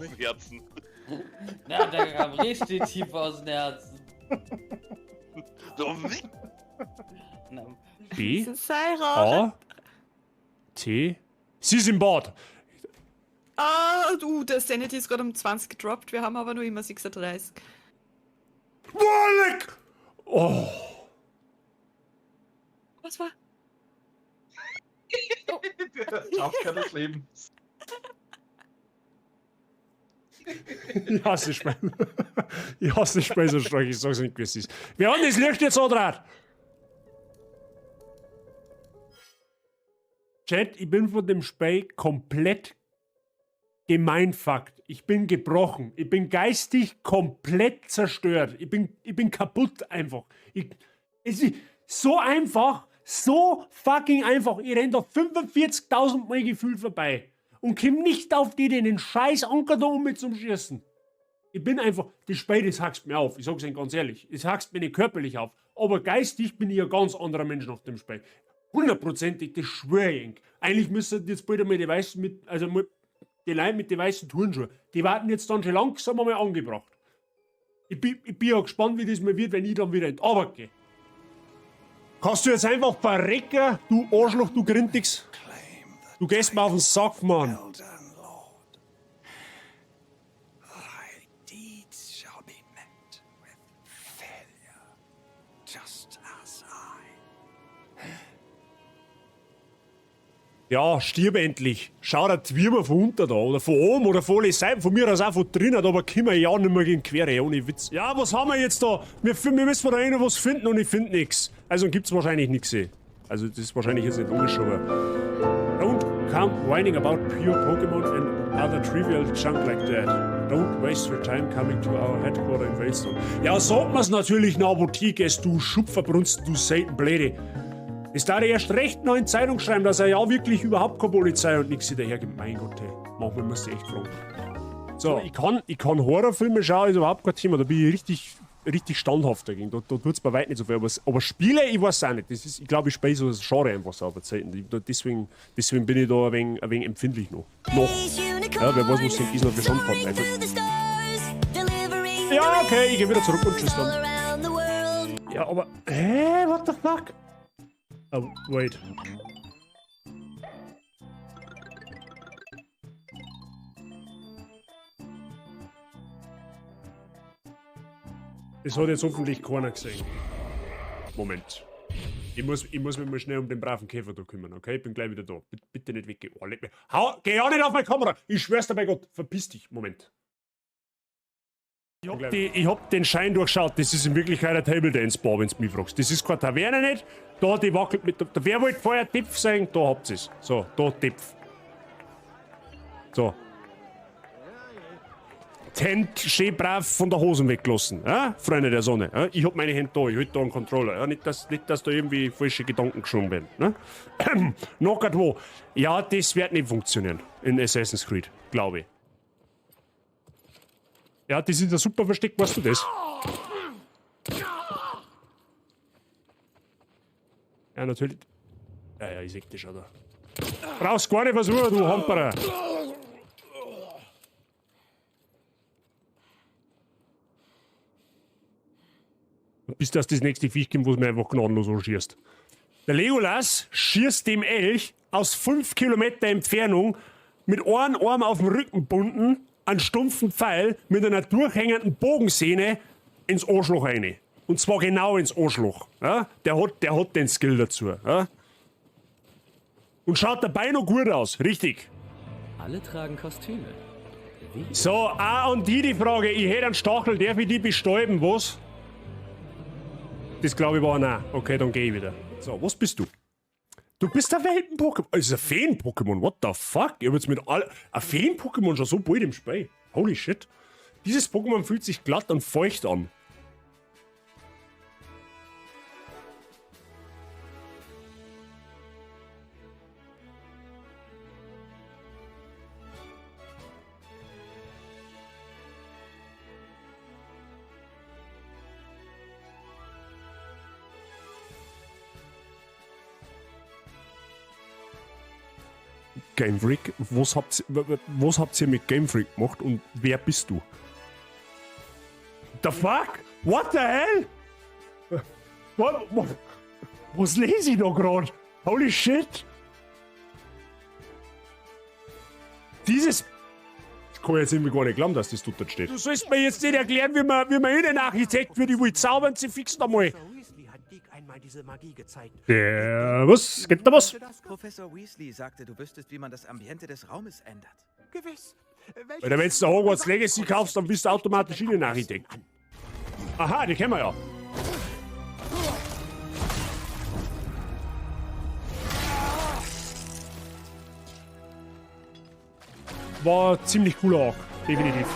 Dem Herzen. Na, der kam richtig tief aus dem Herzen. So, wie? Na, B, Sei raus. A, T. Sie ist im Bad. Ah, du, der Sanity ist gerade um 20 gedroppt, wir haben aber nur immer 36. Boah, leck! Oh. Was war? Der Jumpscare des Lebens. Ich hasse Spiel. Ich hasse Spiel so stark, ich sag's nicht, wie es ist. Wer hat das Licht jetzt andraht? Chat, ich bin von dem Spiel komplett gemeinfuckt. Ich bin gebrochen. Ich bin geistig komplett zerstört. Ich bin kaputt einfach. Es ist so einfach, so fucking einfach. Ich renn da 45.000 Mal gefühlt vorbei und komm nicht auf die, den scheiß Anker da um mit zum Schießen. Ich bin einfach, das Spiel, das hackst mir auf. Ich sag's Ihnen ganz ehrlich. Es hackst mir nicht körperlich auf. Aber geistig bin ich ein ganz anderer Mensch nach dem Spiel. Hundertprozentig, das schwör ich Ihnen. Eigentlich müssten jetzt bald einmal die weißen mit, also mit, die Leute mit den weißen Turnschuhen, die warten jetzt dann schon langsam einmal angebracht. Ich bin ja gespannt, wie das mal wird, wenn ich dann wieder in die Arbeit gehe. Kannst du jetzt einfach verrecken, du Arschloch, du Grindix? Du gehst mir auf den Sack, Mann. Elden Lord, thy deeds shall be met with failure, just as I. Ja, stirb endlich. Schau dir die Würmer von unten da oder von oben oder von alle Seiten, von mir aus auch von drinnen, aber kommen wir ja nicht mehr gegen Quere, ohne Witz. Ja, was haben wir jetzt da? Wir müssen da noch was finden und ich find nix. Also gibt's wahrscheinlich nix. Also das ist wahrscheinlich jetzt nicht logisch, aber... Don't come whining about pure Pokémon and other trivial junk like that. Don't waste your time coming to our headquarter in Veilstone. Ja, sagt man's natürlich in der Apotheke, du Schupferbrunsten, du Seitenbläde. Es darf erst recht noch in Zeitung schreiben, dass er ja wirklich überhaupt keine Polizei und nix hinterhergibt. Mein Gott, hey. Manchmal musst du echt fragen. So, ich kann Horrorfilme schauen, ist überhaupt kein Thema. Da bin ich richtig, richtig standhaft dagegen. Da tut's bei weitem nicht so viel. Aber Spiele, ich weiß auch nicht. Das ist, ich glaube, ich spiele so das Genre einfach so auf der Zeit. Deswegen bin ich da ein wenig empfindlich noch. Noch. Ja, wer weiß, was denn diesmal für Schand hat. Also. Ja, okay, ich geh wieder zurück und tschüss dann. Ja, aber. Hä? What the fuck? Oh, wait. Das hat jetzt hoffentlich keiner gesehen. Moment. Ich muss mich mal schnell um den braven Käfer da kümmern, okay? Ich bin gleich wieder da. Bitte nicht weggehen. Oh, leck mich. Hau, geh ja nicht auf meine Kamera! Ich schwör's dir bei Gott. Verpiss dich. Moment. Ich hab den Schein durchschaut. Das ist in Wirklichkeit ein Table Dance Bar, wenn's mich fragst. Das ist keine Taverne nicht. Da, die wackelt mit. Da, wer wollte vorher Tipf sein? Da habt ihr's. So, da Tipf. So. Die Hände schön brav von der Hosen weggelassen, ja? Freunde der Sonne. Ja? Ich hab meine Hände da, ich halt da einen Controller. Ja? Nicht, dass da irgendwie falsche Gedanken geschoben werden. Ne? Noch grad wo. Ja, das wird nicht funktionieren in Assassin's Creed, glaube ich. Ja, das ist ein super Versteck, weißt du das? Ja, natürlich. Ja, ja, ich seh das schon da. Brauchst gar nicht versuchen, du Hamperer. Bis das nächste Viech kommt, wo es mir einfach gnadenlos anschießt. Der Legolas schießt dem Elch aus 5 Kilometer Entfernung mit einem Arm auf dem Rücken bunden, einen stumpfen Pfeil mit einer durchhängenden Bogensehne ins Arschloch rein. Und zwar genau ins Arschloch. Ja? Der hat den Skill dazu. Ja? Und schaut dabei noch gut aus, richtig. Alle tragen Kostüme. Wie? So, auch an die Frage, ich hätte einen Stachel, darf ich die bestäuben, was? Das glaube ich war nein. Okay, dann geh ich wieder. So, was bist du? Du bist ein Welten-Pokémon. Es ist ein Feen-Pokémon. What the fuck? Ich hab jetzt mit all. Ein Feen-Pokémon schon so bald im Spiel. Holy shit. Dieses Pokémon fühlt sich glatt und feucht an. Game Freak? Was habt ihr mit Game Freak gemacht und wer bist du? The fuck? What the hell? Was lese ich da gerade? Holy shit! Dieses. Ich kann jetzt irgendwie gar nicht glauben, dass das dort steht. Du sollst mir jetzt nicht erklären, wie man Innenarchitekt wird. Ich will zaubern, sie fix da mal. Professor Weasley hat Deke einmal diese Magie gezeigt. Der, was? Geht da was? Professor Weasley sagte, du wüsstest, wie man das Ambiente des Raumes ändert. Gewiss. Alter, wenn du Hogwarts Legacy kaufst, dann bist du automatisch Innenarchitekt. Aha, die kennen wir ja. War ziemlich cooler Arc, definitiv.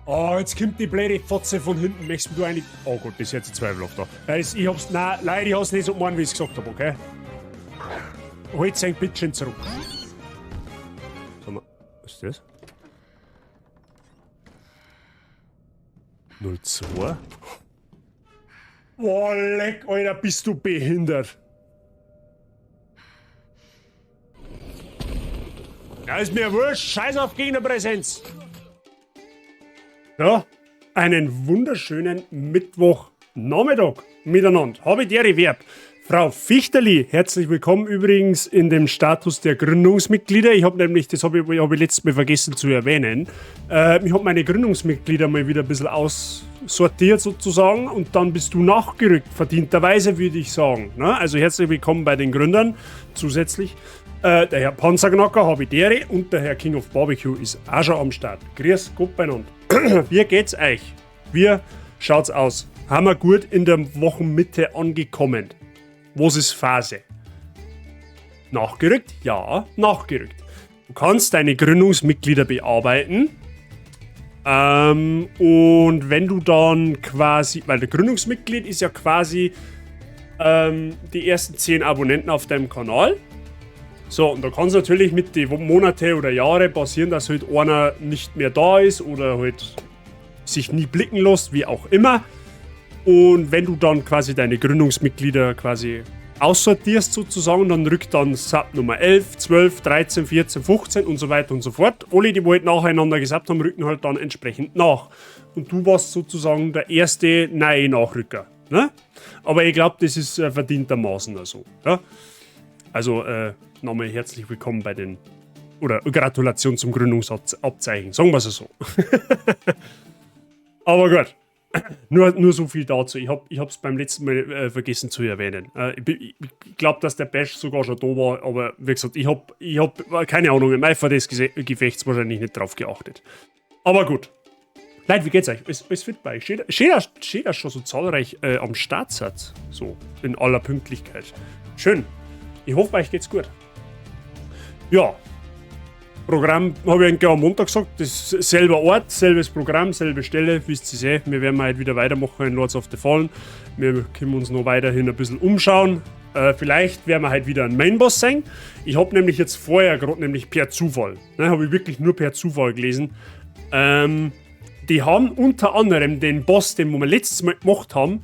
Oh, jetzt kommt die blöde Fotze von hinten. Möchtest du eigentlich. Oh Gott, das ist jetzt ein zweifelhaft da. Ich hab's. Nein, leider, ich hab's nicht so gemeint, wie ich's gesagt hab, okay? Holt sein Bitchen zurück. Sag mal, was ist das? 02? Boah, leck, Alter, bist du behindert. Ja, ist mir wurscht. Scheiß auf Gegnerpräsenz. Ja, einen wunderschönen Mittwochnachmittag miteinander. Habe ich die Verb. Frau Fichterli, herzlich willkommen übrigens in dem Status der Gründungsmitglieder. Ich habe nämlich, das habe ich, hab ich letztes Mal vergessen zu erwähnen, ich habe meine Gründungsmitglieder mal wieder ein bisschen aussortiert sozusagen und dann bist du nachgerückt, verdienterweise würde ich sagen. Ne? Also herzlich willkommen bei den Gründern zusätzlich. Der Herr Panzerknacker, Habidere und der Herr King of Barbecue ist auch schon am Start. Grüß Gott beieinander. Wie geht's euch? Wie schaut's aus? Haben wir gut in der Wochenmitte angekommen? Was ist Phase? Nachgerückt? Ja, nachgerückt. Du kannst deine Gründungsmitglieder bearbeiten. Und wenn du dann quasi, weil der Gründungsmitglied ist ja quasi die ersten 10 Abonnenten auf deinem Kanal. So, und da kann es natürlich mit den Monate oder Jahre passieren, dass halt einer nicht mehr da ist oder halt sich nie blicken lässt, wie auch immer. Und wenn du dann quasi deine Gründungsmitglieder quasi aussortierst sozusagen, dann rückt dann Sub Nummer 11, 12, 13, 14, 15 und so weiter und so fort. Alle, die halt nacheinander gesubbt haben, rücken halt dann entsprechend nach. Und du warst sozusagen der erste neue Nachrücker. Ne? Aber ich glaub, das ist verdientermaßen so. Ja? Also, nochmal herzlich willkommen bei den, oder Gratulation zum Gründungsabzeichen, sagen wir es so. Aber gut. Nur so viel dazu. Ich hab's beim letzten Mal vergessen zu erwähnen. Ich glaub, dass der Bash sogar schon da war, aber wie gesagt, ich hab keine Ahnung, im Eifer des Gefechts wahrscheinlich nicht drauf geachtet. Aber gut. Leute, wie geht's euch? Ist fit bei euch? Schön, dass schon so zahlreich am Start seid. So, in aller Pünktlichkeit. Schön. Ich hoffe, euch geht's gut. Ja. Programm habe ich eigentlich am Montag gesagt, das ist selber Ort, selbes Programm, selbe Stelle, wisst ihr eh. Wir werden heute wieder weitermachen in Lords of the Fallen. Wir können uns noch weiterhin ein bisschen umschauen. Vielleicht werden wir heute wieder ein Mainboss sein. Ich habe nämlich jetzt vorher gerade nämlich per Zufall, ne, habe ich wirklich nur per Zufall gelesen, die haben unter anderem den Boss, den wir letztes Mal gemacht haben,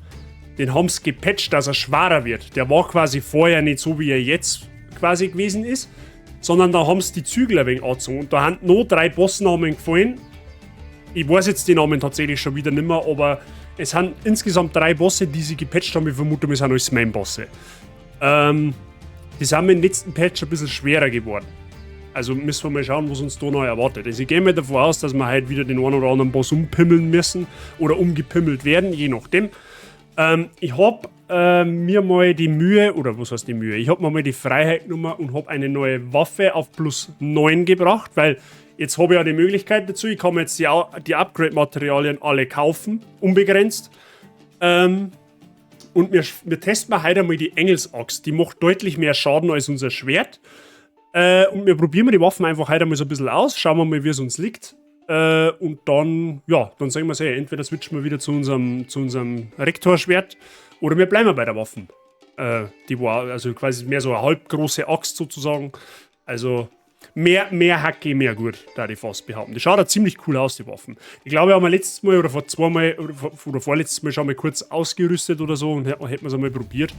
den haben sie gepatcht, dass er schwerer wird. Der war quasi vorher nicht so, wie er jetzt quasi gewesen ist, sondern da haben sie die Zügel ein wenig angezogen. Und da haben noch 3 Bossnamen gefallen. Ich weiß jetzt die Namen tatsächlich schon wieder nimmer, aber es sind insgesamt 3 Bosse, die sie gepatcht haben. Ich vermute, es sind alles Main-Bosse. Die sind mit dem letzten Patch ein bisschen schwerer geworden. Also müssen wir mal schauen, was uns da noch erwartet. Also ich gehe mal davon aus, dass wir halt wieder den einen oder anderen Boss umpimmeln müssen oder umgepimmelt werden, je nachdem. Ich hab mir mal die Mühe, oder was heißt die Mühe? Ich hab mir mal die Freiheit genommen und hab eine neue Waffe auf plus 9 gebracht, weil jetzt hab ich ja die Möglichkeit dazu. Ich kann mir jetzt die Upgrade-Materialien alle kaufen, unbegrenzt. Und wir testen mal heute einmal die Engelsaxt. Die macht deutlich mehr Schaden als unser Schwert. Und wir probieren mal die Waffen einfach heute mal so ein bisschen aus. Schauen wir mal, wie es uns liegt. Und dann, ja, dann sagen wir es eh, entweder switchen wir wieder zu unserem Rektorschwert oder wir bleiben bei der Waffen. Die war also quasi mehr so eine halbgroße Axt sozusagen. Also mehr Hacke, mehr gut, da ich fast behaupten. Die schaut auch ziemlich cool aus, die Waffen. Ich glaube, haben wir letztes Mal oder vor zweimal oder, vor, oder vorletztes Mal schon mal kurz ausgerüstet oder so und hätten wir es einmal probiert.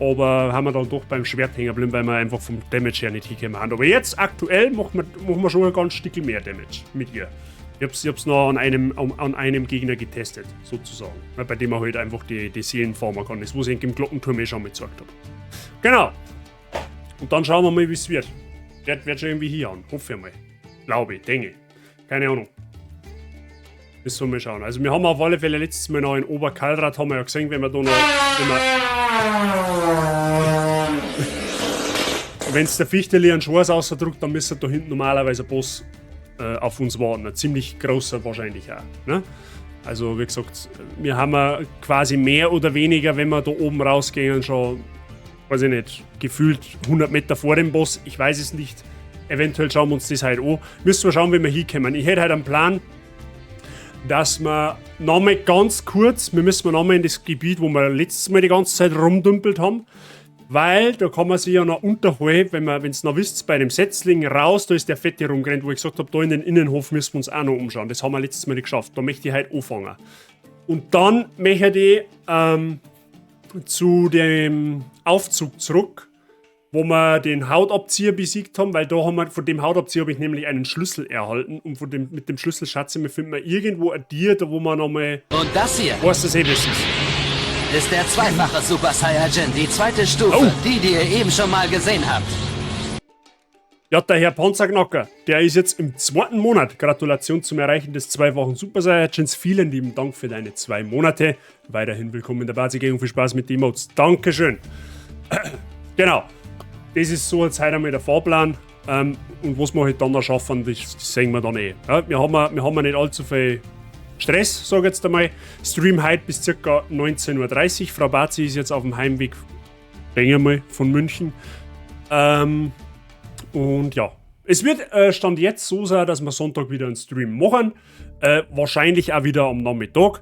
Aber haben wir dann doch beim Schwert hängen geblieben, weil wir einfach vom Damage her nicht hingekommen haben. Aber jetzt aktuell machen wir schon ein ganz Stück mehr Damage mit ihr. Ich hab's noch an einem Gegner getestet, sozusagen. Bei dem man halt einfach die Seelen farmen kann. Das, was ich im Glockenturm eh schon mal gezeigt habe. Genau. Und dann schauen wir mal, wie es wird. Der wird schon irgendwie hier an. Hoffe ich mal. Glaube ich, denke ich. Keine Ahnung. Müssen wir mal schauen. Also wir haben auf alle Fälle letztes Mal noch in Oberkalrad, haben wir ja gesehen, wenn wir da noch... Wenn es der Fichteli einen Schwarz ausdruckt, dann müsste da hinten normalerweise ein Boss auf uns warten. Ein ziemlich großer wahrscheinlich auch. Ne? Also wie gesagt, wir haben ja quasi mehr oder weniger, wenn wir da oben rausgehen, schon, weiß ich nicht, gefühlt 100 Meter vor dem Boss. Ich weiß es nicht. Eventuell schauen wir uns das halt an. Müssen wir schauen, wie wir hinkommen. Ich hätte halt einen Plan, dass wir nochmal ganz kurz, wir müssen nochmal in das Gebiet, wo wir letztes Mal die ganze Zeit rumdümpelt haben, weil da kann man sich ja noch unterhalb, wenn es noch wisst, bei dem Setzling raus, da ist der Fette rumgerannt, wo ich gesagt habe, da in den Innenhof müssen wir uns auch noch umschauen. Das haben wir letztes Mal nicht geschafft. Da möchte ich halt anfangen. Und dann möchte ich zu dem Aufzug zurück, wo wir den Hautabzieher besiegt haben, weil da haben wir, von dem Hautabzieher habe ich nämlich einen Schlüssel erhalten und von dem, mit dem Schlüssel, schätze ich, finden wir irgendwo ein Tier, da wo man nochmal... Und das hier... Was das eben ist. Ist der zweifache Super Saiyajin, die zweite Stufe, oh, die ihr eben schon mal gesehen habt. Ja, der Herr Panzerknacker, der ist jetzt im 2. Monat. Gratulation zum Erreichen des zweifachen Super Saiyajins. Vielen lieben Dank für deine 2 Monate. Weiterhin willkommen in der Bazi-Gang und viel Spaß mit den Emotes. Dankeschön. Genau. Das ist so jetzt heute einmal der Fahrplan. Und was wir halt dann noch schaffen, das sehen wir dann eh. Ja, wir haben ja nicht allzu viel Stress, sag ich jetzt einmal. Stream heute bis ca. 19:30 Uhr. Frau Bazi ist jetzt auf dem Heimweg, denke ich mal, von München. Und ja, es wird Stand jetzt so sein, dass wir Sonntag wieder einen Stream machen. Wahrscheinlich auch wieder am Nachmittag.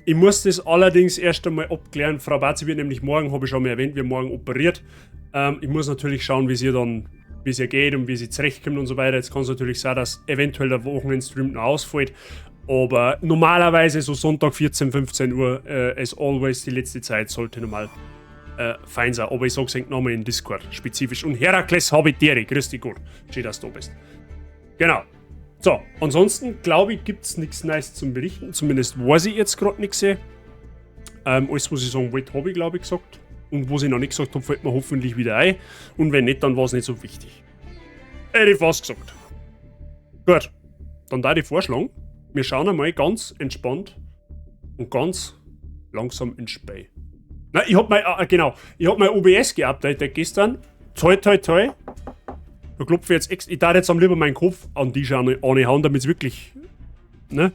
Ich muss das allerdings erst einmal abklären. Frau Bazi wird nämlich morgen, habe ich schon mal erwähnt, wird morgen operiert. Ich muss natürlich schauen, wie es ihr dann, wie es ihr geht und wie sie zurechtkommt und so weiter. Jetzt kann es natürlich sein, dass eventuell der Wochenendstream noch ausfällt. Aber normalerweise so Sonntag 14, 15 Uhr, as always, die letzte Zeit sollte normal fein sein. Aber ich sag's euch nochmal in Discord spezifisch. Und Herakles habe ich dir, grüß dich Gott. Schön, dass du da bist. Genau. So, ansonsten glaube ich, gibt's nichts Neues zum Berichten. Zumindest weiß ich jetzt gerade nichts. Alles, was ich sagen wollte, habe ich glaube ich gesagt. Und was ich noch nicht gesagt habe, fällt mir hoffentlich wieder ein. Und wenn nicht, dann war's nicht so wichtig. Hätte ich fast gesagt. Gut, dann da die Vorschlag. Wir schauen einmal ganz entspannt und ganz langsam ins Spiel. Na, ich hab mein, genau, ich hab mein OBS geupdatet gestern. Toi, toi, toi. Da klopfe ich jetzt extra. Ich darf jetzt am lieber meinen Kopf an die anhauen, damit's wirklich, ne?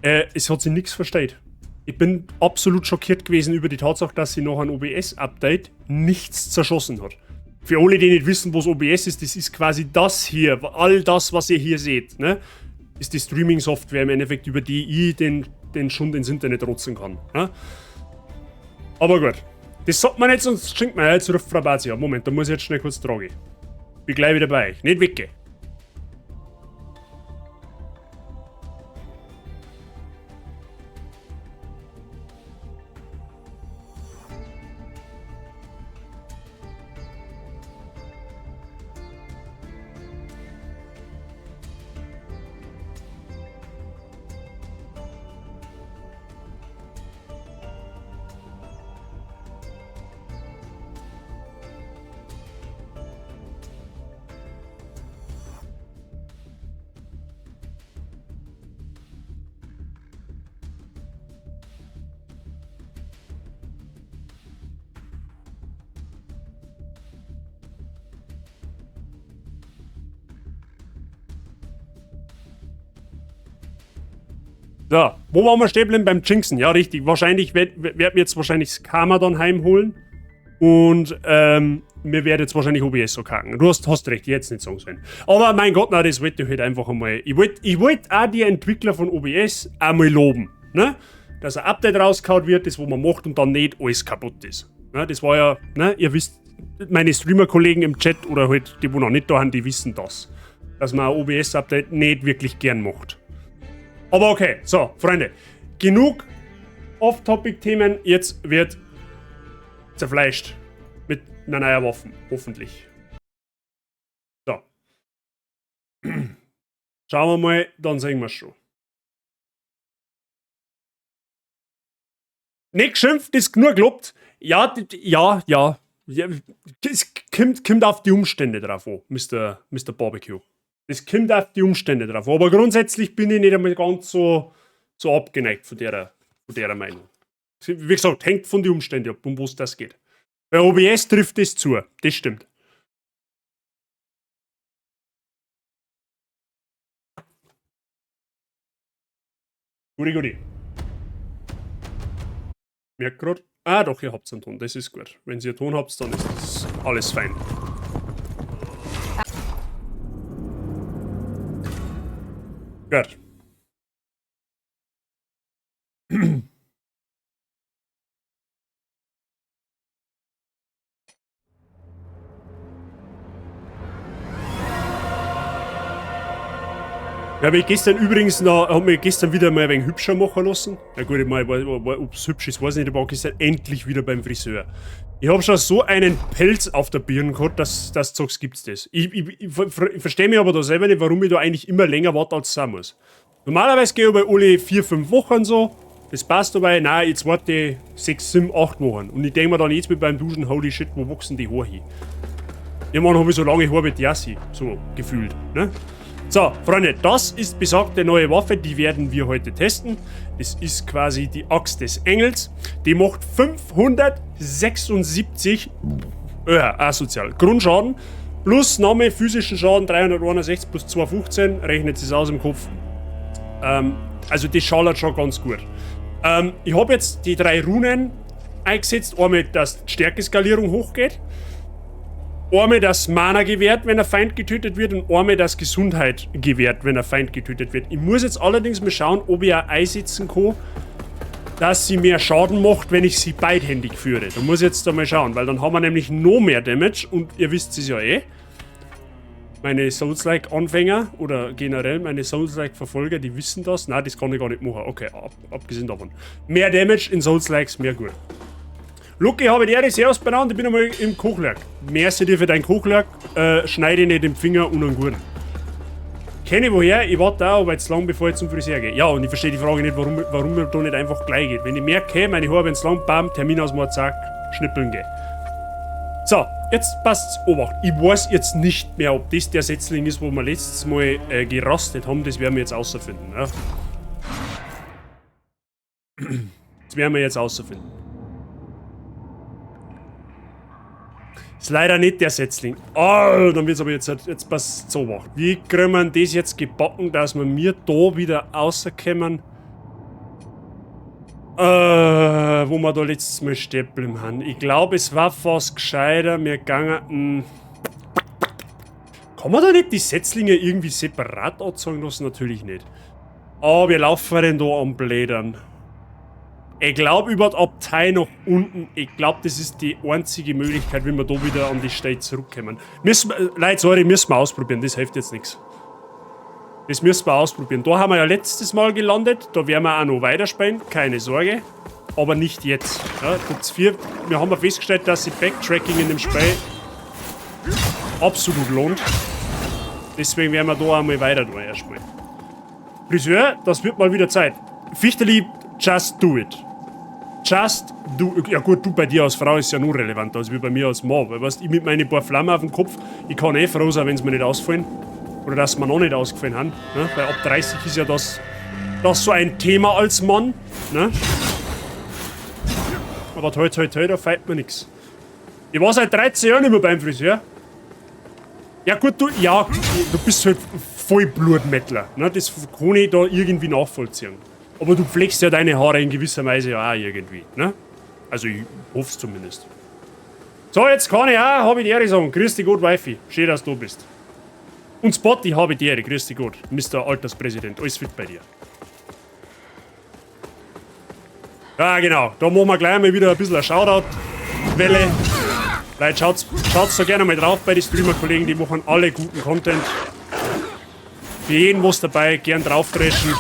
Es hat sich nichts verstellt. Ich bin absolut schockiert gewesen über die Tatsache, dass sie nach einem OBS-Update nichts zerschossen hat. Für alle, die nicht wissen, was OBS ist, das ist quasi das hier, all das, was ihr hier seht, ne? Ist die Streaming-Software im Endeffekt, über die ich den Schund ins Internet rotzen kann. Ne? Aber gut, das sagt man nicht, sonst schenkt man ja jetzt ruft Frau Bazi ab. Moment, da muss ich jetzt schnell kurz tragen. Bin gleich wieder bei euch. Nicht weggehen. So, wo waren wir stehen geblieben? Beim Jinxen. Ja, richtig. Wahrscheinlich werd mir jetzt wahrscheinlich das Karma dann heimholen. Und mir wird jetzt wahrscheinlich OBS so kacken. Du hast recht, ich hätte es nicht sagen sollen. Aber mein Gott, nein, das wollte ich halt einfach einmal. Ich wollt auch die Entwickler von OBS einmal loben. Ne? Dass ein Update rausgehauen wird, das wo man macht und dann nicht alles kaputt ist. Ne? Das war ja, ne? Ihr wisst, meine Streamer-Kollegen im Chat oder halt die, wo noch nicht da sind, die wissen das. Dass man ein OBS-Update nicht wirklich gern macht. Aber okay, so, Freunde, genug Off-Topic-Themen, jetzt wird Zerfleischt. Mit einer neuen Waffe. Hoffentlich. So. Schauen wir mal, dann sehen wir schon. Nicht geschimpft, ist nur gelobt. Ja, ja, ja. Ja, es kommt auf die Umstände drauf an, Mr. Barbecue. Es kommt auf die Umstände drauf an. Aber grundsätzlich bin ich nicht einmal ganz so abgeneigt von der Meinung. Wie gesagt, hängt von den Umständen ab, um was das geht. Bei OBS trifft es zu, das stimmt. Guti, guti. Merkt grad. Ah, doch, ihr habt einen Ton, das ist gut. Wenn ihr einen Ton habt, dann ist das alles fein. Gut. Ich habe mich gestern übrigens noch, hab mich gestern wieder mal ein wenig hübscher machen lassen. Na gut, ich meine, ob es hübsch ist, weiß ich nicht, aber gestern endlich wieder beim Friseur. Ich habe schon so einen Pelz auf der Birne gehabt, dass du sagst, gibt's das. Ich verstehe mich aber da selber nicht, warum ich da eigentlich immer länger warte, als es sein muss. Normalerweise gehe ich bei alle 4, 5 Wochen so. Das passt dabei. Nein, jetzt warte ich 6, 7, 8 Wochen. Und ich denke mir dann jetzt mit beim Duschen, holy shit, wo wachsen die Haare hin? Irgendwann habe ich so lange Haare wie die Jassi, so gefühlt, ne? So, Freunde, das ist besagte neue Waffe, die werden wir heute testen. Das ist quasi die Axt des Engels. Die macht 576 asozial. Grundschaden plus Name physischen Schaden 361 plus 215, rechnet es aus im Kopf. Also das schallert schon ganz gut. Ich habe jetzt die 3 Runen eingesetzt. Einmal, dass die Stärkeskalierung hochgeht. Einmal, dass Mana gewährt, wenn ein Feind getötet wird, und einmal, dass Gesundheit gewährt, wenn ein Feind getötet wird. Ich muss jetzt allerdings mal schauen, ob ich auch einsetzen kann, dass sie mehr Schaden macht, wenn ich sie beidhändig führe. Da muss ich jetzt einmal schauen, weil dann haben wir nämlich noch mehr Damage und ihr wisst es ja eh. Meine Souls-like-Anfänger oder generell meine Souls-like-Verfolger, die wissen das. Nein, das kann ich gar nicht machen. Okay, abgesehen davon. Mehr Damage in Souls-likes, mehr gut. Lucky, habe die Ehre, servus beieinander, ich bin einmal im Kochlerk. Merci dir für dein Kochlerk, schneide nicht den Finger und einen guten. Kenne ich woher, ich warte auch, aber jetzt lang, bevor ich zum Friseur gehe. Ja, und ich verstehe die Frage nicht, warum man da nicht einfach gleich geht. Wenn ich merke, hey, meine Haare werden lang, bam, Termin ausmachen, zack, schnippeln gehe. So, jetzt passt's, Obacht. Ich weiß jetzt nicht mehr, ob das der Setzling ist, wo wir letztes Mal gerastet haben, das werden wir jetzt außerfinden. Ja? Das werden wir jetzt außerfinden. Ist leider nicht der Setzling. Oh, dann wird's aber jetzt passt so gemacht. Wie kriegen wir das jetzt gebacken, dass wir mir da wieder rauskommen? Wo wir da letztes Mal stehen geblieben haben. Ich glaube, es war fast gescheiter. Wir gangen. Kann man da nicht die Setzlinge irgendwie separat anzeigen lassen? Natürlich nicht. Oh, wir laufen denn da am Blädern. Ich glaube, über die Abtei nach unten, ich glaube, das ist die einzige Möglichkeit, wie wir da wieder an die Stelle zurückkommen. Müssen wir, Leute, sorry, müssen wir ausprobieren, das hilft jetzt nichts. Das müssen wir ausprobieren. Da haben wir ja letztes Mal gelandet, da werden wir auch noch weiterspielen, keine Sorge. Aber nicht jetzt. Ja, wir haben ja festgestellt, dass sich Backtracking in dem Spiel absolut lohnt. Deswegen werden wir da einmal weiter da erstmal. Friseur, das wird mal wieder Zeit. Fichterli, just do it. Just do. Ja gut, du bei dir als Frau ist ja nur relevanter als wie bei mir als Mann. Weil weißt, ich mit meinen paar Flammen auf dem Kopf, ich kann eh froh sein, wenn sie mir nicht ausfallen. Oder dass mir noch nicht ausgefallen haben. Ne? Weil ab 30 ist ja das so ein Thema als Mann. Ne? Aber toi toi toi, da feiert man nix. Ich war seit 13 Jahren nicht mehr beim Friseur. Ja gut, du, ja, du bist halt Vollblutmettler. Ne? Das kann ich da irgendwie nachvollziehen. Aber du pflegst ja deine Haare in gewisser Weise ja auch irgendwie, ne? Also ich hoff's zumindest. So, jetzt kann ich auch, hab ich die Ehre sagen. Grüß dich Gott, Wifi. Schön, dass du da bist. Und Spotty habe ich die Ehre. Grüß dich Gott, Mr. Alterspräsident. Alles fit bei dir. Ja, genau. Da machen wir gleich mal wieder ein bisschen eine Shoutout-Welle. Leute, schaut's da gerne mal drauf bei den Streamer-Kollegen. Die machen alle guten Content. Für jeden was dabei, gern draufdreschen.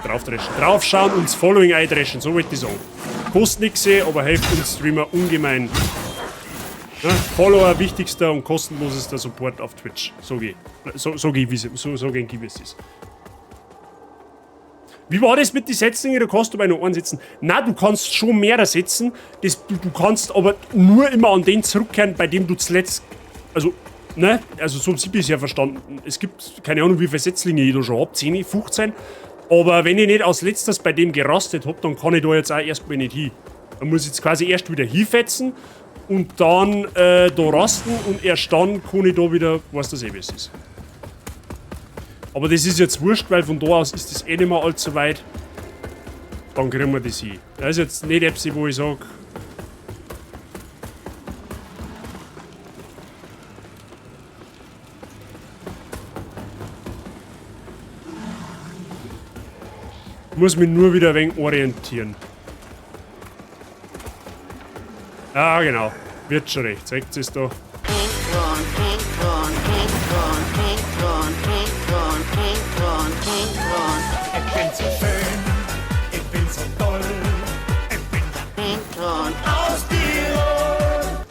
Draufdreschen. Draufschauen und das Following eindreschen, so wollte ich sagen. Kostet nichts, aber hilft uns Streamer ungemein. Ne? Follower, wichtigster und kostenlosester Support auf Twitch. So geht. So, so geht, so, so gehen, wie es ist. Wie war das mit den Setzlingen? Du kannst du bei nur einen setzen. Nein, du kannst schon mehrere setzen. Du kannst aber nur immer an den zurückkehren, bei dem du zuletzt. Also, ne? Also, so hab ich bisher verstanden. Es gibt, keine Ahnung, wie viele Setzlinge ich da schon hab. 10, 15. Aber wenn ich nicht als letztes bei dem gerastet hab, dann kann ich da jetzt auch erstmal nicht hin. Dann muss ich jetzt quasi erst wieder hinfetzen und dann da rasten und erst dann kann ich da wieder, weißt du, eh, wie es ist. Aber das ist jetzt wurscht, weil von da aus ist das eh nicht mehr allzu weit. Dann kriegen wir das hin. Das ist jetzt nicht etwas, wo ich sag. Ich muss mich nur wieder ein wenig orientieren. Ah, genau. Wird schon recht. Zeigt es da. Ich bin so schön, ich bin so toll, ich bin der aus Tirol.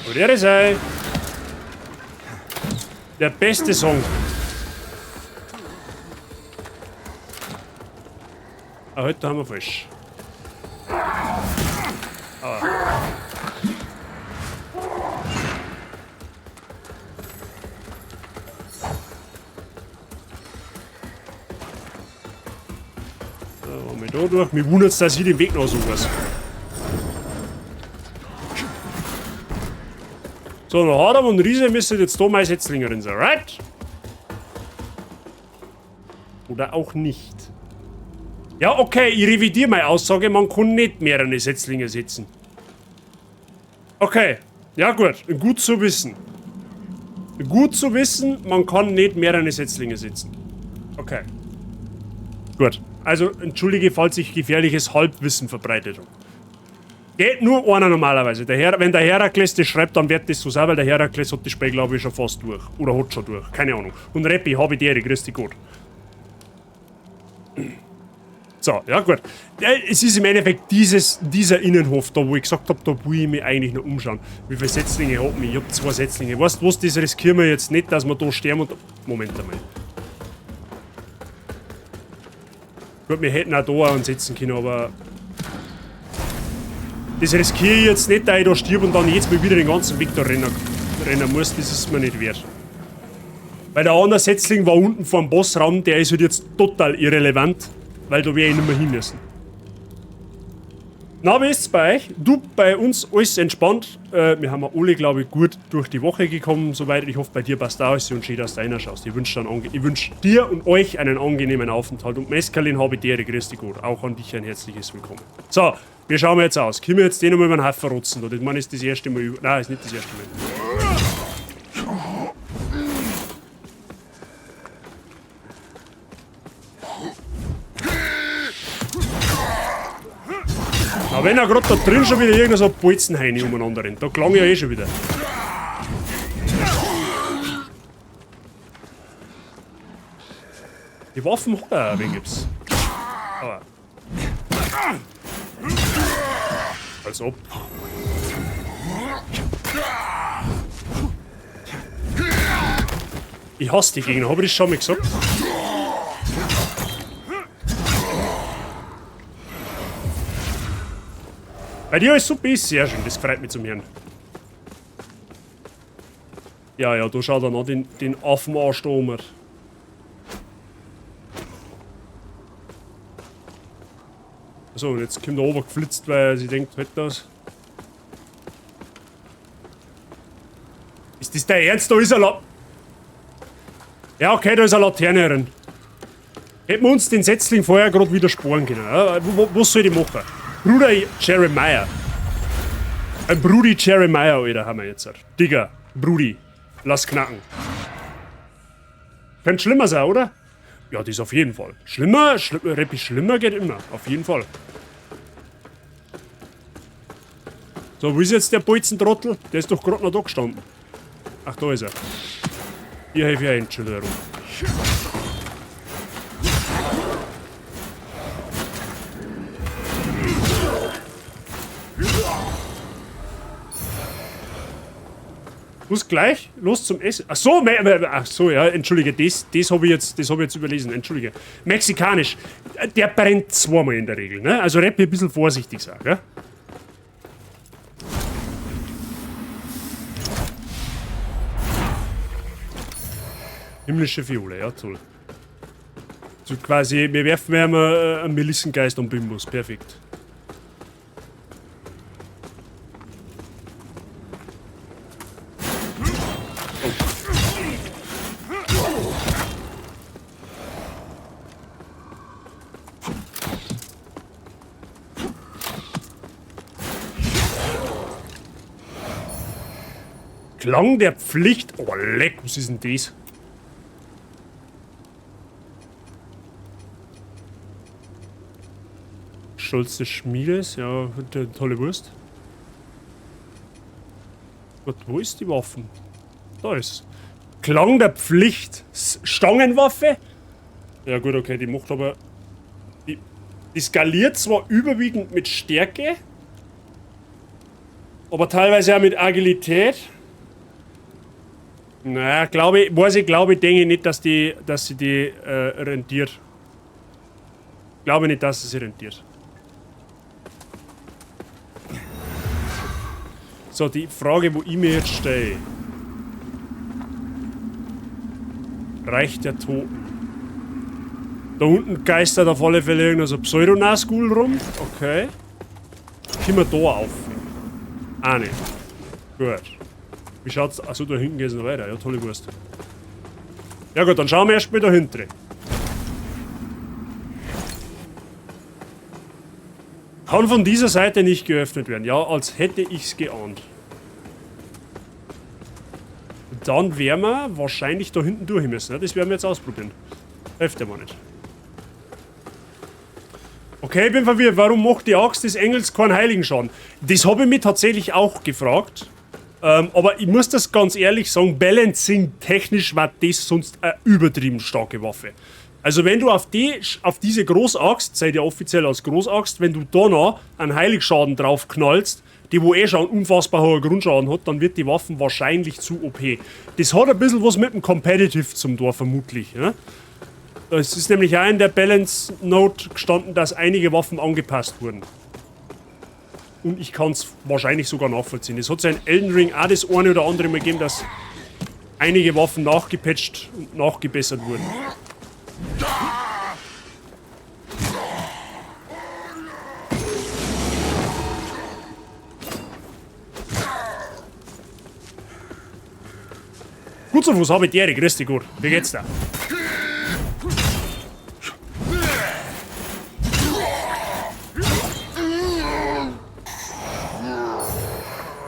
Und der ist ey. Der beste Song. Ah, heute haben wir frisch. Ah. Da waren wir da durch. Mich wundert's, dass ich den Weg noch so weiß. So, noch Adam und Riese müssen jetzt da meine Setzlingerin sein, right? Oder auch nicht. Ja, okay, ich revidiere meine Aussage, man kann nicht mehrere Setzlinge setzen. Okay, ja gut, gut zu wissen. Gut zu wissen, man kann nicht mehrere Setzlinge setzen. Okay. Gut, also entschuldige, falls ich gefährliches Halbwissen verbreitet habe. Geht nur einer normalerweise. Wenn der Herakles das schreibt, dann wird das so sein, weil der Herakles hat das Spiel, glaub ich, schon fast durch. Oder hat schon durch, keine Ahnung. Und Rappi, hab ich dir, grüß dich Gott. So, ja gut. Ja, es ist im Endeffekt dieser Innenhof da, wo ich gesagt hab, da will ich mich eigentlich noch umschauen. Wie viele Setzlinge hab ich? Ich hab 2 Setzlinge. Weißt du was, das riskieren wir jetzt nicht, dass wir da sterben und... Moment einmal. Gut, wir hätten auch da einen setzen können, aber... Das riskiere ich jetzt nicht, dass ich da stirb und dann jetzt mal wieder den ganzen Weg da rennen muss. Das ist mir nicht wert. Weil der andere Setzling war unten vor dem Bossraum, der ist halt jetzt total irrelevant, weil da wär ich nicht mehr hin müssen. Na, wie ist's bei euch? Du, bei uns alles entspannt. Wir haben alle, glaub ich, gut durch die Woche gekommen, soweit. Ich hoffe, bei dir passt auch alles und schön, dass du reinschaust. Ich wünsch dir und euch einen angenehmen Aufenthalt. Und Mescalin habe ich dir, grüß dich Gott. Auch an dich ein herzliches Willkommen. So, wie schauen wir jetzt aus? Können wir jetzt den nochmal über den Haufen rotzen? Da? Das meine ich, ist das erste Mal über. Nein, ist nicht das erste Mal. Na, wenn er grad da drin schon wieder irgendein so ein Bolzenheini umeinander rennt, da klang ja eh schon wieder. Die Waffen hat er auch, wen gibt's? Aber. Als ob. Ich hasse die Gegner, hab ich das schon mal gesagt? Bei dir ist super, ist sehr schön, das freut mich zum Hören. Ja, ja, da schaut er noch den Affenarsch da um. So, und jetzt kommt er oben geflitzt, weil er sich denkt, halt das. Ist das der Ernst? Da ist er La- Ja, okay, da ist eine Laterne drin. Hätten wir uns den Setzling vorher grad wieder sparen können. Ja? Was soll ich machen? Bruder Jeremiah. Ein Brudi Jeremiah, Alter, haben wir jetzt. Digga, Brudi, lass knacken. Könnte schlimmer sein, oder? Ja, das auf jeden Fall. Schlimmer, Rappi, schlimmer geht immer. Auf jeden Fall. So, wo ist jetzt der Bolzentrottel? Der ist doch grad noch da gestanden. Ach, da ist er. Hier helfe ich ein, Entschuldigung. Muss gleich los zum Essen. Ach so, ach so, ja, entschuldige, das habe ich jetzt, das hab ich jetzt überlesen, entschuldige. Mexikanisch, der brennt zweimal in der Regel, ne? Also Rappi ein bisschen vorsichtig sein, gell? Himmlische Fiole, ja, toll. So quasi, wir werfen immer einen Melissengeist am Bimbus, perfekt. Klang der Pflicht. Oh, leck, was ist denn das? Stolz des Schmiedes, ja, tolle Wurst. Gott, wo ist die Waffe? Da ist. Klang der Pflicht. Stangenwaffe? Ja gut, okay, die macht aber... Die skaliert zwar überwiegend mit Stärke, aber teilweise auch mit Agilität. Naja, glaube ich, weiß ich, glaube ich, denke ich nicht, dass sie die rentiert. Glaube nicht, dass sie sie rentiert. So, die Frage, wo ich mir jetzt stelle. Reich der Toten. Da unten geistert auf alle Fälle irgendein so Pseudo-Nazgul rum. Okay. Können wir da auf? Ah, nicht. Gut. Wie schaut's? Achso, da hinten geht's noch weiter. Ja, tolle Wurst. Ja gut, dann schauen wir erst mal da hinten. Kann von dieser Seite nicht geöffnet werden. Ja, als hätte ich's geahnt. Dann werden wir wahrscheinlich da hinten durch müssen. Ja, das werden wir jetzt ausprobieren. Hilft ja mal nicht. Okay, ich bin verwirrt. Warum macht die Axt des Engels keinen Heiligenschaden? Das habe ich mich tatsächlich auch gefragt. Aber ich muss das ganz ehrlich sagen, balancing-technisch war das sonst eine übertrieben starke Waffe. Also wenn du auf diese Großaxt, seid ja offiziell als Großaxt, wenn du da noch einen Heiligschaden drauf knallst, die wo eh schon einen unfassbar hohen Grundschaden hat, dann wird die Waffe wahrscheinlich zu OP. Das hat ein bisschen was mit dem Competitive zum Tor vermutlich. Ne? Es ist nämlich auch in der Balance Note gestanden, dass einige Waffen angepasst wurden. Und ich kann's wahrscheinlich sogar nachvollziehen. Es hat ja in Elden Ring auch das eine oder andere mal gegeben, dass einige Waffen nachgepatcht und nachgebessert wurden. Gut so, was habe ich dir? Grüß dich, gut. Wie geht's da?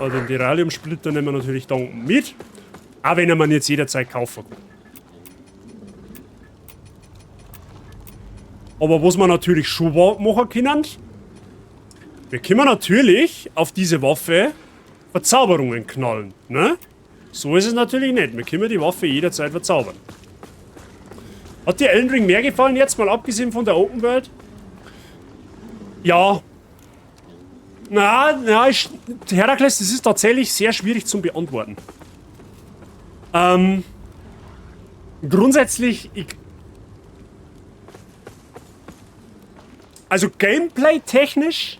Den Deralium-Splitter nehmen wir natürlich da unten mit. Auch wenn er man jetzt jederzeit kaufen kann. Aber was wir natürlich schon machen können, wir können natürlich auf diese Waffe Verzauberungen knallen, ne? So ist es natürlich nicht. Wir können die Waffe jederzeit verzaubern. Hat dir Elden Ring mehr gefallen jetzt, mal abgesehen von der Open World? Ja. Na, Herakles, das ist tatsächlich sehr schwierig zum Beantworten. Grundsätzlich, also Gameplay-technisch,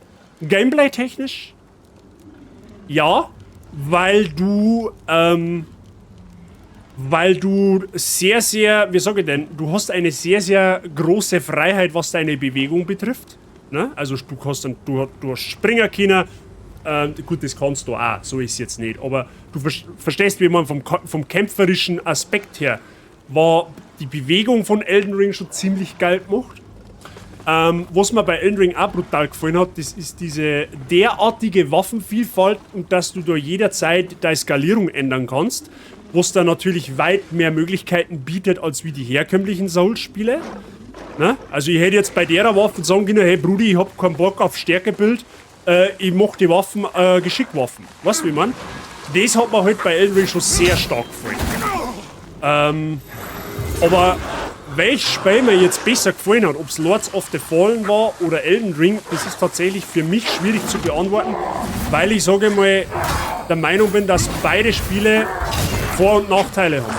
ja, weil du sehr, sehr, wie sag ich denn, du hast eine sehr, sehr große Freiheit, was deine Bewegung betrifft. Ne? Also du kannst dann, du hast Springerkina, gut, das kannst du auch, so ist es jetzt nicht, aber du verstehst, wie man vom kämpferischen Aspekt her war die Bewegung von Elden Ring schon ziemlich geil gemacht. Was mir bei Elden Ring auch brutal gefallen hat, das ist diese derartige Waffenvielfalt und dass du da jederzeit deine Skalierung ändern kannst, was da natürlich weit mehr Möglichkeiten bietet als wie die herkömmlichen Souls-Spiele. Ne? Also ich hätte jetzt bei der Waffe sagen können, hey Brudi, ich hab keinen Bock auf Stärkebild, ich mach die Waffen Geschickwaffen. Weißt du, wie man? Das hat mir halt bei Elden Ring schon sehr stark gefallen. Aber welches Spiel mir jetzt besser gefallen hat, ob's Lords of the Fallen war oder Elden Ring, das ist tatsächlich für mich schwierig zu beantworten, weil ich sage mal, der Meinung bin, dass beide Spiele Vor- und Nachteile haben.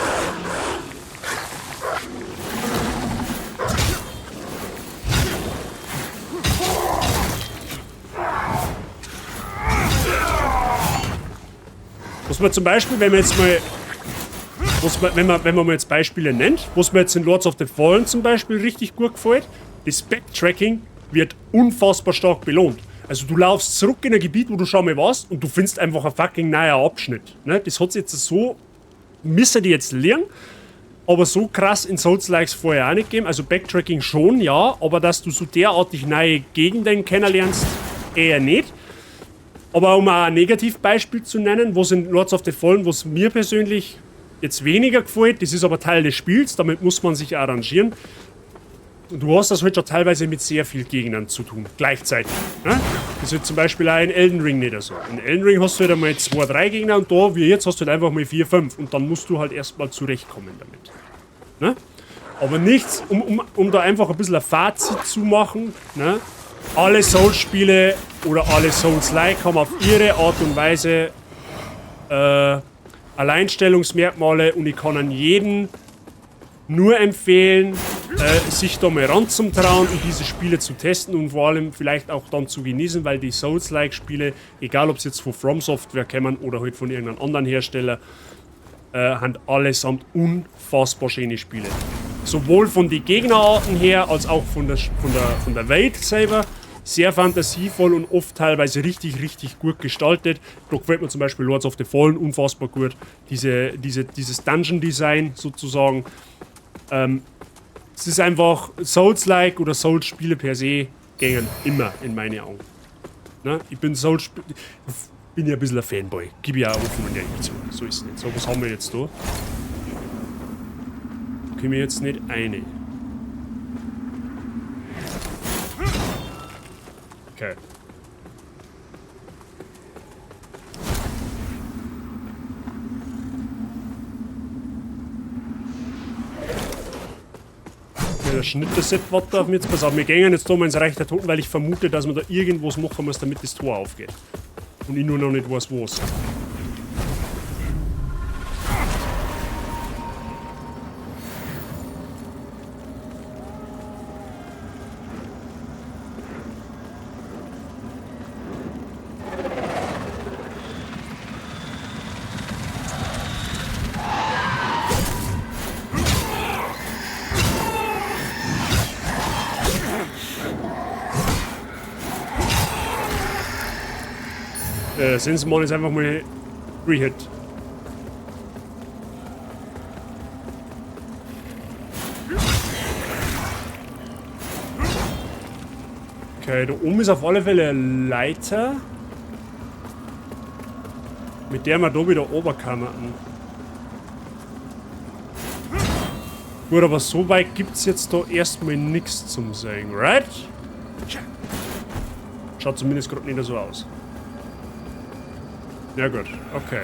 Was man zum Beispiel, wenn man jetzt mal, was man, wenn man, wenn man mal jetzt Beispiele nennt, was mir jetzt in Lords of the Fallen zum Beispiel richtig gut gefällt, das Backtracking wird unfassbar stark belohnt. Also du laufst zurück in ein Gebiet, wo du schon mal warst und du findest einfach einen fucking neuer Abschnitt. Ne? Das hat's jetzt so, müssen die jetzt lernen, aber so krass in Souls-Likes vorher auch nicht gegeben. Also Backtracking schon, ja, aber dass du so derartig neue Gegenden kennenlernst, eher nicht. Aber um auch ein Negativbeispiel zu nennen, was in Lords of the Fallen, was mir persönlich jetzt weniger gefällt, das ist aber Teil des Spiels, damit muss man sich arrangieren. Und du hast das halt schon teilweise mit sehr viel Gegnern zu tun, gleichzeitig. Ne? Das ist zum Beispiel auch in Elden Ring nicht so. In Elden Ring hast du halt einmal 2, 3 Gegner und da, wie jetzt, hast du halt einfach mal 4, 5 und dann musst du halt erstmal zurechtkommen damit. Ne? Aber nichts, um da einfach ein bisschen ein Fazit zu machen, ne? Alle Souls-Spiele oder alle Souls-like haben auf ihre Art und Weise Alleinstellungsmerkmale und ich kann an jeden nur empfehlen, sich da mal ranzutrauen und diese Spiele zu testen und vor allem vielleicht auch dann zu genießen, weil die Souls-like-Spiele, egal ob sie jetzt von From Software kommen oder halt von irgendeinem anderen Hersteller, haben allesamt unfassbar schöne Spiele. Sowohl von den Gegnerarten her, als auch von der Welt selber. Sehr fantasievoll und oft teilweise richtig, richtig gut gestaltet. Da gefällt mir zum Beispiel Lords of the Fallen unfassbar gut. Dieses Dungeon-Design sozusagen. Es ist einfach Souls-like oder Souls-Spiele per se gängen immer in meine Augen. Ne? Ich bin Souls-Sp-, bin ja ein bisschen ein Fanboy. Gib ich auch offen und ehrlich zu. So ist es nicht. So, was haben wir jetzt da? Können wir jetzt nicht eine. Okay. Okay, der Schnitt der Set wartet auf mich jetzt. Pass auf, wir gehen jetzt da mal ins Reich der Toten, weil ich vermute, dass man da irgendwas machen muss, damit das Tor aufgeht. Und ich nur noch nicht weiß, was. Sensenmann ist einfach mal Free-Hit. Okay, da oben ist auf alle Fälle eine Leiter, mit der wir da wieder runterkommen. Gut, aber so weit gibt's jetzt da erstmal nix zum Sehen, right? Schaut zumindest grad nicht so aus. Ja gut, okay.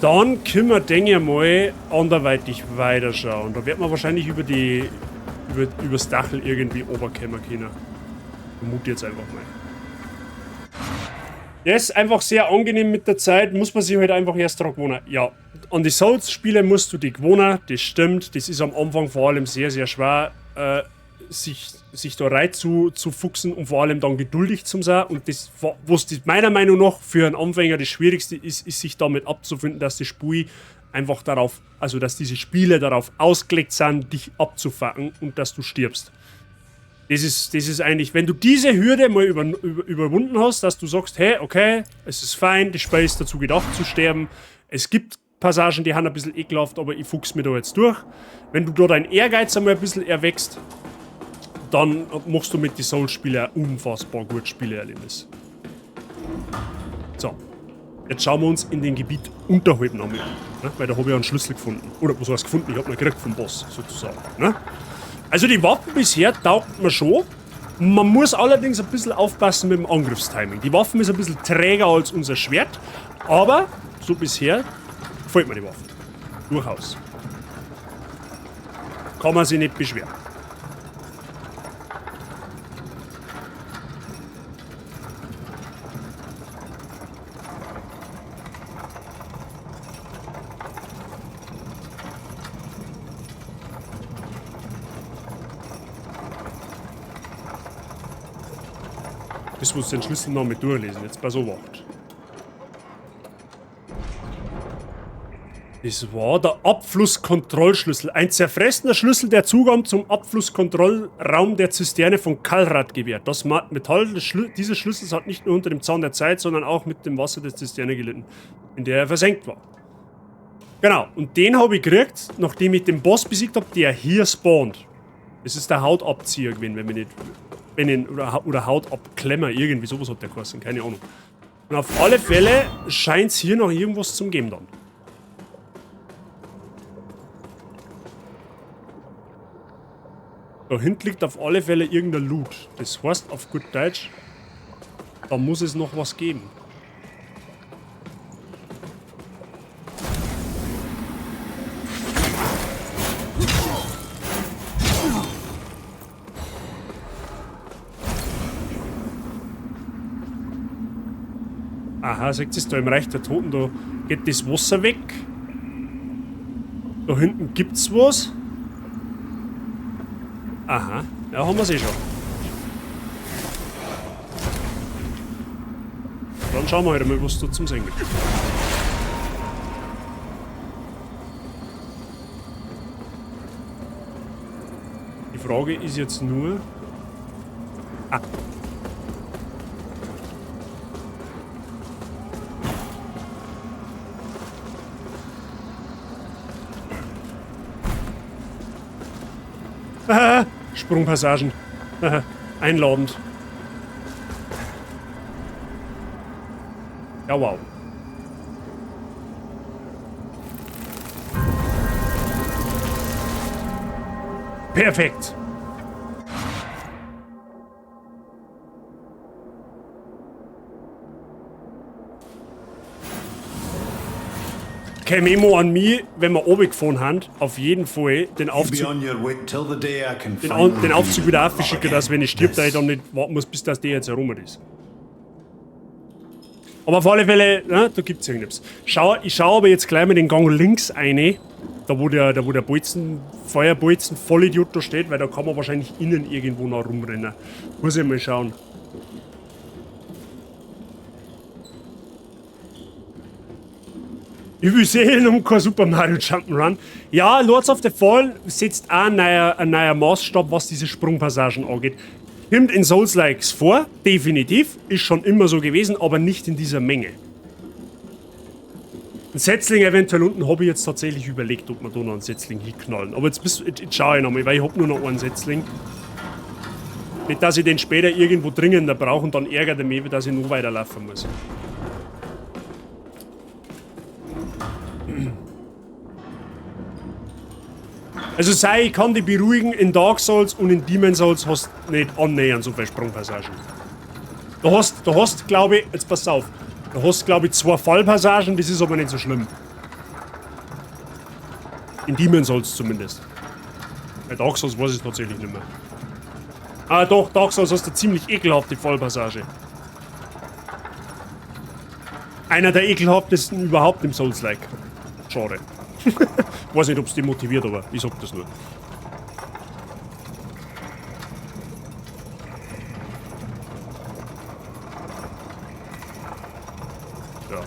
Dann können wir, denke ich mal, anderweitig weiterschauen. Da wird man wahrscheinlich übers Dachl irgendwie runterkommen können. Vermute jetzt einfach mal. Das ist einfach sehr angenehm mit der Zeit, muss man sich halt einfach erst dran gewöhnen. Ja, an die Souls-Spiele musst du dich gewöhnen, das stimmt. Das ist am Anfang vor allem sehr, sehr schwer, sich da rein zu fuchsen und vor allem dann geduldig zu sein. Und das, was das meiner Meinung nach für einen Anfänger das Schwierigste ist, ist sich damit abzufinden, dass das Spiel einfach darauf, also dass diese Spiele darauf ausgelegt sind, dich abzufacken und dass du stirbst. Das ist eigentlich, wenn du diese Hürde mal überwunden hast, dass du sagst, hey, okay, es ist fein, das Spiel ist dazu gedacht zu sterben, es gibt Passagen, die haben ein bisschen ekelhaft, aber ich fuchs mir da jetzt durch. Wenn du da deinen Ehrgeiz einmal ein bisschen erwächst, dann machst du mit den Souls-Spielen ein unfassbar gutes Spielerlebnis. So. Jetzt schauen wir uns in dem Gebiet unterhalb noch mal an, ne? Weil da hab ich ja einen Schlüssel gefunden. Oder was heißt gefunden? Ich hab ihn gekriegt vom Boss, sozusagen. Ne? Also die Waffen bisher taugt mir schon. Man muss allerdings ein bisschen aufpassen mit dem Angriffstiming. Die Waffen ist ein bisschen träger als unser Schwert, aber so bisher gefällt mir die Waffe. Durchaus. Kann man sich nicht beschweren. Müssen wir uns den Schlüssel noch mit durchlesen. Jetzt bei so wacht. Das war der Abflusskontrollschlüssel. Ein zerfressener Schlüssel, der Zugang zum Abflusskontrollraum der Zisterne von Calrath gewährt. Das Metall dieses Schlüssels hat nicht nur unter dem Zahn der Zeit, sondern auch mit dem Wasser der Zisterne gelitten, in der er versenkt war. Genau, und den habe ich gekriegt, nachdem ich den Boss besiegt habe, der hier spawnt. Das ist der Hautabzieher gewesen, wenn wir nicht. Wenn ihn, oder Hautabklemmer, irgendwie sowas hat der geheißen, keine Ahnung. Und auf alle Fälle scheint es hier noch irgendwas zum geben dann. Da hinten liegt auf alle Fälle irgendein Loot. Das heißt auf gut Deutsch, da muss es noch was geben. Aha, seht ihr es da im Reich der Toten, da geht das Wasser weg. Da hinten gibt's was. Aha, ja, haben wir's eh schon. Dann schauen wir halt mal, was da zum Sehen gibt. Die Frage ist jetzt nur... Ah. Aha, Sprungpassagen. Aha, einladend. Ja, wow. Perfekt. Kein Memo an mich, wenn wir runtergefahren haben, auf jeden Fall den Aufzug, den Aufzug wieder aufschicken, dass wenn ich stirb, dass ich dann nicht warten muss, bis das der jetzt herum ist. Aber auf alle Fälle, ne, da gibt's irgendetwas. Ich schau aber jetzt gleich mal den Gang links rein, da wo der Bolzen, Feuerbolzen Vollidiot da steht, weil da kann man wahrscheinlich innen irgendwo noch rumrennen. Muss ich mal schauen. Ich will sehen um kein Super Mario Jump'n'Run. Ja, Lords of the Fallen setzt auch ein neuer Maßstab, was diese Sprungpassagen angeht. Kommt in Souls-Likes vor, definitiv. Ist schon immer so gewesen, aber nicht in dieser Menge. Ein Setzling eventuell unten habe ich jetzt tatsächlich überlegt, ob wir da noch einen Setzling hinknallen. Aber jetzt schaue ich nochmal, weil ich hab nur noch einen Setzling. Nicht, dass ich den später irgendwo dringender brauche und dann ärgert er mich, dass ich noch weiterlaufen muss. Also sei, ich kann dich beruhigen, in Dark Souls und in Demon Souls hast du nicht annähernd so viele Sprungpassagen. Du hast, glaube ich, jetzt pass auf, du hast, glaube ich, 2 Fallpassagen, das ist aber nicht so schlimm. In Demon Souls zumindest. Bei Dark Souls weiß ich tatsächlich nicht mehr. Ah doch, Dark Souls hast du ziemlich ekelhafte Fallpassage. Einer der ekelhaftesten überhaupt im Souls-like. Schade. Weiß nicht, ob's die motiviert, aber ich sag das nur. Ja.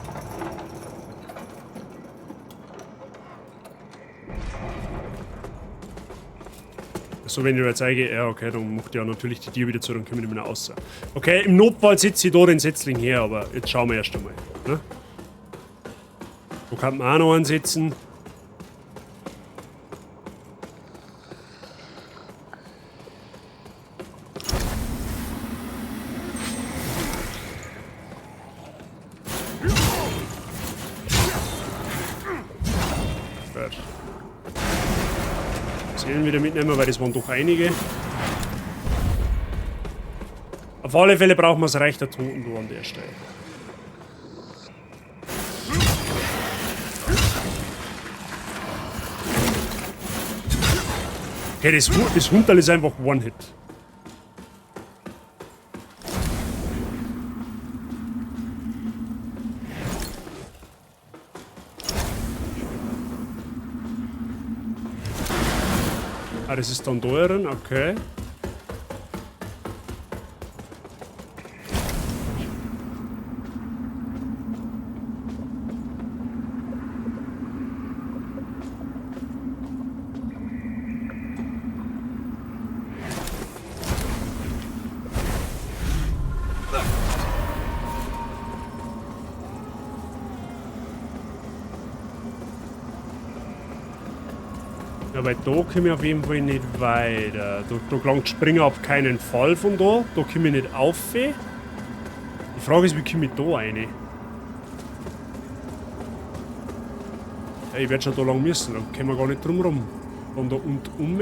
So, wenn ich jetzt zeige, ja, okay, dann macht ja natürlich die Tür wieder zu, dann können wir nicht mehr raus. Okay, im Notfall setze ich da den Setzling her, aber jetzt schauen wir erst einmal. Ne? Da kann man auch noch ansetzen. Seelen wieder mitnehmen, weil das waren doch einige. Auf alle Fälle brauchen wir das Reich der Toten da an der Stelle. Okay, das Hunterl ist einfach One-Hit. Ah, das ist dann teurer, okay. Ja, weil da komme ich auf jeden Fall nicht weiter. Da gelangt Springer auf keinen Fall von da. Da komme ich nicht auf. Die Frage ist, wie komme ich da rein? Ja, ich werde schon da lang müssen, da können wir gar nicht drum rum. Von da unten um.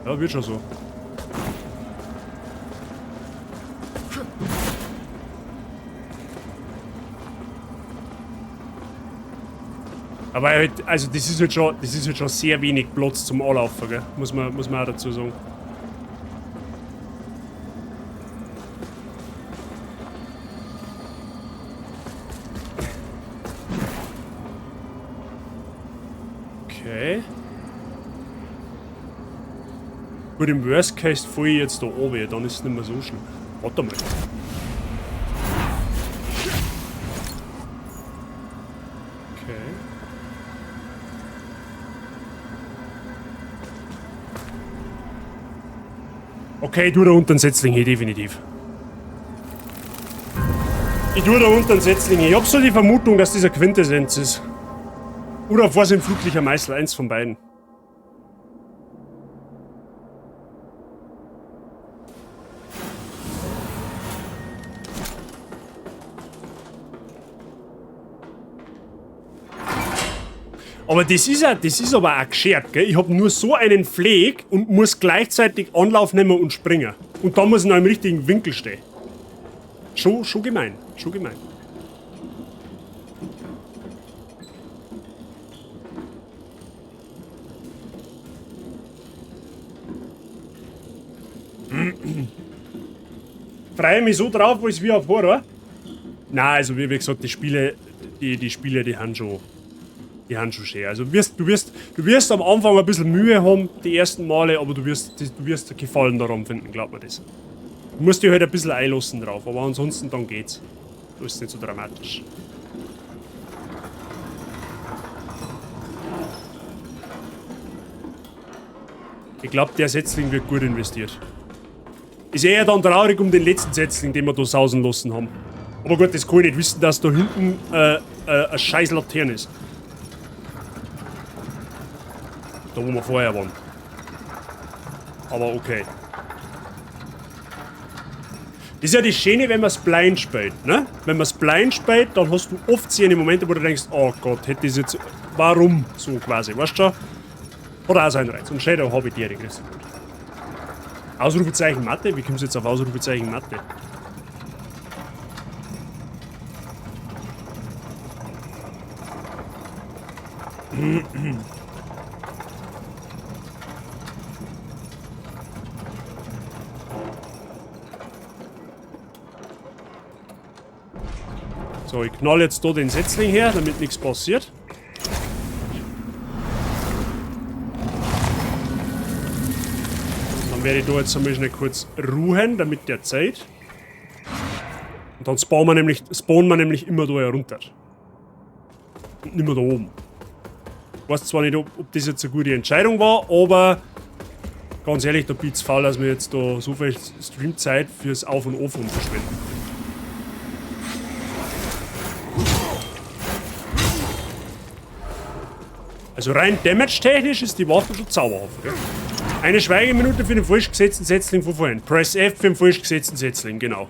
Ja, wird schon so. Aber halt, also das ist halt schon sehr wenig Platz zum Anlaufen, gell? Muss man auch dazu sagen. Okay. Gut, im Worst Case falle ich jetzt da oben, dann ist es nicht mehr so schlimm. Warte mal. Okay. Okay, ich tue da unten einen Setzling hier, definitiv. Ich tue da unten einen Setzling hier. Ich hab so die Vermutung, dass dieser Quintessenz ist. Oder auf was ein fluglicher Meißel, eins von beiden. Aber das ist aber auch geschert, gell? Ich hab nur so einen Fleck und muss gleichzeitig Anlauf nehmen und springen. Und dann muss ich noch im richtigen Winkel stehen. Schon gemein, schon gemein. Freue mich so drauf, als wie auf Horror. Nein, also wie gesagt, die Spiele, die Spiele, die haben schon. Die haben schon schön. Also du wirst am Anfang ein bisschen Mühe haben, die ersten Male, aber du wirst Gefallen daran finden, glaub mir das. Du musst dich halt ein bisschen einlassen drauf, aber ansonsten dann geht's. Das ist nicht so dramatisch. Ich glaub, der Setzling wird gut investiert. Ist eher dann traurig um den letzten Setzling, den wir da sausen lassen haben. Aber gut, das kann ich nicht wissen, dass da hinten eine scheiß Laterne ist. Da wo wir vorher waren. Aber okay. Das ist ja das Schöne, wenn man's blind spielt, ne? Wenn man's blind spielt, dann hast du oft so eine Momente, wo du denkst, oh Gott, hätte das jetzt... Warum? So quasi, weißt du schon? Hat auch seinen Reiz. Und Shadow habe ich dir, grüß dich. Ausrufezeichen Mathe? Wie kommst du jetzt auf Ausrufezeichen Mathe? So, ich knall jetzt da den Setzling her, damit nichts passiert. Dann werde ich da jetzt einmal schnell kurz ruhen, damit der Zeit. Und dann spawnen wir nämlich immer da herunter. Und nicht mehr da oben. Ich weiß zwar nicht, ob das jetzt eine gute Entscheidung war, aber ganz ehrlich, da bin ich faul, dass wir jetzt da so viel Streamzeit fürs Auf- und Off verschwenden. Also rein damage-technisch ist die Waffe schon zauberhaft, gell? Eine Schweigeminute für den falsch gesetzten Setzling von vorhin. Press F für den falsch gesetzten Setzling, genau.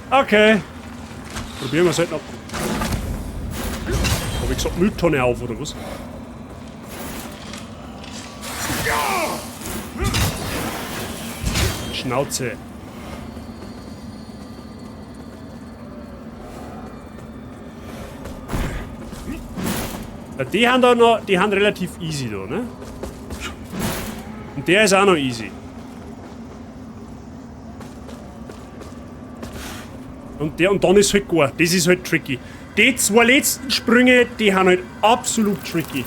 Okay. Probieren wir's halt noch. Hab ich gesagt, Mülltonne auf, oder was? Schnauze. Ja, die haben da noch, die haben relativ easy da, ne? Und der ist auch noch easy. Und dann ist halt gar, das ist halt tricky. Die zwei letzten Sprünge, die sind halt absolut tricky.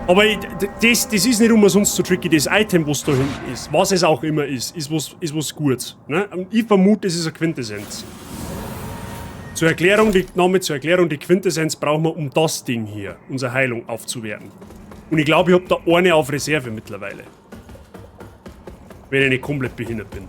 Aber das ist nicht umsonst so tricky, das Item, was da hinten ist, was es auch immer ist, ist was Gutes. Ne? Und ich vermute, es ist eine Quintessenz. Zur Erklärung, die, Name zur Erklärung, die Quintessenz brauchen wir, um das Ding hier, unsere Heilung, aufzuwerten. Und ich glaube, ich hab da eine auf Reserve mittlerweile. Wenn ich nicht komplett behindert bin.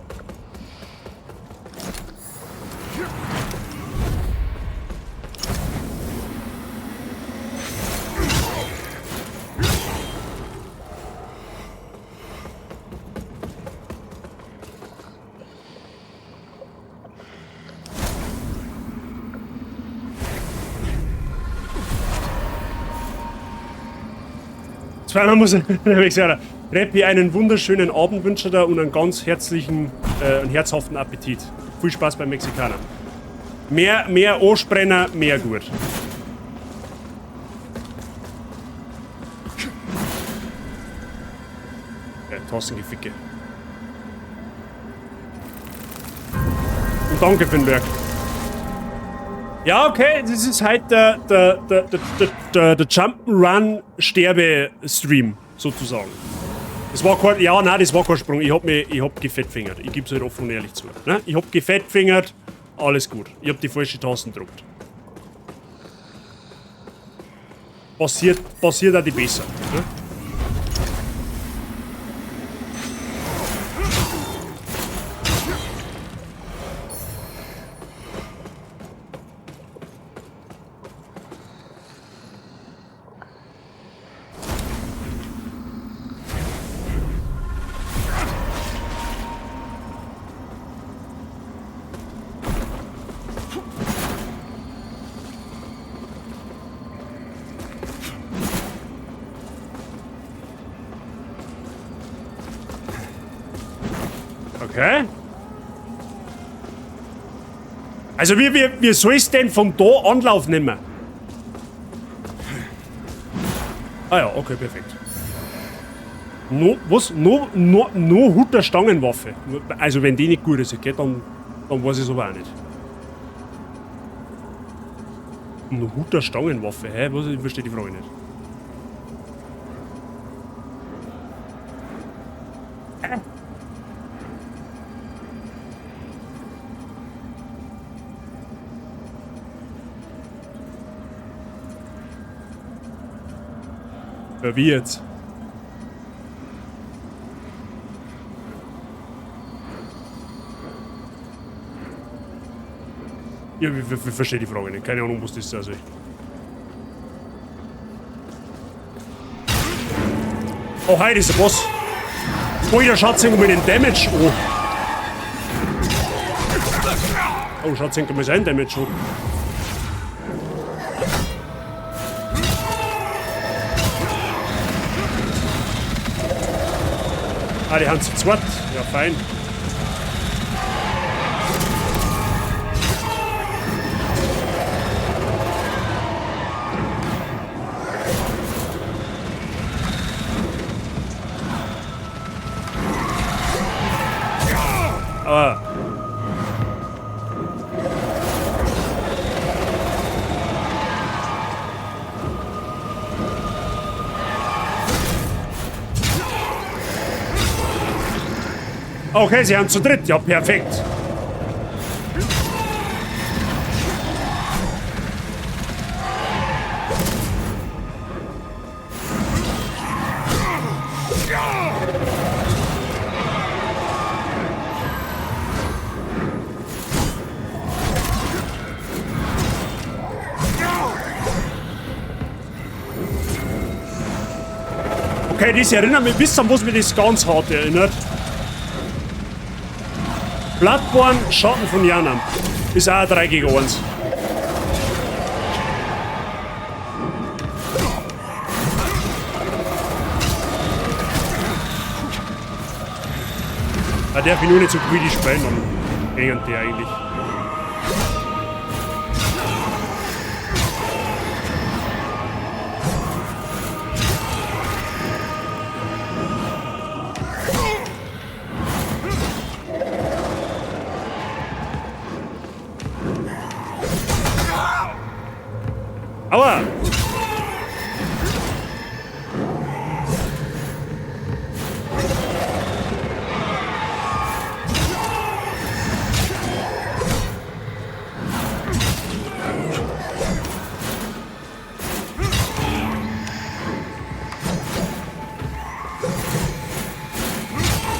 Zweimal muss ich Reppi, einen wunderschönen Abend wünsche da und einen ganz herzlichen, einen herzhaften Appetit. Viel Spaß beim Mexikaner. Mehr Ansprenner, mehr gut. Ja, Tassengeficke. Und danke für den Lurk. Ja, okay, das ist halt der Jump'n'Run-Sterbe-Stream, sozusagen. Das war kein, ja, nein, das war kein Sprung. Ich hab gefettfingert. Ich geb's halt offen und ehrlich zu. Ne? Ich hab gefettfingert, alles gut. Ich hab die falsche Tasten gedruckt. Passiert auch die besser. Ne? Okay. Also wie soll's denn von da Anlauf nehmen? Ah ja, okay, perfekt. No, was? No, no, no Hutter Stangenwaffe. Also wenn die nicht gut ist, okay, dann weiß ich es aber auch nicht. No Hutter Stangenwaffe, hä? Was? Ich verstehe die Frage nicht. Hä? Ja, wie jetzt? Ja, ich verstehe die Frage nicht. Keine Ahnung, was das sein soll. Oh, hey, das ist ein Boss. Alter, schaut sich mal den Damage an. Oh, schaut sich mal seinen Damage an. Ah, die haben zu zweit. Ja, fein. Ah. Okay, sie haben zu dritt. Ja, perfekt. Okay, das erinnert mich, wisst ihr, was mich das ganz hart erinnert? Bloodborne, Schatten von Yharnam. Ist auch ein 3 gegen 1. Da darf ich nur nicht so greedy spielen, dann gegen die eigentlich. Aua!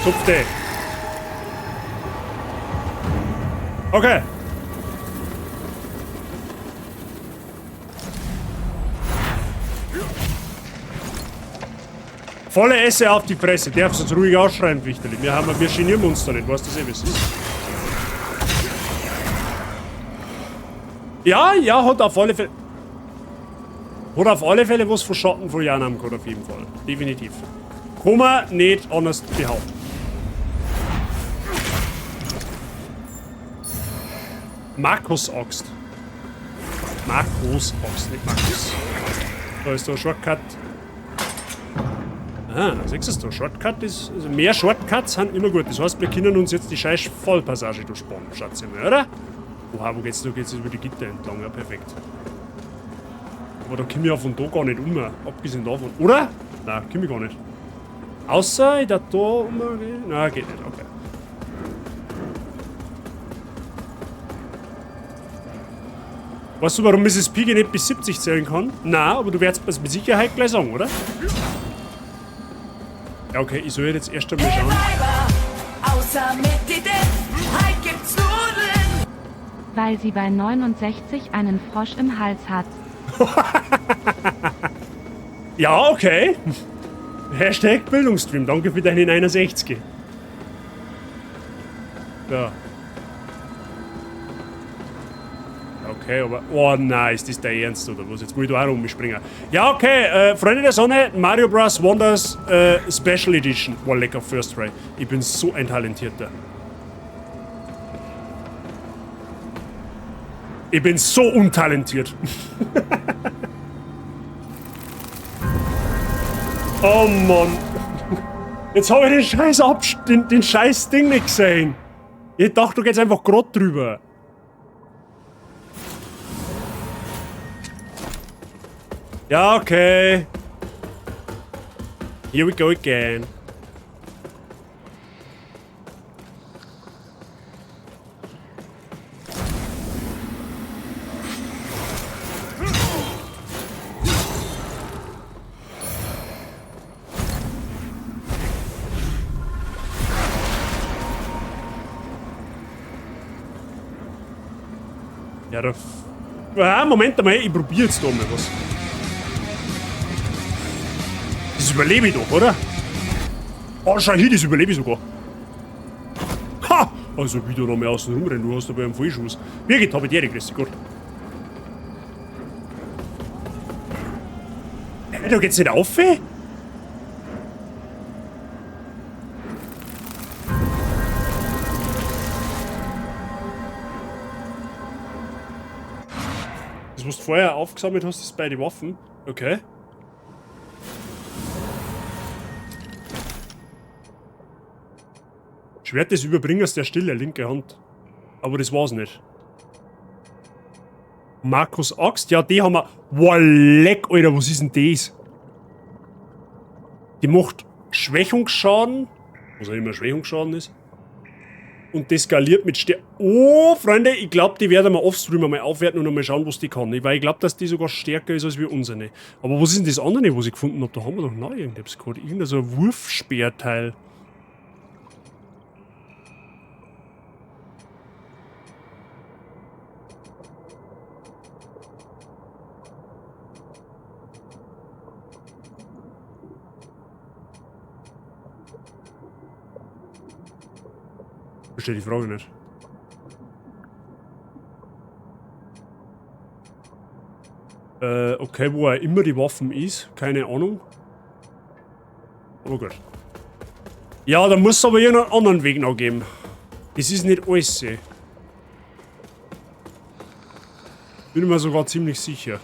Zupf dich. Okay. Volle Esse auf die Fresse. Darfst uns ruhig ausschreien, Wichterli. Wir genieren uns da nicht. Weißt du das eh, wie es ist? Ja, ja, hat auf alle Fälle. Hat auf alle Fälle was von Schatten von Janam gehabt, auf jeden Fall. Definitiv. Kann man nicht anders behaupten. Markus Axt. Markus Axt, nicht Markus. Da ist der Shortcut. Ah, siehst du, Shortcut ist. Also mehr Shortcuts sind immer gut. Das heißt, wir können uns jetzt die scheiß Vollpassage durchsparen, schätze ich mal, oder? Oha, wo geht's da? Geht's über die Gitter entlang? Ja, perfekt. Aber da komme ich ja von da gar nicht um, abgesehen davon. Oder? Nein, komme ich gar nicht. Außer ich da um. Nein, geht nicht, okay. Weißt du, warum Mrs. Piggy nicht bis 70 zählen kann? Nein, aber du wirst es mit Sicherheit gleich sagen, oder? Ja, okay, ich soll jetzt erst einmal schauen. Außer mit die Depp, heut gibt's Nudeln. Weil sie bei 69 einen Frosch im Hals hat. Ja, okay. Hashtag Bildungsstream. Danke für deine 69. Ja. Okay, aber... Oh nein, ist das der Ernst oder was? Jetzt muss ich da auch rumspringen. Ja, okay, Freunde der Sonne, Mario Bros. Wonders Special Edition. Boah, lecker First Try. Ich bin so ein Talentierter. Ich bin so untalentiert. Oh Mann. Jetzt habe ich den scheiß den scheiß Ding nicht gesehen. Ich dachte, du gehst einfach grad drüber. Ja, okay. Here we go again. Ja, da... Ah, Moment einmal, ich probiere jetzt da mal was. Das überlebe ich doch, oder? Oh, schau hier, das überlebe ich sogar. Ha! Also wieder noch mal außen rumrennen, du hast aber einen Vollschuss. Birgit, hab ich dir, grüß dich Gott. Hey, da geht's nicht auf, ey? Das, was du vorher aufgesammelt hast, ist bei den Waffen. Okay. Schwert des Überbringers der Stille, linke Hand. Aber das war's nicht. Markus Axt, ja, die haben wir. Boah, leck, Alter, was ist denn das? Die macht Schwächungsschaden. Was auch immer Schwächungsschaden ist. Und das skaliert mit Stärke. Oh, Freunde, ich glaub, die werden wir offstream mal aufwerten und mal schauen, was die kann. Weil ich glaub, dass die sogar stärker ist als wir unsere. Aber was ist denn das andere, was ich gefunden hab? Da haben wir doch noch irgendetwas gehabt. Irgendein so ein Wurfspeerteil. Verstehe die Frage nicht. Okay, wo er immer die Waffen ist, keine Ahnung. Aber gut. Ja, da muss es aber irgendeinen anderen Weg noch geben. Das ist nicht alles. Ey. Bin mir sogar ziemlich sicher.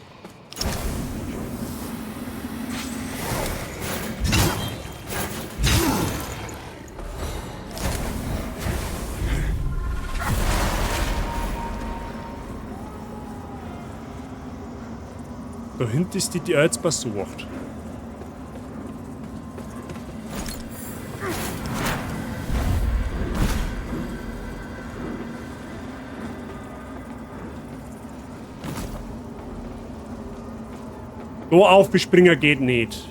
Da hinten ist die, die jetzt besucht. So auf Bespringer geht nicht.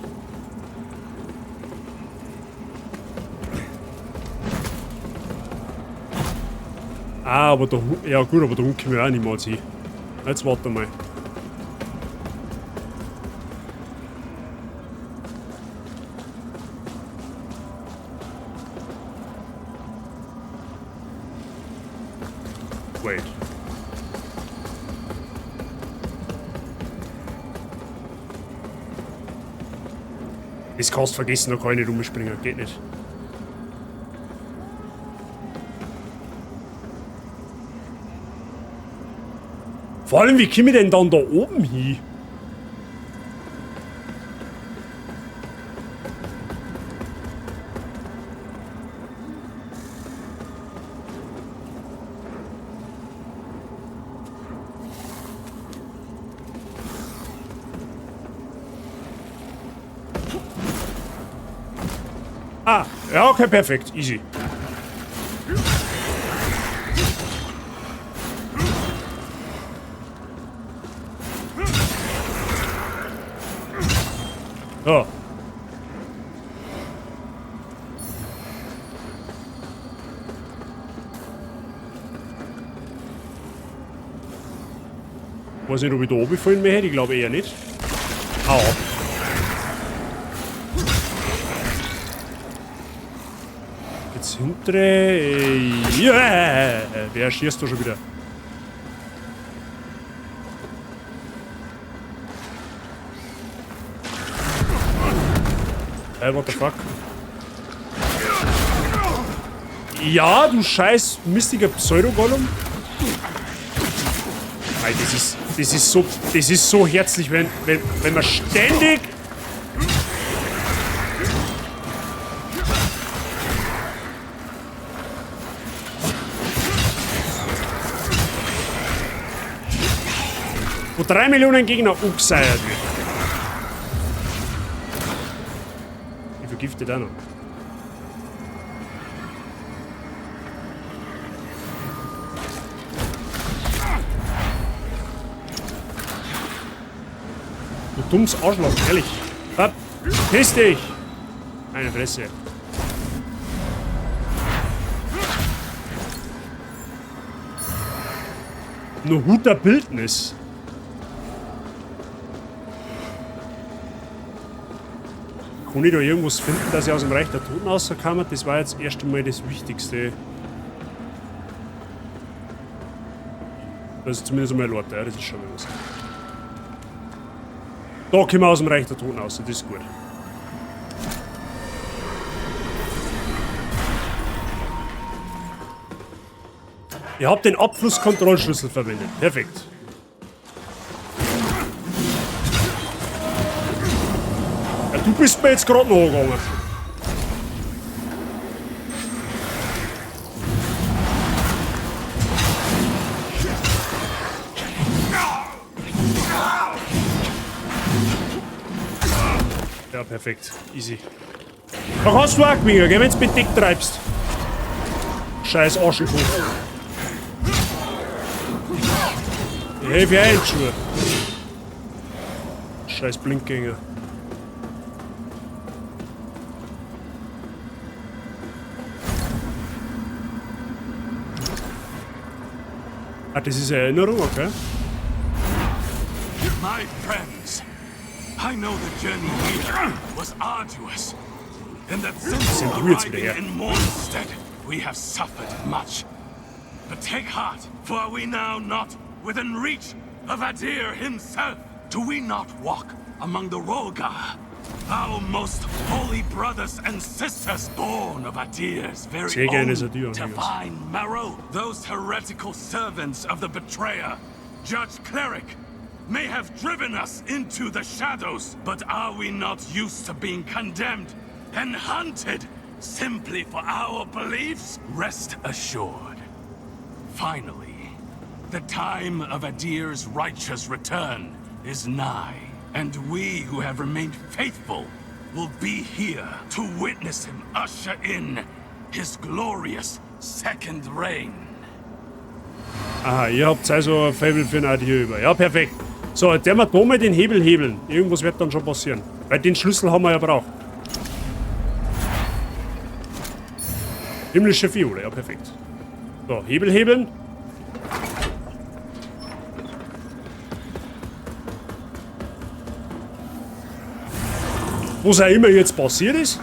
Ah, aber da, ja gut, aber da unten können wir auch niemals hin. Jetzt warte mal. Wait. Das kannst du vergessen, da kann ich nicht umspringen. Geht nicht. Vor allem, wie komme ich denn dann da oben hin? Ah, ja, okay, perfekt. Easy. So. Weiß nicht, ob ich da runterfallen möchte. Ich glaube eher nicht. Au. Jetzt hintere. Yeah! Wer schießt da schon wieder? Hey, what the fuck? Ja, du scheiß mistiger Pseudo-Gollum. Ey, das ist so herzlich, wenn man ständig... Wo 3 Millionen Gegner angeseiert wird. Ich vergifte da noch. Du dummes Arschloch, ehrlich. Verpiss dich! Meine Fresse. Nur guter Bildnis. Kann ich da irgendwas finden, dass ich aus dem Reich der Toten rauskomme? Das war jetzt erst einmal das Wichtigste. Das ist zumindest einmal Lord, ja, das ist schon mal was. Da kommen wir aus dem Reich der Toten raus, das ist gut. Ihr habt den Abflusskontrollschlüssel verwendet. Perfekt. Ja, du bist mir jetzt gerade noch angegangen. Ja, perfekt. Easy. Da kannst du auch gewinnen, gell, wenn's mit dick treibst. Scheiß Arschloch. Ich helfe ja eh schon. Scheiß Blindgänger. Ah, das ist eine Erinnerung, okay. My friends, I know the journey here was arduous, and that since arriving in Mournstead, we have suffered much. But take heart, for are we now not within reach of Adir himself? Do we not walk among the Rhogar, our most holy brothers and sisters, born of Adir's very own divine marrow? Those heretical servants of the betrayer, Judge Cleric, may have driven us into the shadows, but are we not used to being condemned and hunted simply for our beliefs? Rest assured, finally, the time of Adir's righteous return is nigh, and we who have remained faithful will be here to witness him usher in his glorious second reign. Aha, ihr habt also ein Faible für ein Adir über. Ja, perfekt. So, jetzt werden wir da mal den Hebel hebeln. Irgendwas wird dann schon passieren. Weil den Schlüssel haben wir ja braucht. Himmlische Fiole, ja, perfekt. So, Hebel hebeln. Was auch immer jetzt passiert ist.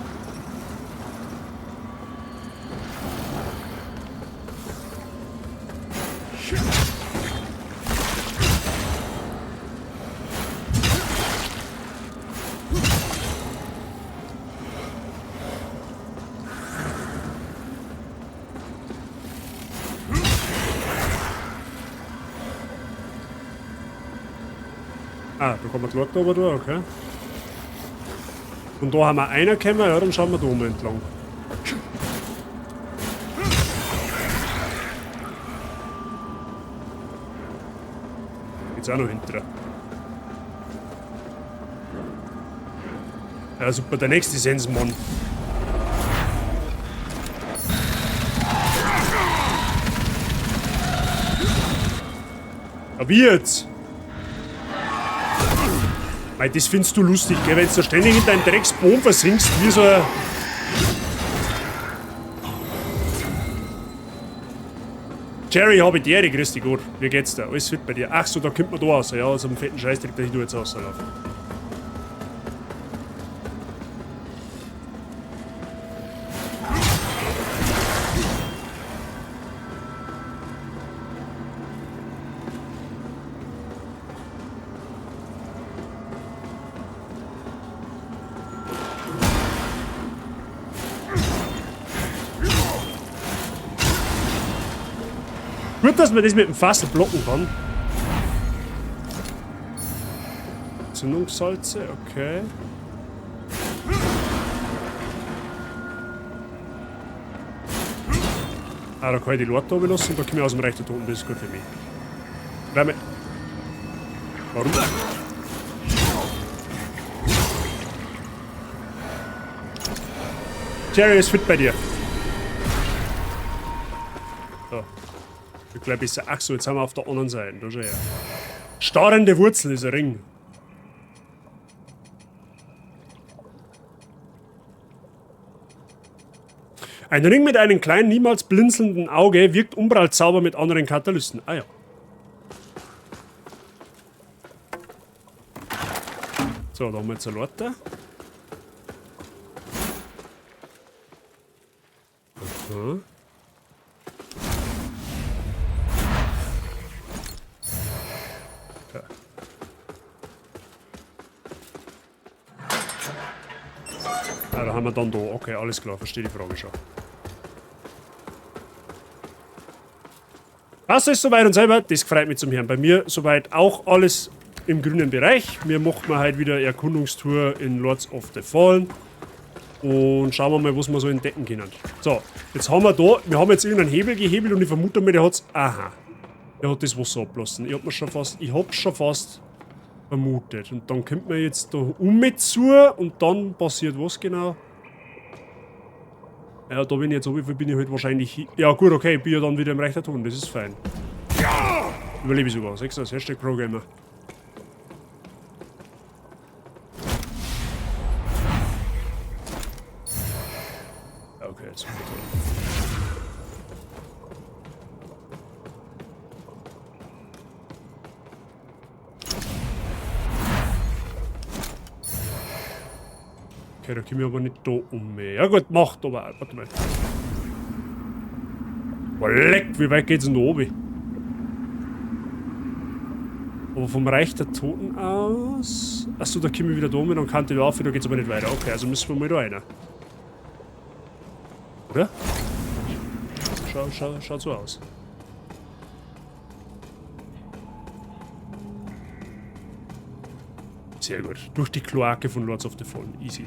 Ah, da kann man die Leute da, okay. Und da haben wir einer gekommen, ja, dann schauen wir da oben entlang. Geht's auch noch hinterher. Ja, super, der nächste Sensenmann. Ja, wie jetzt? Mei, das findest du lustig, gell? Wenn du da ständig in deinen Drecksboden versinkst, wie so ein... Jerry, hab ich die Ehre, grüß dich Gott. Wie geht's dir? Alles fit bei dir? Ach so, da kommt man da raus. Ja, aus einem fetten Scheißdreck, da ich du jetzt rauslaufe. Gut, dass man das mit dem Fassel blocken kann. Zündungssalze, okay. Ah, da kann ich die Leute oben lassen und da komme ich aus dem Reich der Toten, das ist gut für mich. Bleib mal. Warum? Jerry ist fit bei dir. So. Ich glaube, ich. Ach so, jetzt haben wir auf der anderen Seite. Da schau her. Starrende Wurzel ist ein Ring. Ein Ring mit einem kleinen, niemals blinzelnden Auge wirkt Umbralzauber mit anderen Katalysten. Ah ja. So, da haben wir jetzt eine Leute. Aha. Okay. Ah, da haben wir dann da. Okay, alles klar, verstehe die Frage schon. Was ist soweit und selber? Das freut mich zum Hören. Bei mir soweit auch alles im grünen Bereich. Wir machen halt wieder Erkundungstour in Lords of the Fallen. Und schauen wir mal, was wir so entdecken können. So, jetzt haben wir da, wir haben jetzt irgendeinen Hebel gehebelt und ich vermute mal, der hat's. Aha. Der hat das Wasser abgelassen. Ich hab mir schon fast, ich hab's schon fast vermutet. Und dann kommt man jetzt da um mit zu und dann passiert was genau? Ja, da bin ich jetzt oben, bin ich halt wahrscheinlich. Ja gut, okay, ich bin ja dann wieder im Reich der Toten, das ist fein. Überlebe ich sogar. 6, Hashtag Programmer. Okay, jetzt toll. Okay, da komme ich aber nicht da um. Ja gut, macht aber. Warte mal. Boah, leck, wie weit geht's denn da oben? Aber vom Reich der Toten aus. Achso, da komme ich wieder da um, dann kann ich da auf, da geht's aber nicht weiter. Okay, also müssen wir mal da rein. Oder? Schaut so aus. Sehr gut. Durch die Kloake von Lords of the Fallen. Easy.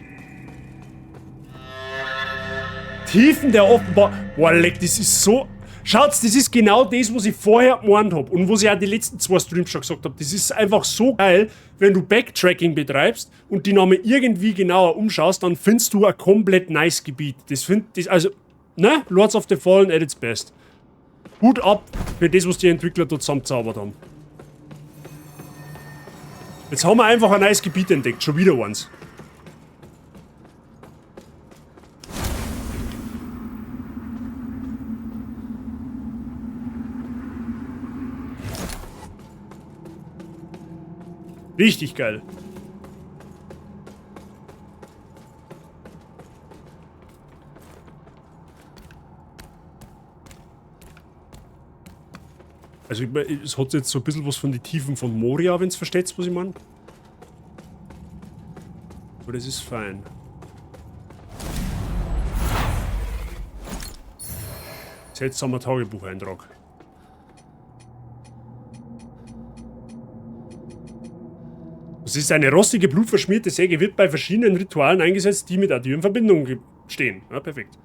Tiefen der Offenbar... Boah, leck, das ist so... Schaut's, das ist genau das, was ich vorher gemeint hab und was ich auch die letzten zwei Streams schon gesagt hab. Das ist einfach so geil, wenn du Backtracking betreibst und die Name irgendwie genauer umschaust, dann findest du ein komplett nice Gebiet. Das find, das, also, ne? Lords of the Fallen at its best. Hut ab für das, was die Entwickler dort zusammengezaubert haben. Jetzt haben wir einfach ein neues Gebiet entdeckt, schon wieder eins. Richtig geil. Also ich mein, es hat jetzt so ein bisschen was von den Tiefen von Moria, wenn's versteht, was ich mein. Aber das ist fein. Seltsamer Tagebucheintrag. Es ist eine rostige, blutverschmierte Säge, wird bei verschiedenen Ritualen eingesetzt, die mit Adyr in Verbindung stehen. Ja, perfekt.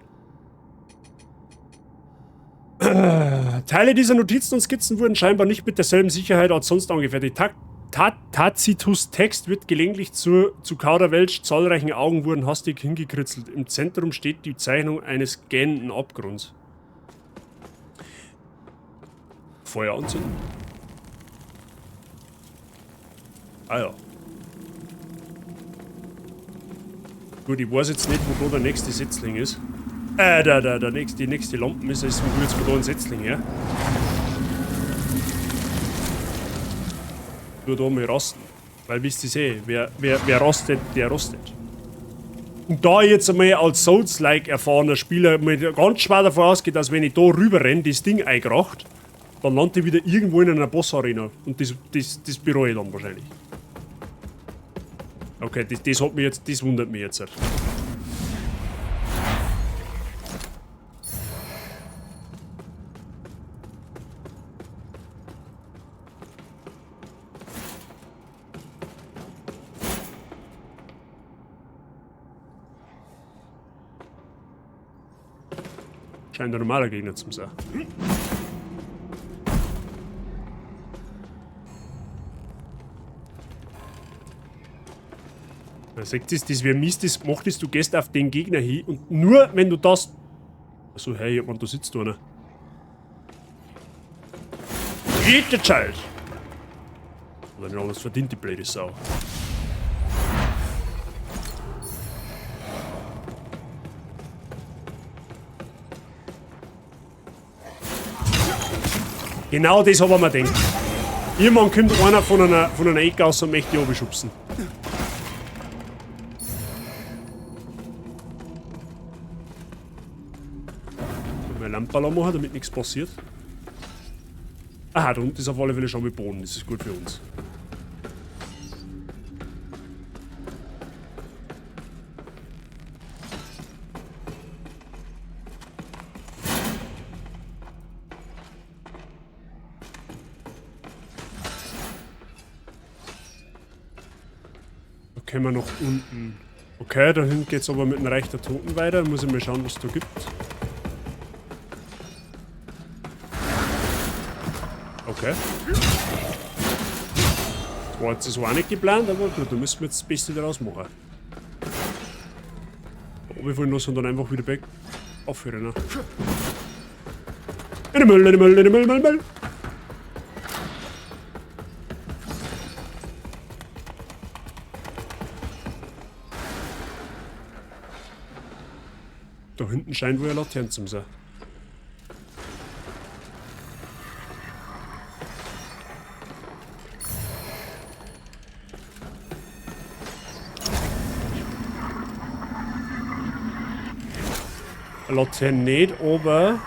Teile dieser Notizen und Skizzen wurden scheinbar nicht mit derselben Sicherheit als sonst angefertigt. Tacitus Text wird gelegentlich zu Kauderwelsch, zahlreichen Augen wurden hastig hingekritzelt. Im Zentrum steht die Zeichnung eines gähnenden Abgrunds. Feuer anzünden. Ah ja. Gut, ich weiß jetzt nicht, wo da der nächste Setzling ist. Die nächste Lampe ist, deswegen tue ich jetzt mal da einen Setzling her. Nur da mal rasten. Weil wisst ihr eh, wer rastet, der rostet. Und da ich jetzt einmal als Souls-like erfahrener Spieler mal ganz schwer davon ausgehe, dass wenn ich da rüber renne, das Ding einkracht, dann lande ich wieder irgendwo in einer Boss-Arena. Und das bereue ich dann wahrscheinlich. Okay, das hat mich jetzt, das wundert mich jetzt. Scheint ein normaler Gegner zu sein. Da seht ihr, das wäre Mist, das macht es, du gehst auf den Gegner hin und nur wenn du das. Achso, hey, man, da sitzt einer. Geht der Child! Oder nicht alles verdient, die blöde Sau. Genau das hab ich mir gedacht. Irgendwann kommt einer von einer Ecke aus und möchte die runterschubsen. Mal Lampe machen, damit nichts passiert. Aha, da unten ist auf alle Fälle schon mit Boden. Das ist gut für uns. Da können wir noch unten. Okay, da hinten geht's aber mit dem Reich der Toten weiter. Muss ich mal schauen, was es da gibt. Okay. Das war jetzt so auch nicht geplant, aber gut, da müssen wir jetzt das Beste daraus machen. Runterfallen lassen und dann einfach wieder back aufhören. Ne? In den Müll, in den Müll, in den Müll, Müll, Müll. Da hinten scheint wohl eine Laterne zu sein. Laterne nicht, aber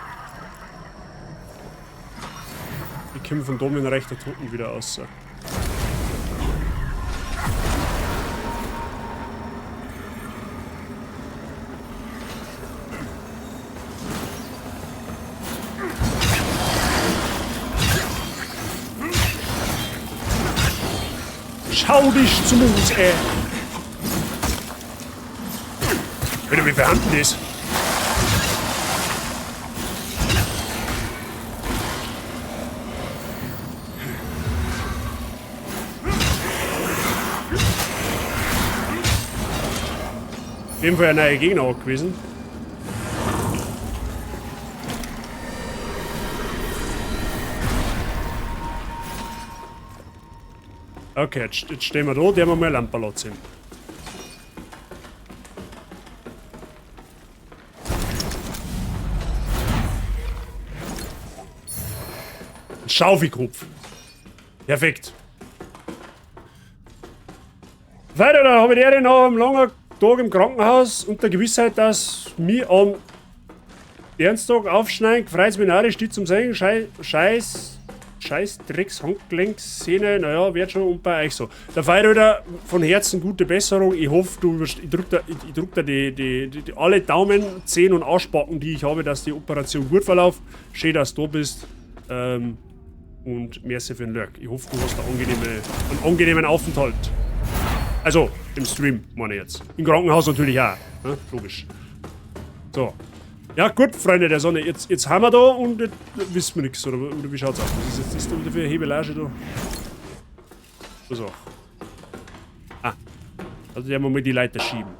ich komme von da mit dem Reich der Toten wieder raus. Schau dich zum Mus, ey! Alter, wie verhanden das? Auf jeden Fall ein neuer Gegner auch gewesen. Okay, jetzt stehen wir da, der wir mal eine Lampe ziehen. Ein Schaufelkopf. Perfekt. Weiter, da habe ich die noch am langen Tag im Krankenhaus und der Gewissheit, dass mich am Dienstag aufschneiden, freut's mich narrisch, die zum Sehen, Scheiß, Drecks, Handgelenkszene, naja, wird schon und bei euch so. Der Feier wieder von Herzen gute Besserung. Ich hoffe, ich drück da die alle Daumen, Zehen und Arschbacken, die ich habe, dass die Operation gut verläuft. Schön, dass du da bist. Und merci für den Lurk. Ich hoffe, du hast einen angenehmen Aufenthalt. Also, im Stream, meine ich jetzt. Im Krankenhaus natürlich auch. Ne? Logisch. So. Ja gut, Freunde der Sonne, jetzt haben wir da und jetzt wissen wir nichts. Oder wie schaut's aus? Was ist jetzt das da wieder für eine Hebelage da? Was auch. Ah. Also werden wir mal die Leiter schieben.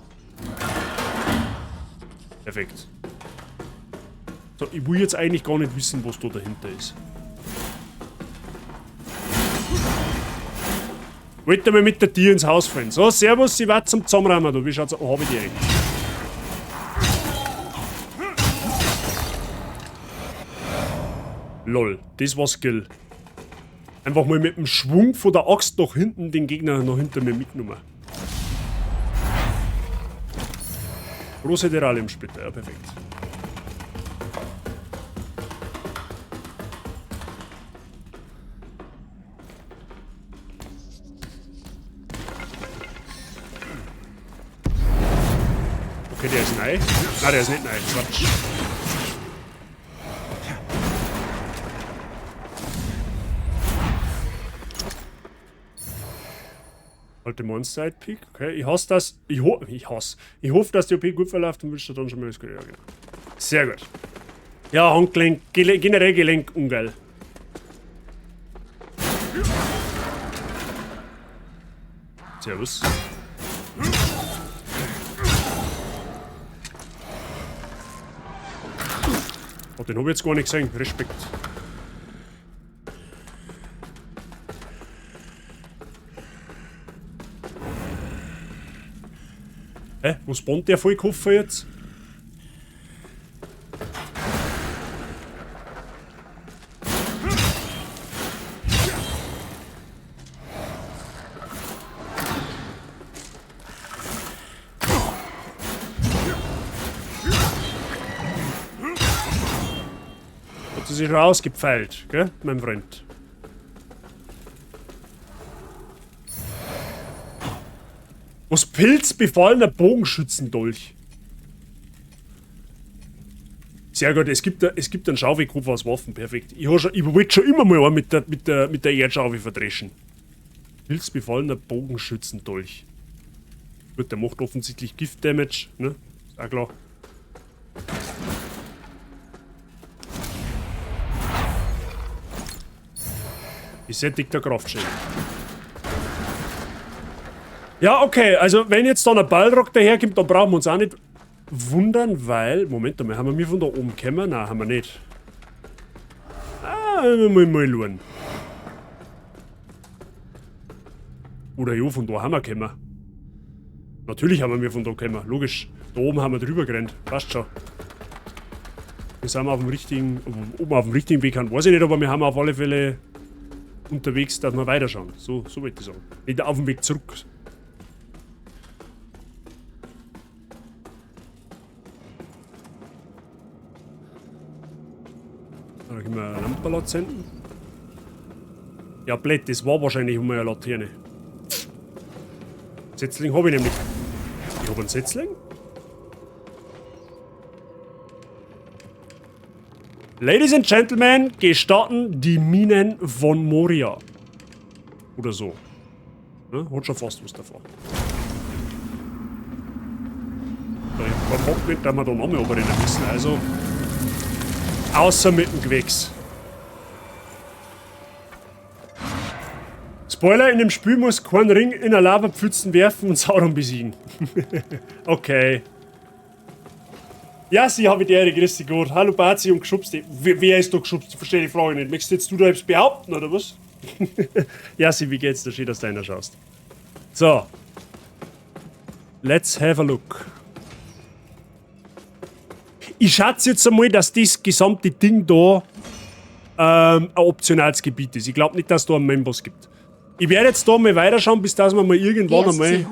Perfekt. So, ich will jetzt eigentlich gar nicht wissen, was da dahinter ist. Wollte mal mit der Tür ins Haus fallen. So, servus, ich warte zum Zusammenräumen da. Wie schaut's aus? Oh, hab ich die eigentlich? Lol, das war Skill. Einfach mal mit dem Schwung von der Axt nach hinten den Gegner noch hinter mir mitgenommen. Große Deralium-Splitter, ja, perfekt. Okay, der ist neu. Nein, der ist nicht neu. Quatsch. Alte Monster Peak. Okay, ich hasse das. Ich hoffe, dass die OP gut verläuft und wünsche dir dann schon mal alles Gute. Ja, genau. Sehr gut. Ja, Handgelenk, generell Gelenk ungeil. Servus. Oh, den hab ich jetzt gar nicht gesehen. Respekt. Hä? Wo spawnt der Vollkoffer jetzt? Hat sie sich schon ausgepfeilt, gell, mein Freund? Was pilzbefallener Bogenschützendolch. Sehr gut, es gibt einen Schaufelkopf aus Waffen, perfekt. Ich wollte schon immer mal einen mit der Erdschaufel verdreschen. Pilzbefallener Bogenschützendolch. Gut, der macht offensichtlich Gift-Damage, ne? Ist auch klar. Gesättigter Kraftschild. Ja, okay, also wenn jetzt dann ein Balrog daherkommt, dann brauchen wir uns auch nicht wundern, weil... Moment einmal, haben wir von da oben gekommen? Nein, haben wir nicht. Ah, mal schauen. Oder ja, von da haben wir gekommen. Natürlich haben wir von da gekommen, logisch. Da oben haben wir drüber gerannt, passt schon. Wir sind auf dem richtigen... Ob wir auf dem richtigen Weg sind, weiß ich nicht, aber wir haben auf alle Fälle unterwegs, dass wir weiterschauen. So wollte ich sagen. Nicht auf dem Weg zurück. Da können wir eine Lampe senden. Ja, blöd, das war wahrscheinlich immer eine Laterne. Setzling habe ich nämlich. Ich habe einen Setzling? Ladies and Gentlemen, gestatten die Minen von Moria. Oder so. Ne? Hat schon fast was davon. Da ich hab keinen Bock mit, dass wir da nochmal runterrennen müssen, also. Außer mit dem Gewächs. Spoiler, in dem Spiel muss kein Ring in eine Lavapfützen werfen und Sauron besiegen. Okay. Ja, sie habe die Ehre, grüß dich Gott. Hallo Bazi und geschubst. Wer ist da geschubst? Ich verstehe die Frage nicht. Möchtest jetzt du da etwas behaupten, oder was? Ja, sie, wie geht's dir? Schön, dass du einer schaust. So. Let's have a look. Ich schätze jetzt einmal, dass das gesamte Ding da ein optionales Gebiet ist. Ich glaube nicht, dass da einen Mainboss gibt. Ich werde jetzt da mal weiterschauen, bis dass wir mal irgendwann einmal...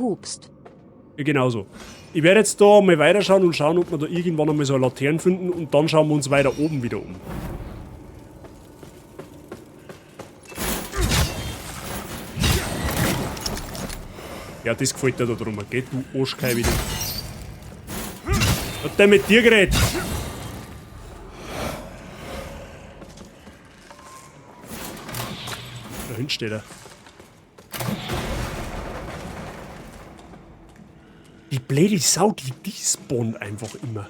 Ja, genau so. Ich werde jetzt da mal weiterschauen und schauen, ob wir da irgendwann einmal so eine Laterne finden und dann schauen wir uns weiter oben wieder um. Ja, das gefällt dir da drum. Gell, du Arschkeil wieder. Hat der mit dir geredet? Da hinten steht er. Die blöde Sau, die despawnt einfach immer.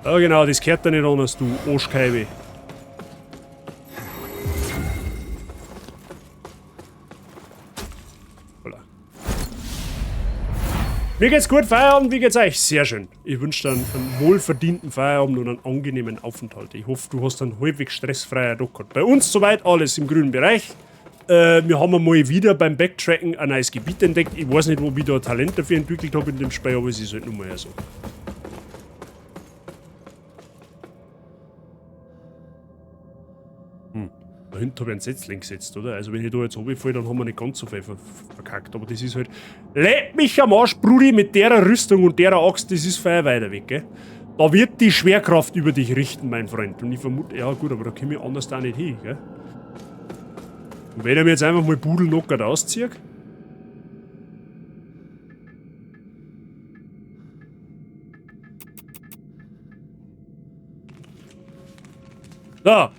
Ja genau, das gehört da nicht anders, du Arschkeibe. Voilà. Mir geht's gut, Feierabend, wie geht's euch? Sehr schön. Ich wünsche dir einen wohlverdienten Feierabend und einen angenehmen Aufenthalt. Ich hoffe, du hast einen halbwegs stressfreien Tag gehabt. Bei uns soweit alles im grünen Bereich. Wir haben einmal wieder beim Backtracken ein neues Gebiet entdeckt. Ich weiß nicht, wo ich da Talent dafür entwickelt habe in dem Spiel, aber es ist halt nun mal so. Da hinten habe ich einen Setzling gesetzt, oder? Also wenn ich da jetzt runterfalle, dann haben wir nicht ganz so viel verkackt. Aber das ist halt... Leck mich am Arsch, Brudi, mit der Rüstung und der Axt, das ist fein weiter weg, gell? Da wird die Schwerkraft über dich richten, mein Freund. Und ich vermute... Ja gut, aber da komme ich anders da nicht hin, gell? Und wenn er mir jetzt einfach mal pudelnockert auszieht... Da!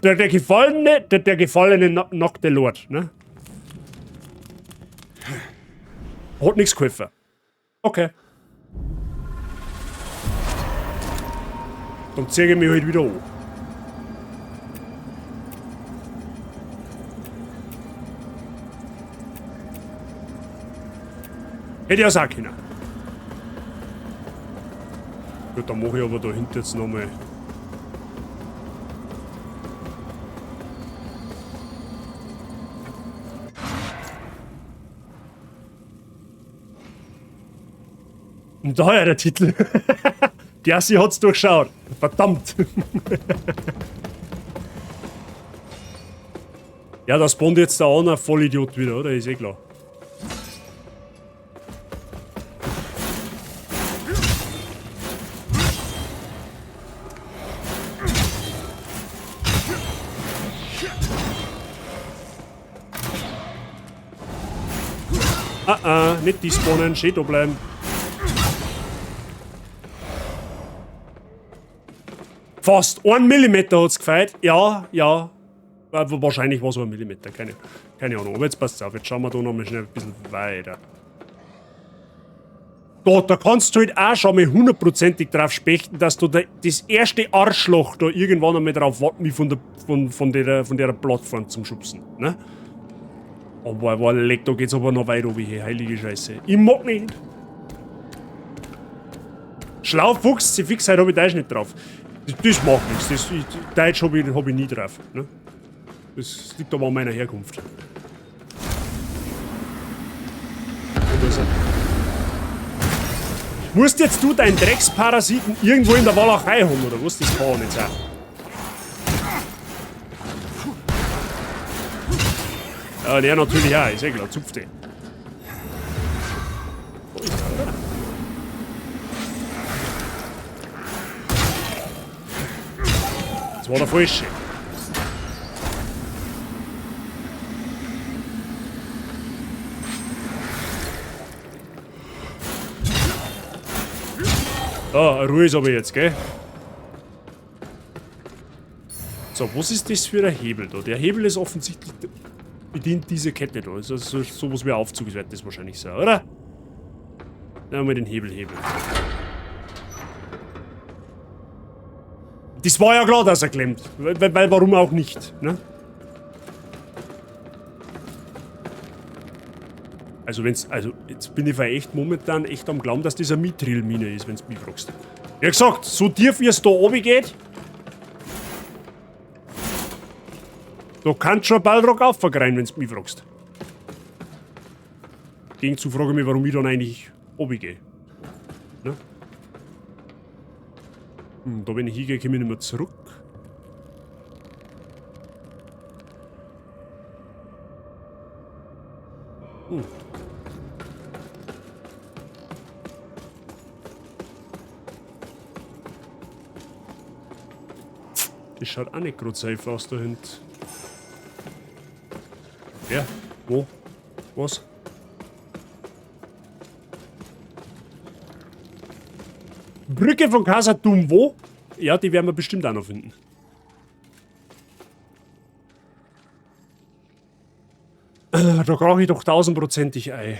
Der gefallene nackte Lord, ne? Hat nichts geholfen. Okay. Dann zieh ich mich halt wieder an. Hätte ich auch sagen können. Gut, dann mach ich aber da hinten jetzt nochmal. Und daher der Titel. Die Assi hat's durchschaut. Verdammt. Ja, da spawnt jetzt der andere Vollidiot wieder, oder? Ist eh klar. Ah, ah, nicht despawnen, schön da bleiben. Fast 1 Millimeter hat's gefällt. Ja, ja. Wahrscheinlich war's 1 Millimeter, keine Ahnung. Aber jetzt passt's auf, jetzt schauen wir da nochmal schnell ein bisschen weiter. Da kannst du halt auch schon mal hundertprozentig drauf spechten, dass du das erste Arschloch da irgendwann einmal drauf warten, mich von der Plattform zum Schubsen. Ne? Aber leck, da geht's aber noch weiter, wie heilige Scheiße. Ich mag nicht. Schlau Fuchs, die Fixheit hab ich Deutsch nicht drauf. Das macht nichts. Deutsch hab ich nie drauf. Ne? Das liegt aber an meiner Herkunft. Musst jetzt du deinen Drecksparasiten irgendwo in der Walachei haben, oder was? Das kann auch nicht sein. Ja, der natürlich auch, ist eh klar, zupft den. Das war der falsche. Ah, Ruhe ist aber jetzt, gell? So, was ist das für ein Hebel da? Der Hebel ist offensichtlich... bedient diese Kette da. Also sowas wie ein Aufzug wird das wahrscheinlich sein, oder? Nehmen wir den Hebel hebeln. Das war ja klar, dass er klemmt. Weil warum auch nicht, ne? Also wenn's, also jetzt bin ich echt momentan echt am Glauben, dass das eine Mithril-Mine ist, wenn's mich fragst. Wie gesagt, so tief wie es da oben geht, da kannst schon ein Balrog aufvergreien, wenn's mich fragst. Gegenzu frage ich mich, warum ich dann eigentlich oben gehe. Ne? Da wenn ich hingehe, komme ich nicht mehr zurück. Das schaut auch nicht grad safe aus da hinten. Wer? Wo? Was? Brücke von Khazad-dûm wo? Ja, die werden wir bestimmt auch noch finden. Da brauche ich doch 1000-prozentig Ei.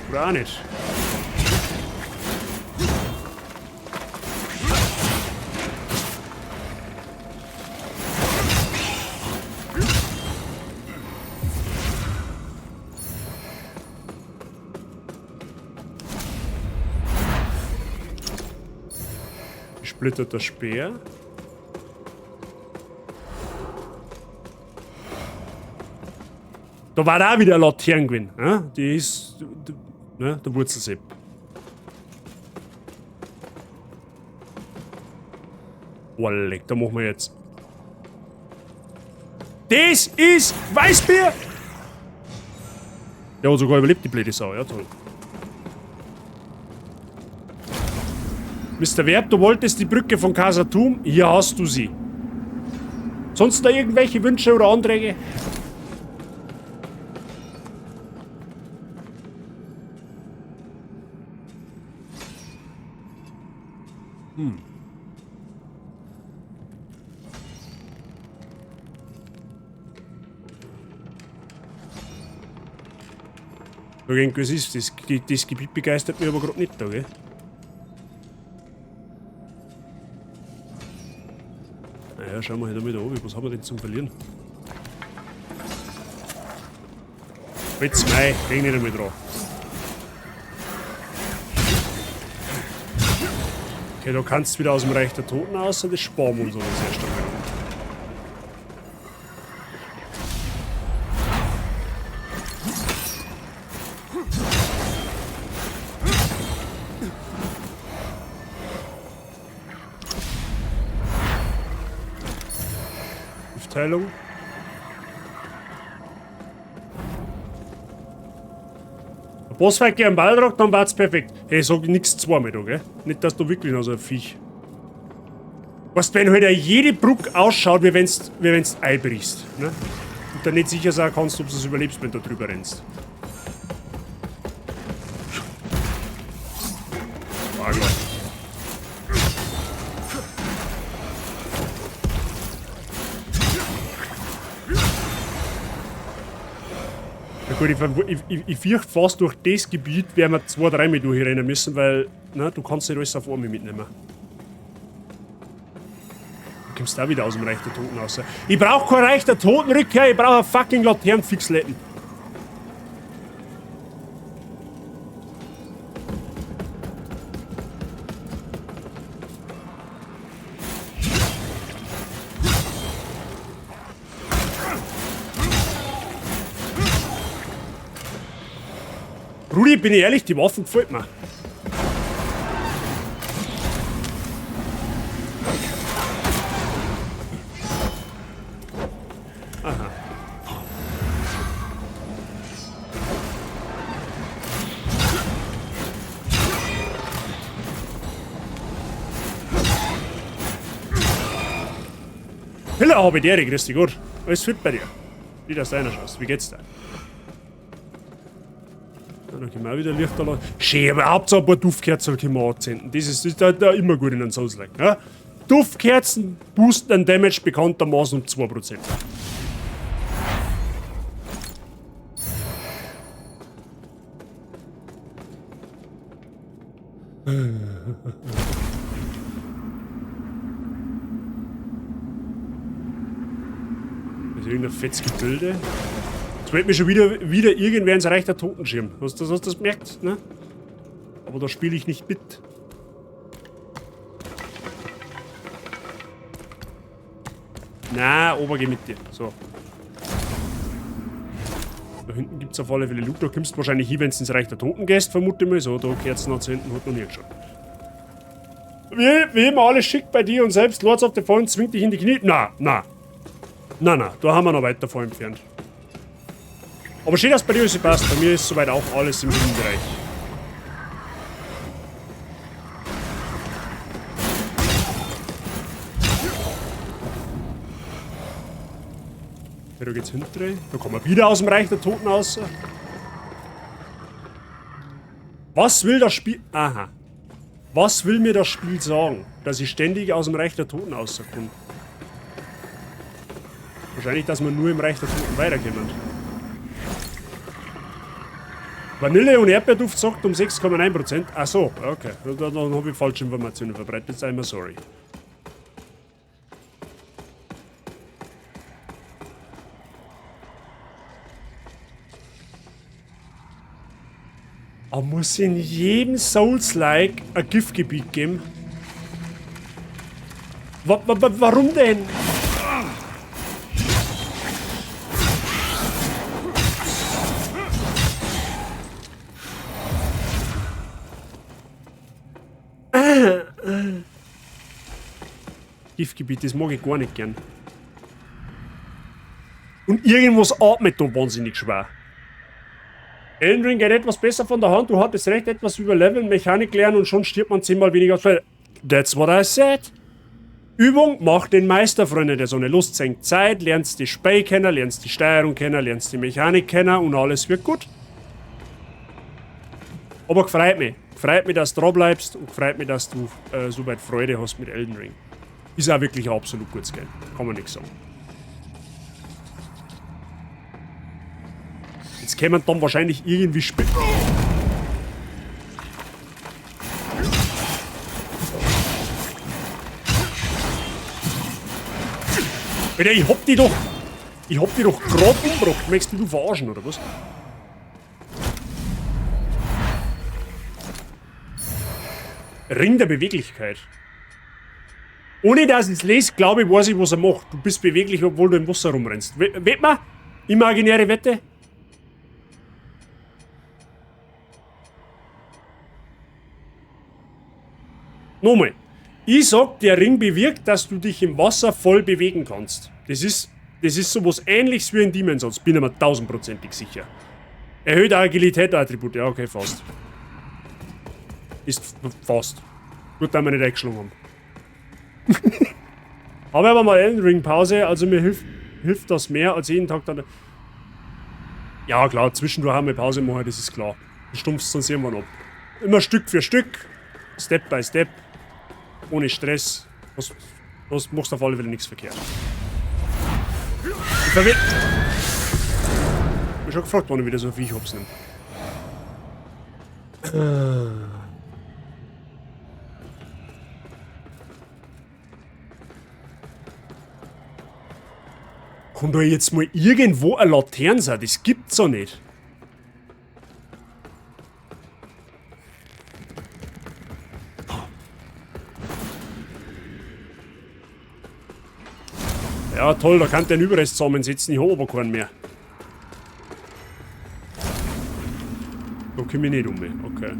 Oder auch nicht. Gesplitterter Speer. Da war auch wieder eine Laterne gewesen. Ne? Die ist. Ne? Der Wurzelsepp. Boah, leck, da machen wir jetzt. Das ist Weißbier! Der hat sogar überlebt, die blöde Sau. Ja, toll. Mr. Verb, du wolltest die Brücke von Khazad-dûm. Hier hast du sie. Sonst da irgendwelche Wünsche oder Anträge? Was ist das? Das Gebiet begeistert mich aber gerade nicht da, gell? Naja, schauen wir halt einmal da oben. Was haben wir denn zum Verlieren? Jetzt mei, denk nicht einmal dran. Okay, da kannst du wieder aus dem Reich der Toten raus, das sparen wir uns aber das erste Mal. Aufteilung. Der Bossfight gegen Balrog, dann war's perfekt. Hey, sag nix zweimal da, gell? Nicht, dass du wirklich noch so ein Viech. Weißt du, wenn halt jede Brücke ausschaut, wie wenn's einbrichst, ne? Und dann nicht sicher sein kannst, ob du es überlebst, wenn du drüber rennst. War klar. Na gut, ich fürchte fast durch das Gebiet werden wir 2, 3 Mal durchrennen müssen, weil ne, du kannst nicht alles auf einmal mitnehmen. Du kommst da wieder aus dem Reich der Toten raus. Ich brauch kein Reich der Totenrückkehr, ich brauch ein fucking Laternenfixletten. Rudi, bin ich ehrlich, die Waffen gefällt mir. Aha. Hilla, habe ich dir, grüß dich gut. Alles fit bei dir. Wie das deiner schaust. Wie geht's dir? Da können wir auch wieder Lichter lassen. Schön, aber Hauptsache ein paar Duftkerzen können wir anzünden. Das ist da immer gut in einem Souls-like. Ja? Duftkerzen boosten den Damage bekanntermaßen um 2%. Das ist irgendein fettes Gebilde. Jetzt wollte mich schon wieder irgendwer ins Reich der Totenschirm. Hast du das gemerkt? Ne? Aber da spiele ich nicht mit. Na, Ober, geh mit dir. So. Da hinten gibt es auf alle Fälle Loot. Da kommst du wahrscheinlich hin, wenn du ins Reich der Toten gehst, vermute ich mal. So, da Kerzen nach hinten hat noch nie geschaut. Wie immer alles schick bei dir und selbst Lords of the Fallen zwingt dich in die Knie. Na, na. Na, na, da haben wir noch weiter vor entfernt. Aber schön, dass bei dir alles passt. Bei mir ist soweit auch alles im grünen Bereich. Okay, da geht's hinten. Da kommen wir wieder aus dem Reich der Toten raus. Was will das Spiel... Aha. Was will mir das Spiel sagen? Dass ich ständig aus dem Reich der Toten rauskomme. Wahrscheinlich, dass wir nur im Reich der Toten weiterkommen. Vanille- und Erdbeerduft sagt um 6,9%. Ach so, okay. Dann habe ich falsche Informationen verbreitet. I'm sorry. Aber muss in jedem Souls-like ein Giftgebiet geben? Warum denn? Giftgebiet, das mag ich gar nicht gern. Und irgendwas atmet da wahnsinnig schwer. Elden Ring geht etwas besser von der Hand, du hattest recht, etwas über Leveln, Mechanik lernen und schon stirbt man 10-mal weniger als vorher. That's what I said. Übung macht den Meister, Freunde der Sonne. Lust senkt Zeit, lernst die Spey kennen, lernst die Steuerung kennen, lernst die Mechanik kennen und alles wird gut. Aber gefreut mich. Gefreut mich, dass du dran bleibst und gefreut mich, dass du so weit Freude hast mit Elden Ring. Ist auch wirklich ein absolut gutes Game. Kann man nichts sagen. Jetzt kämen dann wahrscheinlich irgendwie Alter, ich hab die doch. Ich hab die doch grad umgebracht. Möchtest du verarschen, oder was? Ring der Beweglichkeit. Ohne dass ich's lese, glaube ich, weiß ich, was er macht. Du bist beweglich, obwohl du im Wasser rumrennst. Wett mal? Imaginäre Wette? Nochmal. Ich sag, der Ring bewirkt, dass du dich im Wasser voll bewegen kannst. Das ist sowas Ähnliches wie in Demon's Souls, bin ich mir 1000-prozentig sicher. Erhöht Agilität Attribute, ja okay, fast. Ist fast. Gut, dass wir nicht eingeschlagen haben. Habe aber mal Elden Ring Pause, also mir hilft das mehr als jeden Tag dann. Ja klar, zwischendurch haben wir Pause machen, das ist klar. Du stumpfst sonst irgendwann ab. Immer Stück für Stück, Step by Step, ohne Stress. Was machst du auf alle Fälle nichts verkehrt. Ich verwirrt. Ich bin schon gefragt, wann ich wieder so ein Viech hops nehme. Kann da jetzt mal irgendwo eine Laterne sein? Das gibt's doch nicht. Ja, toll, da kann der Überrest zusammensetzen. Ich hab aber keinen mehr. Da komm ich nicht um mich. Okay.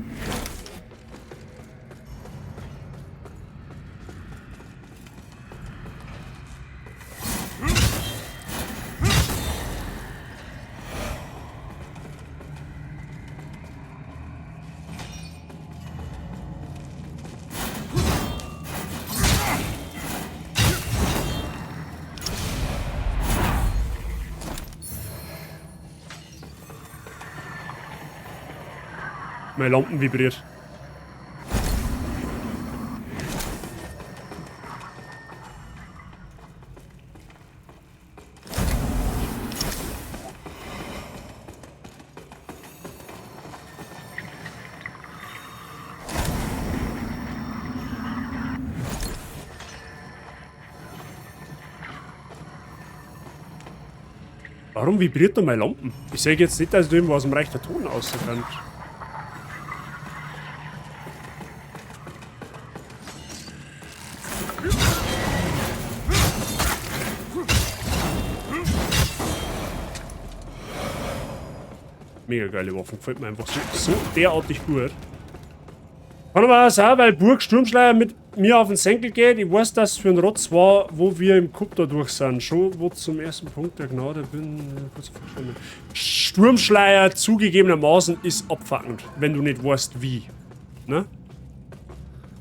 Meine Lampen vibriert. Warum vibriert da meine Lampen? Ich sehe jetzt nicht, dass ich irgendwo aus dem Reich der Ton rauskommt. Mega geile Waffen, gefällt mir einfach so derartig gut. Kann aber auch sein, weil Burg Sturmschleier mit mir auf den Senkel geht. Ich weiß, dass es für ein Rotz war, wo wir im Cup da durch sind. Schon, wo zum ersten Punkt der Gnade bin. Kurz vorstellen. Sturmschleier zugegebenermaßen ist abfuckend, wenn du nicht weißt, wie. Ne?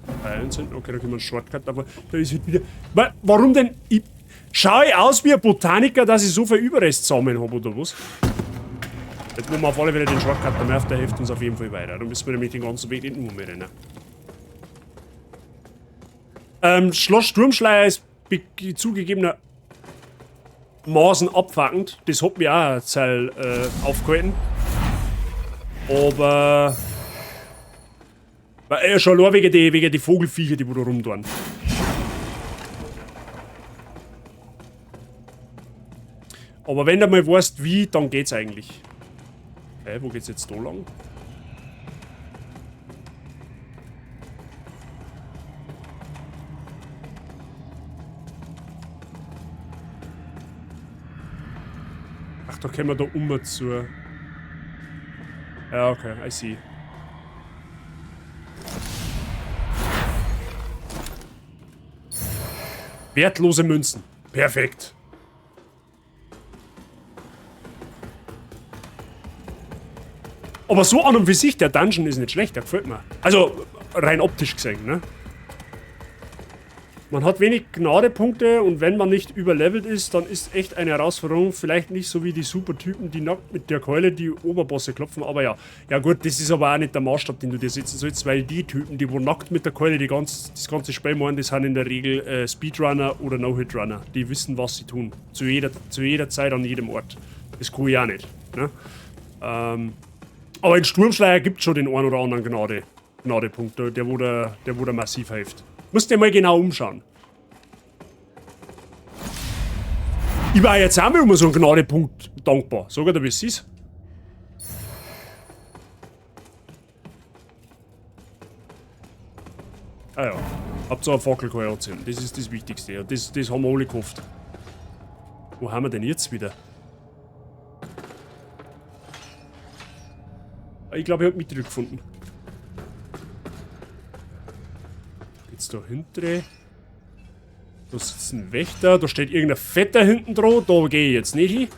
Okay, da können wir einen Shortcut, aber da ist halt wieder. Warum denn? Ich schaue ich aus wie ein Botaniker, dass ich so viel Überrest zusammen hab, oder was? Jetzt machen wir auf alle Fälle den Shortcut, der Nerv, der hilft uns auf jeden Fall weiter. Da müssen wir nämlich den ganzen Weg nicht nur mehr rennen. Schloss Sturmschleier ist zugegebener. Maßen abfuckend. Das hat mich auch eine Zeit aufgehalten. Aber... Weil, schon allein wegen die Vogelviecher, die wo da rumtun. Aber wenn du mal weißt, wie, dann geht's eigentlich. Okay, wo geht's jetzt da lang? Ach, da kommen wir da um zu. Ja, okay, I see. Wertlose Münzen. Perfekt. Aber so an und für sich, der Dungeon ist nicht schlecht, der gefällt mir. Also, rein optisch gesehen, ne? Man hat wenig Gnadepunkte und wenn man nicht überlevelt ist, dann ist echt eine Herausforderung. Vielleicht nicht so wie die Supertypen, die nackt mit der Keule die Oberbosse klopfen, aber ja. Ja gut, das ist aber auch nicht der Maßstab, den du dir setzen sollst, weil die Typen, die wo nackt mit der Keule das ganze Spiel machen, das sind in der Regel Speedrunner oder No-Hit-Runner. Die wissen, was sie tun. Zu jeder Zeit, an jedem Ort. Das kann ich auch nicht. Ne? Aber in Sturmschleier gibt es schon den einen oder anderen Gnadepunkt, der wo der massiv hilft. Musst dir mal genau umschauen. Ich war jetzt auch mal um so einen Gnadepunkt dankbar. Sag dir, wie es ist. Ah ja, Hauptsache eine Fackel kann ich anzünden. Das ist das Wichtigste. Ja, das haben wir alle gehofft. Wo haben wir denn jetzt wieder? Ich glaube, ich habe Mithril gefunden. Geht's da hinten? Da sitzt ein Wächter, da steht irgendein Vetter hinten dran, da gehe ich jetzt nicht hin.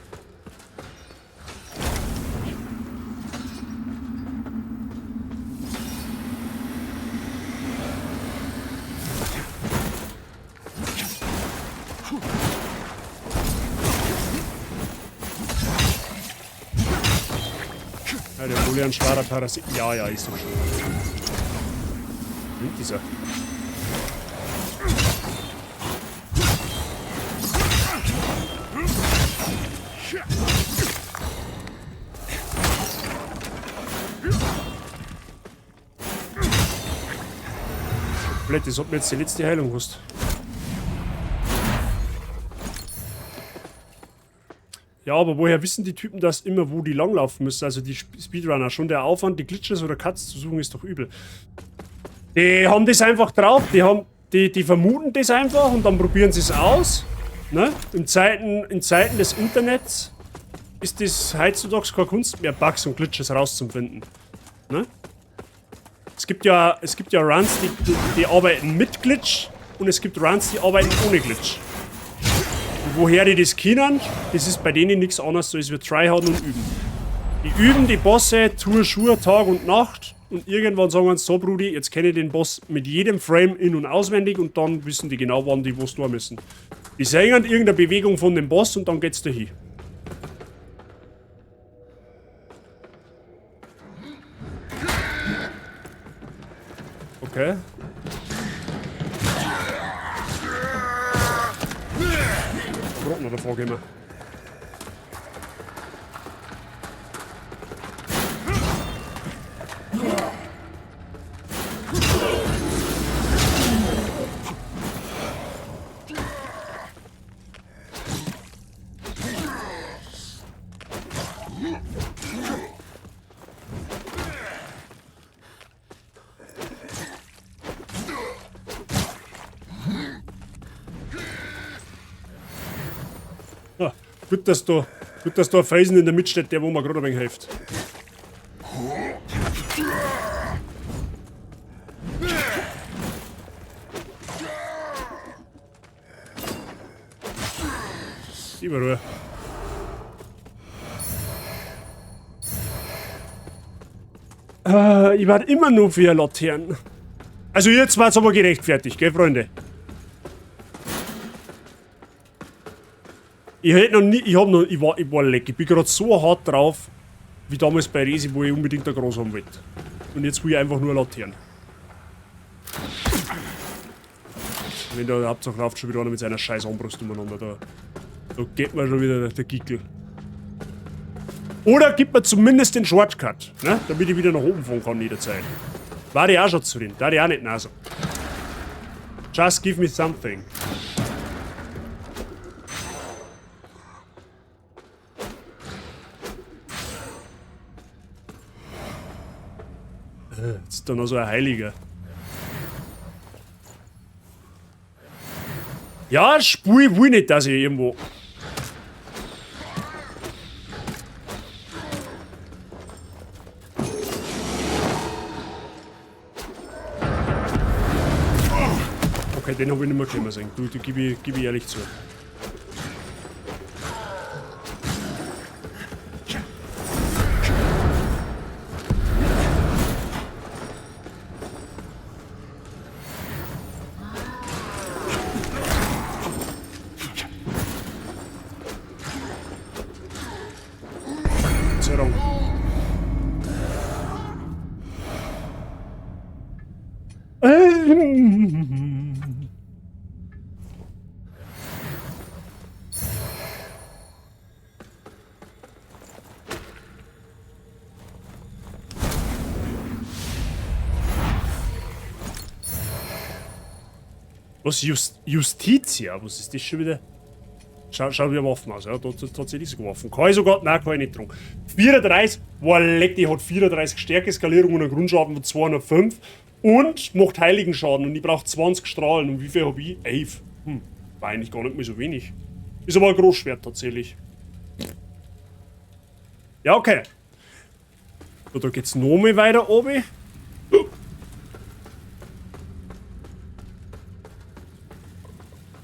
Ja, der wohl ein schwerer Parasit. Ja, ja, ist doch schon. Nimmt dieser. Blöd, das hat mir jetzt die letzte Heilung gekostet. Ja, aber woher wissen die Typen das immer, wo die langlaufen müssen? Also die Speedrunner. Schon der Aufwand, die Glitches oder Cuts zu suchen, ist doch übel. Die haben das einfach drauf. Die vermuten das einfach und dann probieren sie es aus. Ne? In Zeiten des Internets ist das heutzutage keine Kunst mehr, Bugs und Glitches rauszufinden. Ne? Es gibt ja Runs, die arbeiten mit Glitch und es gibt Runs, die arbeiten ohne Glitch. Und woher die das kennen, das ist bei denen nichts anderes, so ist wie tryharden und üben. Die üben die Bosse, Tour, Schuhe, Tag und Nacht und irgendwann sagen sie so, Brudi, jetzt kenne ich den Boss mit jedem Frame in- und auswendig und dann wissen die genau, wann die was tun müssen. Die sehen irgendeine Bewegung von dem Boss und dann geht's dahin. Okay. Da braucht noch davor gehen wir. Gut, dass da ein Felsen in der Mitte steht, der wo mir gerade ein wenig hilft. Lieber Ruhe. Ich werde immer nur für Laternen. Also jetzt war's aber gerechtfertigt, gell, Freunde? Ich hätte noch nie, ich hab noch, ich war leck, ich bin gerade so hart drauf, wie damals bei Resi, wo ich unbedingt ein Gras haben wollte. Und jetzt will ich einfach nur Laternen. Wenn der Hauptsache läuft schon wieder einer mit seiner scheiß Armbrust umeinander da. Da geht mir schon wieder der Gickel. Oder gib mir zumindest den Shortcut, ne? Damit ich wieder nach oben fahren kann jederzeit. War ich auch schon zufrieden. Da ich auch nicht naso. Just give me something. Jetzt ist da noch so ein Heiliger. Ja, Spur will nicht, dass ich irgendwo... Okay, den habe ich nicht mehr kommen sehen. Du, gib ich ehrlich zu. Sei Dank. Was? Justitia? Was ist das schon wieder? Schau wie Waffen aus. Ja, da hat tatsächlich sogar Waffen. Kann ich sogar? Nein, kann ich nicht dran. 34, boah, leck, die hat 34 Stärke-Skalierung und einen Grundschaden von 205 und macht Heiligen-Schaden und ich brauche 20 Strahlen. Und wie viel hab ich? 11. War eigentlich gar nicht mal so wenig. Ist aber ein Großschwert tatsächlich. Ja, okay. So, da geht's noch mal weiter oben.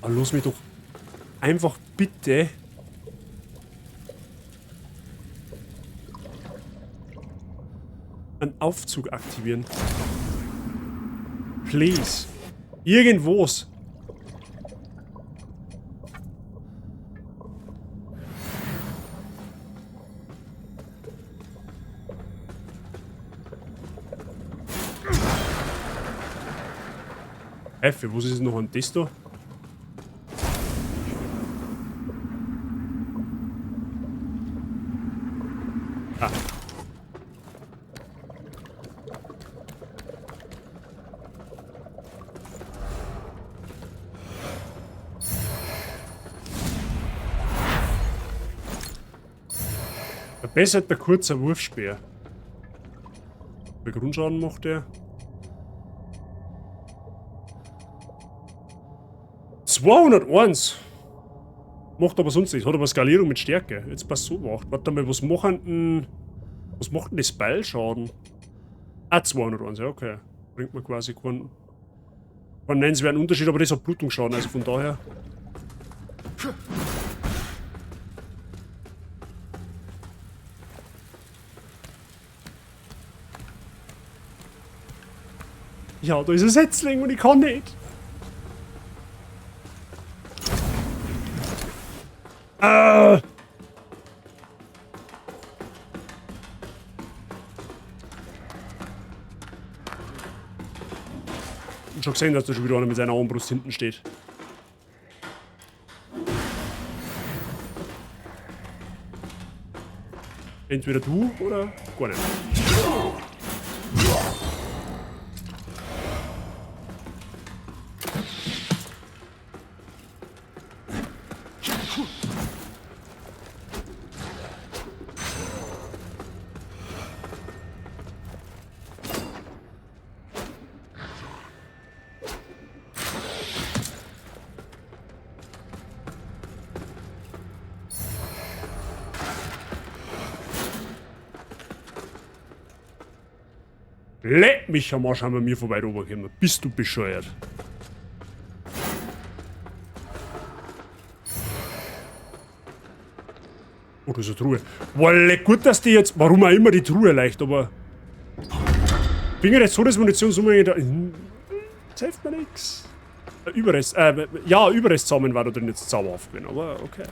Ah, lass mich doch einfach bitte. Einen Aufzug aktivieren. Please. Irgendwo's. Hä, für was ist noch ein Testo? Ah. Verbesserter kurzer Wurfspeer. Wie viel Grundschaden macht der? 201! Macht aber sonst nichts, hat aber Skalierung mit Stärke. Jetzt passt so macht. Warte mal, was machen denn. Was macht denn das Beilschaden? Ah, 201, ja, okay. Bringt mir quasi keinen nennenswerten Unterschied, aber das hat Blutungsschaden, also von daher. Ja, da ist ein Setzling und ich kann nicht. Ich hab schon gesehen, dass da schon wieder einer mit seiner Armbrust hinten steht. Entweder du oder gar nicht. Leck mich am Arsch, haben wir mir vorbei rübergekommen. Bist du bescheuert? Oh, da ist eine Truhe. Boah, leck, gut, dass die jetzt... Warum auch immer die Truhe leicht, aber... Finger jetzt so, dass Munition so da. Das hilft mir nix. Überrest... ja, Überrestsamen war da drin jetzt zauberhaft gewesen, aber okay.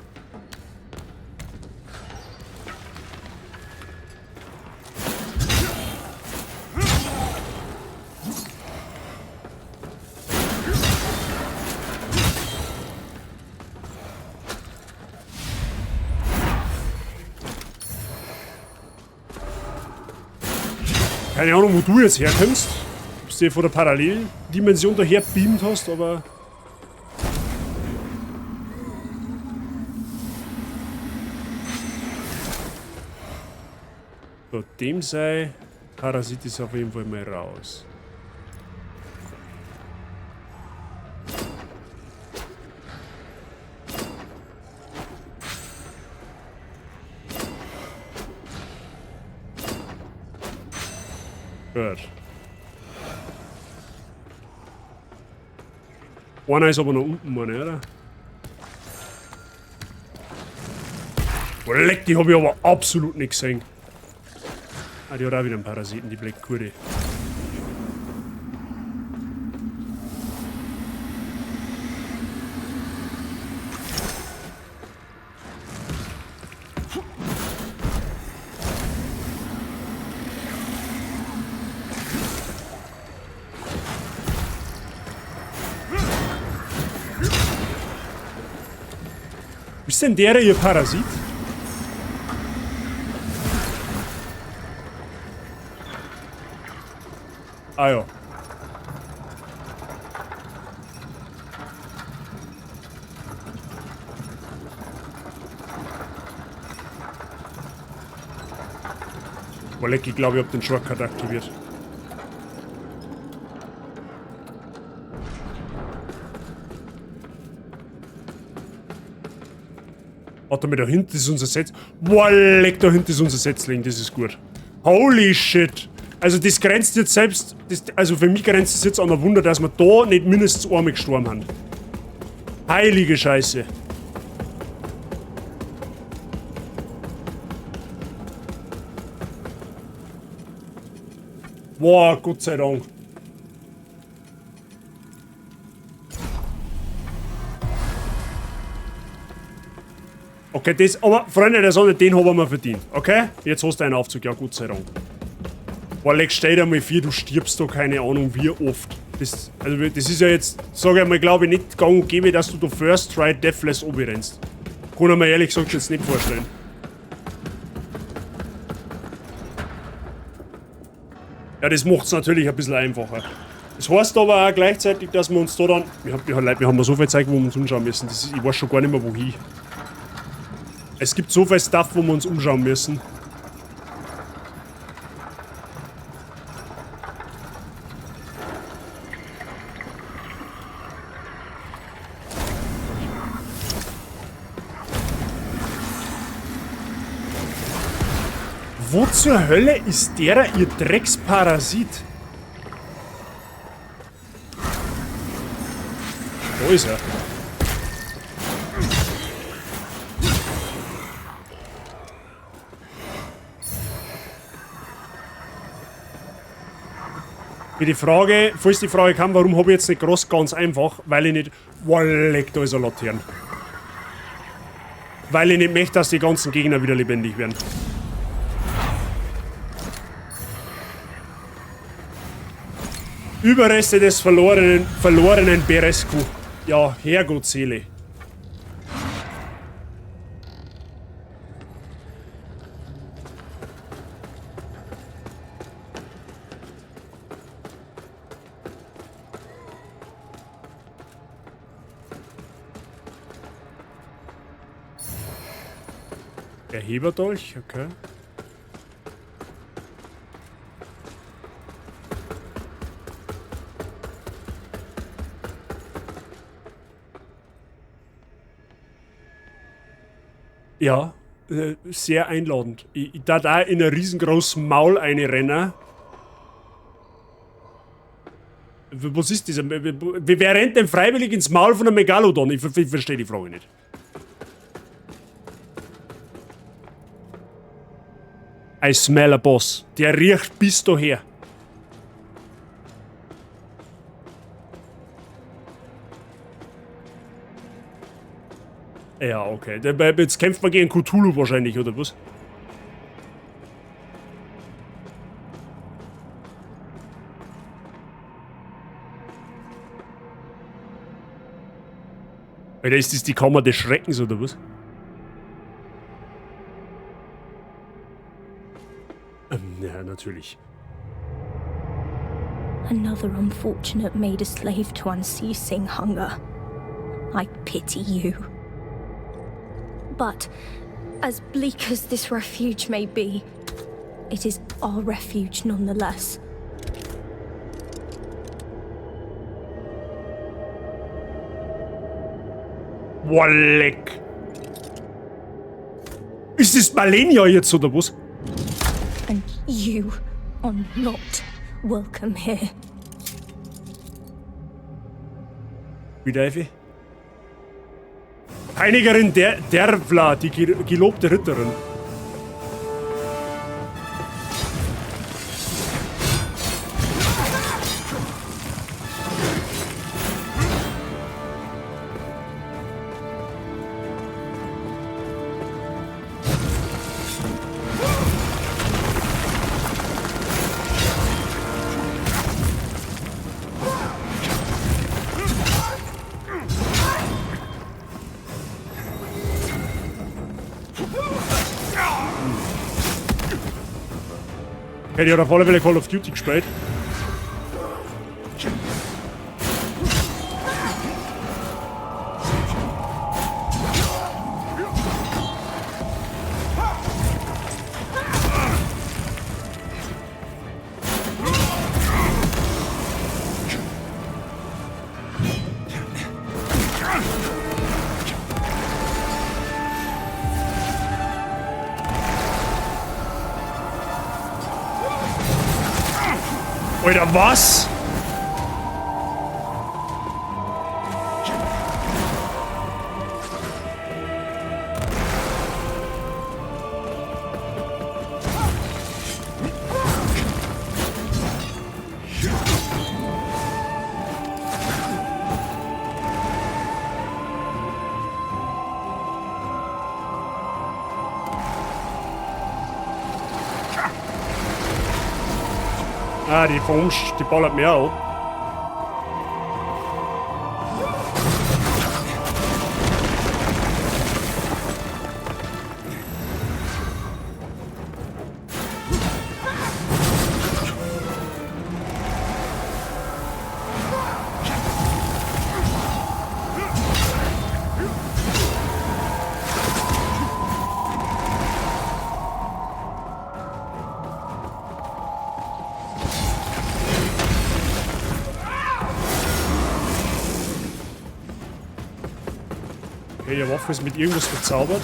Keine Ahnung, wo du jetzt herkommst. Ob du dir von der Paralleldimension daher beamt hast, aber... So, dem sei Parasit ist auf jeden Fall mal raus. Gut. Einer ist aber noch unten, meine, oder? Oh, leck, die hab ich aber absolut nicht gesehen. Ah, die hat auch wieder einen Parasiten, die Black Kurde. Ist denn der ihr Parasit? Ah ja. Boah, leck, ich glaube, ich hab den Shortcut aktiviert. Warte mal, da hinten ist unser Setz... Boah, leck, da hinten ist unser Setzling, das ist gut. Holy shit! Also das grenzt jetzt selbst... Das, also für mich grenzt es jetzt an ein Wunder, dass wir da nicht mindestens einmal gestorben haben. Heilige Scheiße. Boah, Gott sei Dank. Okay, das, aber Freunde der Sonne, den haben wir verdient, okay? Jetzt hast du einen Aufzug, ja, Gott sei Dank. Boah, leck, stell dir mal vor, du stirbst da keine Ahnung wie oft. Das, also, das ist ja jetzt, sag ich mal, glaube ich, nicht gang und gäbe, dass du da First Try Deathless rennst. Kann ich mir ehrlich gesagt jetzt nicht vorstellen. Ja, das macht's natürlich ein bisschen einfacher. Das heißt aber auch gleichzeitig, dass wir uns da dann... Wir haben so viel Zeug, wo wir uns umschauen müssen. Das ist, ich weiß schon gar nicht mehr, wohin. Es gibt so viel Stuff, wo wir uns umschauen müssen. Wo zur Hölle ist der, ihr Drecksparasit? Wo ist er? Wie die Frage, falls die Frage kam, warum habe ich jetzt nicht groß, ganz einfach, weil ich nicht... Boah, leck, da ist ein Latern. Weil ich nicht möchte, dass die ganzen Gegner wieder lebendig werden. Überreste des verlorenen Berescu. Ja, Herrgottseele. Erheberdolch, okay. Ja, sehr einladend. Ich darf da in ein riesengroßes Maul einrennen. Was ist das? Wer rennt denn freiwillig ins Maul von einem Megalodon? Ich verstehe die Frage nicht. I smell a boss. Der riecht bis daher. Ja, okay. Jetzt kämpft man gegen Cthulhu wahrscheinlich, oder was? Alter, ist das die Kammer des Schreckens, oder was? Ja, natürlich. Another unfortunate made a slave to unceasing hunger. I pity you. But, as bleak as this refuge may be, it is our refuge nonetheless. Boah, leck. Ist das Malenia jetzt oder was? And you are not welcome here. Wie darf ich? Peinigerin der Dervla, die gelobte Ritterin. Hätte ich auf alle Fälle Call of Duty gespielt. Alter, was? Ah, die Verumsch, die ballert mir auch. Okay, die Waffe ist mit irgendwas verzaubert.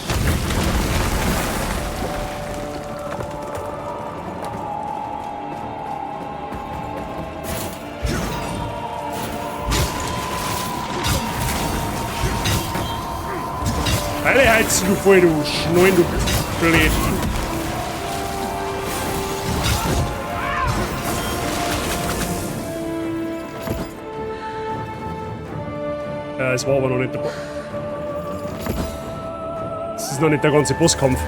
Alle heizen du voll, du Schneuen, du blöd. Ja, es war aber noch nicht der Boss. Es ist noch nicht der ganze Bosskampf.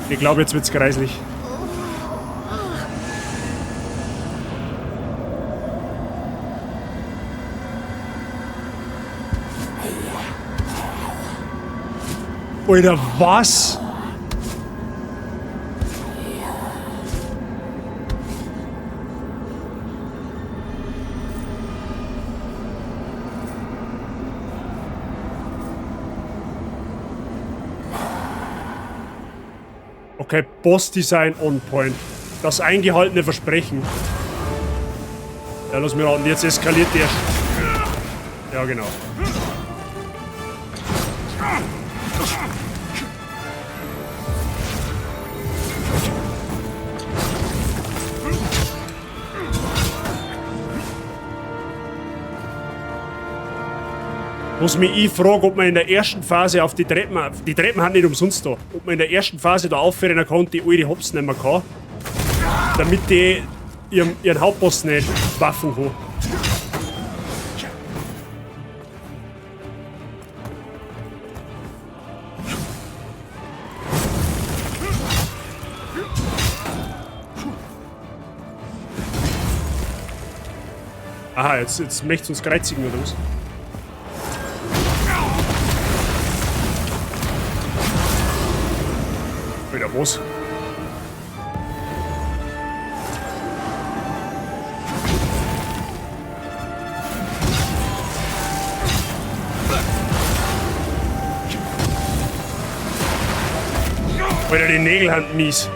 Ich glaube, jetzt wird's greislich. Alter, was? Okay, Boss-Design on point. Das eingehaltene Versprechen. Ja, lass mich raten, jetzt eskaliert der. Ja, genau. Was mich ich frage, ob man in der ersten Phase auf die Treppen. Die Treppen haben nicht umsonst da. Ob man in der ersten Phase da aufführen kann und die alte Hops nehmen kann. Damit die ihren Hauptboss nicht waffen kann. Aha, jetzt möcht's uns kreuzigen oder was? Alter, was? Alter, die Nägel sind mies.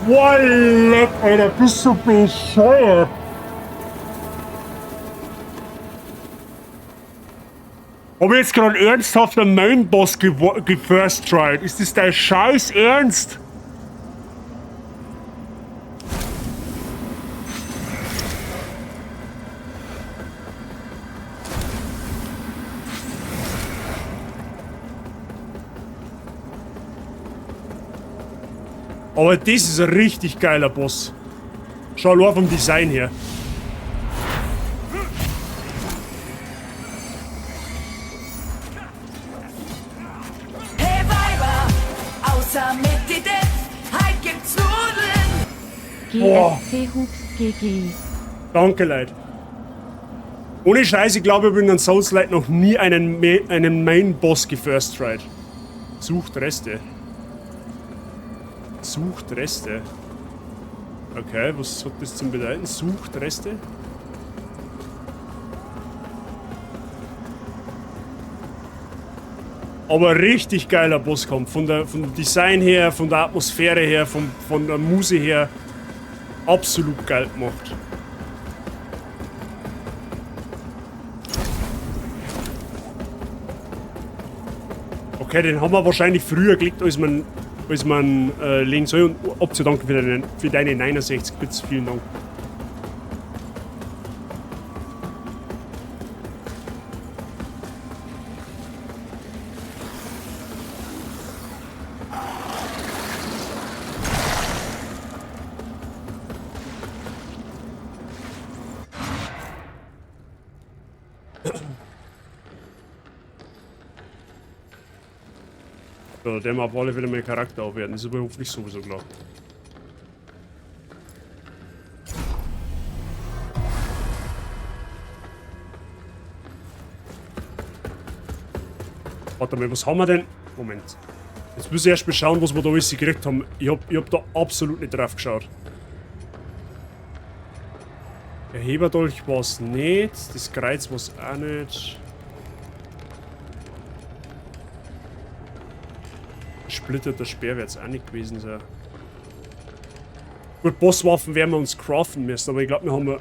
Boah, leck, Alter, bist du bescheuert? Hab ich jetzt gerade ernsthaft einen Main-Boss gefirst tried? Ist das dein Scheiß Ernst? Aber das ist ein richtig geiler Boss. Schau nur vom Design her. Hey Weiber, außer mit die Depp, heut gibt's Nudeln. Boah. GSC Hoops GG. Danke, Leute. Ohne Scheiß, ich glaube, ich habe in einem Souls-like noch nie einen Main-Boss gefirst tried. Sucht Reste. Sucht Reste. Okay, was hat das zum bedeuten? Sucht Reste? Aber richtig geiler Bosskampf. Vom Design her, von der Atmosphäre her, von der Muse her. Absolut geil gemacht. Okay, den haben wir wahrscheinlich früher gelegt, als man legen soll. Und abzudanken für deine 69 Bits. Vielen Dank. So, der mal auf alle Fälle meinen Charakter aufwerten. Das ist aber hoffentlich sowieso klar. Warte mal, was haben wir denn? Moment. Jetzt müssen wir erst mal schauen, was wir da alles gekriegt haben. Ich hab da absolut nicht drauf geschaut. Der Heberdolch war es nicht. Das Kreuz war es auch nicht. Splitterter Speer wird es auch nicht gewesen sein. Gut, Bosswaffen werden wir uns craften müssen, aber ich glaube, wir haben...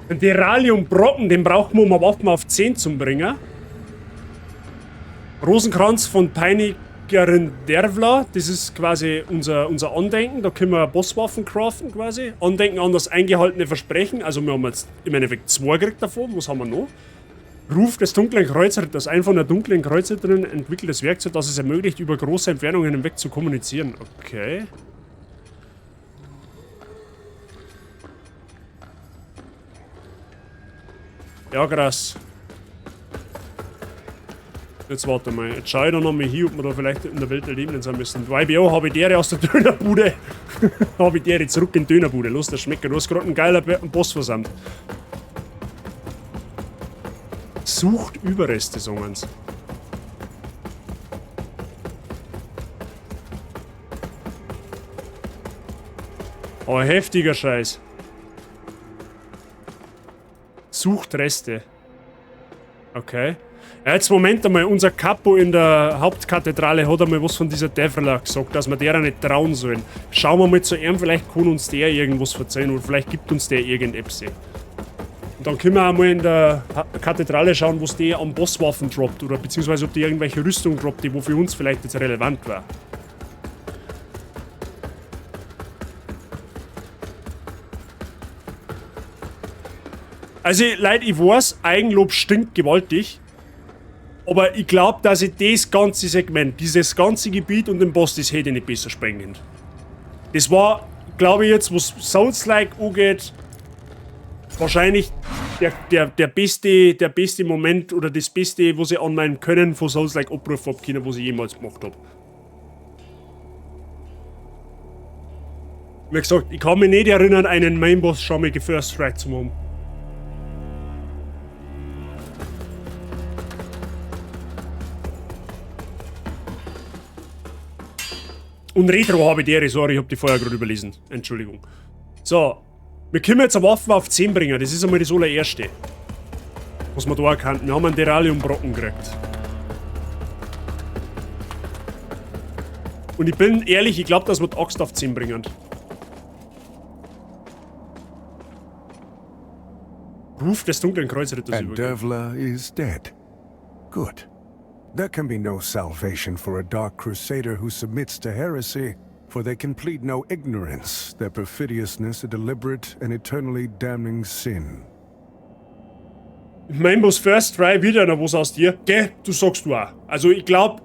Den Deralium-Brocken, den brauchen wir, um Waffen auf 10 zu bringen. Rosenkranz von Peinigerin Dervla, das ist quasi unser Andenken. Da können wir Bosswaffen craften quasi. Andenken an das eingehaltene Versprechen. Also wir haben jetzt im Endeffekt 2 gekriegt davon. Was haben wir noch? Ruf des dunklen Kreuzritters. Ein von der dunklen Kreuzritterin entwickeltes Werkzeug, das es ermöglicht, über große Entfernungen hinweg zu kommunizieren. Okay. Ja, krass. Jetzt warte mal. Jetzt schau ich da nochmal hier, ob wir da vielleicht in der Welt der Lebenden sein müssen. YBO, habe ich dere aus der Dönerbude. Habe ich dere zurück in die Dönerbude. Los, das schmeckt. Du hast gerade einen geilen Boss versammelt. Sucht Überreste, sagen sie. Oh, heftiger Scheiß. Sucht Reste. Okay. Ja, jetzt Moment einmal, unser Capo in der Hauptkathedrale hat einmal was von dieser Dervla gesagt, dass wir derer nicht trauen sollen. Schauen wir mal zu ihm, vielleicht kann uns der irgendwas verzeihen oder vielleicht gibt uns der irgendetwas. Und dann können wir auch mal in der Kathedrale schauen, was der an Bosswaffen droppt oder beziehungsweise ob die irgendwelche Rüstung droppt, die wo für uns vielleicht jetzt relevant war. Also, Leute, ich weiß, Eigenlob stinkt gewaltig. Aber ich glaub, dass ich das ganze Segment, dieses ganze Gebiet und den Boss, das hätte ich nicht besser sprengen können. Das war, glaube ich jetzt, was Souls-like angeht, wahrscheinlich der beste Moment oder das Beste, was ich an meinem Können von Souls-like abrufen hab können, was ich jemals gemacht hab. Wie gesagt, ich kann mich nicht erinnern, einen Mainboss schon mal First Try zu machen. Und Retro habe ich die, sorry, ich hab die vorher gerade überlesen. Entschuldigung. So, wir können jetzt eine Waffe auf 10 bringen, das ist einmal das allererste. Was wir da erkannt. Wir haben einen Deralium-Brocken gekriegt. Und ich bin ehrlich, ich glaube, dass wir die Axt auf 10 bringen. Ruf des dunklen Kreuzritters And Dervla is dead. Good. There can be no salvation for a dark crusader who submits to heresy, for they can plead no ignorance, their perfidiousness a deliberate and eternally damning sin. Mein Boss First Try wieder noch was aus dir. Gell, du sagst du auch. Also ich glaub,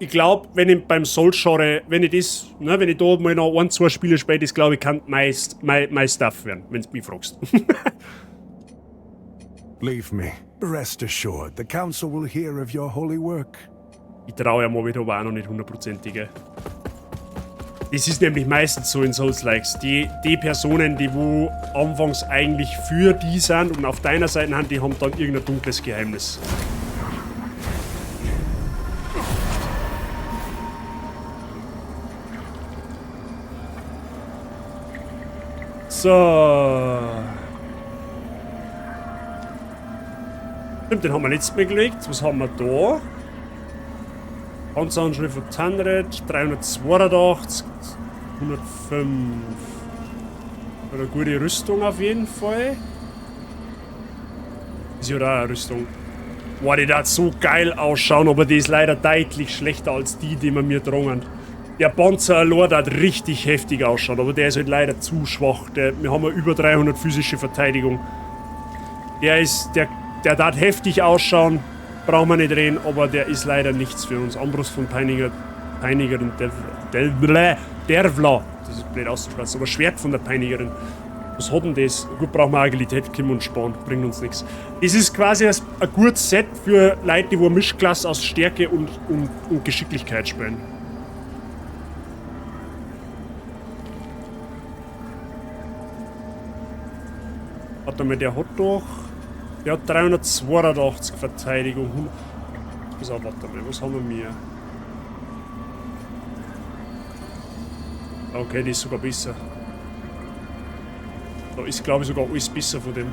wenn ich beim Souls-Genre, wenn ich das, ne, wenn ich da mal noch ein, zwei Spiele spiele, das glaube ich, kann mein Stuff werden, wenn du mich fragst. Leave me. Rest assured, the council will hear of your holy work. Ich traue ja mal wieder, aber auch noch nicht hundertprozentig. Das ist nämlich meistens so in Souls-Likes. Die Personen, die wo anfangs eigentlich für die sind und auf deiner Seite sind, die haben dann irgendein dunkles Geheimnis. So. Stimmt, den haben wir letztes Mal gelegt. Was haben wir da? Panzeranschrift von Tanred, 382, 105. Eine gute Rüstung auf jeden Fall. Ist ja auch eine Rüstung. Boah, die darf so geil ausschauen, aber die ist leider deutlich schlechter als die, die wir mir drohen. Der Panzer allein hat richtig heftig ausschaut, aber der ist halt leider zu schwach. Wir haben ja über 300 physische Verteidigung. Der darf heftig ausschauen, brauchen wir nicht reden, aber der ist leider nichts für uns. Armbrust von Peinigerin Dervla. Das ist blöd auszusprechen, aber Schwert von der Peinigerin. Was hat denn das? Gut, brauchen wir Agilität, Kim und Sparen, bringt uns nichts. Das ist quasi ein gutes Set für Leute, die eine Mischklasse aus Stärke und Geschicklichkeit spielen. Warte mal, der hat doch... Der hat 382 Verteidigung. So, warte mal, was haben wir hier? Okay, die ist sogar besser. Da ist, glaube ich, sogar alles besser von dem.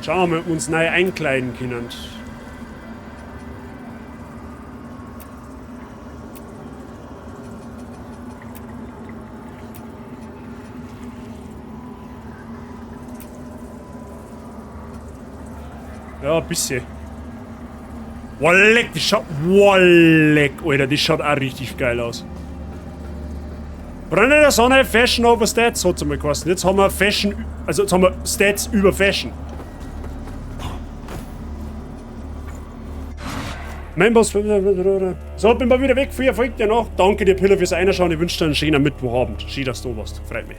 Schauen wir mal, ob wir uns neu einkleiden können. Ja, ein bisschen. Walleck, das schaut... Walleck, Alter, das schaut auch richtig geil aus. Freunde der Sonne, Fashion over Stats hat's einmal geheißen. Jetzt haben wir Fashion... Also jetzt haben wir Stats über Fashion. Mein Boss... So, bin mal wieder weg. Viel Erfolg dir noch. Danke dir, Piller, fürs Einschauen. Ich wünsche dir einen schönen Mittwochabend. Schön, dass du warst. Freut mich.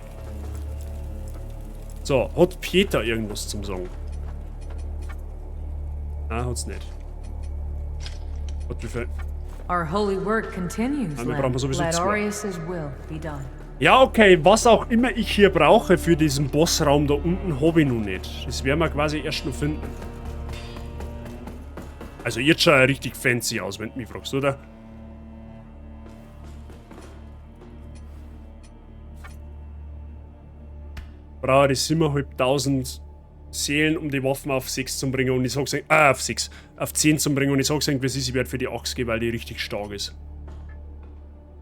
So, hat Peter irgendwas zum Sagen? Nein, hat's nicht. Hat wie viel? Our holy work continues. Nein, wir brauchen sowieso Let zwei. Aureus's will be done. Ja, okay, was auch immer ich hier brauche für diesen Bossraum da unten, hab ich noch nicht. Das werden wir quasi erst noch finden. Also jetzt schaut er richtig fancy aus, wenn du mich fragst, oder? Brauche ich 7.500 Seelen, um die Waffen auf 6 zu bringen und ich sag's euch, auf 6, auf 10 zu bringen und ich sag's euch, wie es ist, ich werde für die Axt gehen, weil die richtig stark ist.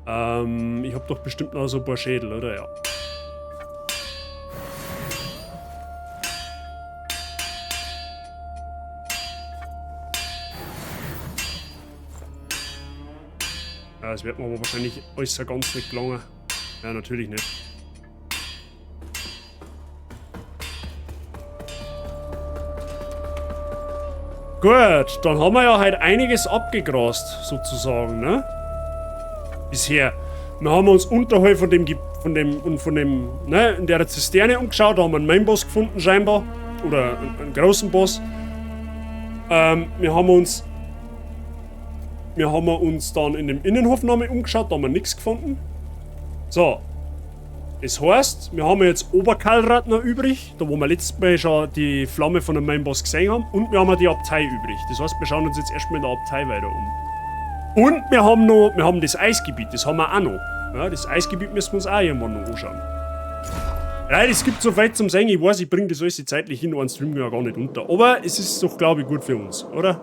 Ich hab doch bestimmt noch so ein paar Schädel, oder? Ja. Ja, das wird mir aber wahrscheinlich alles so ganz nicht gelungen. Ja, natürlich nicht. Gut, dann haben wir ja heute einiges abgegrast, sozusagen, ne? Bisher. Wir haben uns unterhalb von dem, ne, in der Zisterne umgeschaut, da haben wir einen Mainboss gefunden scheinbar. Oder einen großen Boss. Wir haben uns dann in dem Innenhof nochmal umgeschaut, da haben wir nichts gefunden. So. Das heißt, wir haben jetzt Oberkalrat noch übrig, da wo wir letztes Mal schon die Flamme von dem Mainboss gesehen haben, und wir haben die Abtei übrig. Das heißt, wir schauen uns jetzt erstmal in der Abtei weiter um. Und wir haben noch, wir haben das Eisgebiet, das haben wir auch noch. Ja, das Eisgebiet müssen wir uns auch irgendwann noch anschauen. Leute, es gibt so viel zum Sehen, ich weiß, ich bringe das alles zeitlich hin, einen Stream ja gar nicht unter. Aber es ist doch, glaube ich, gut für uns, oder?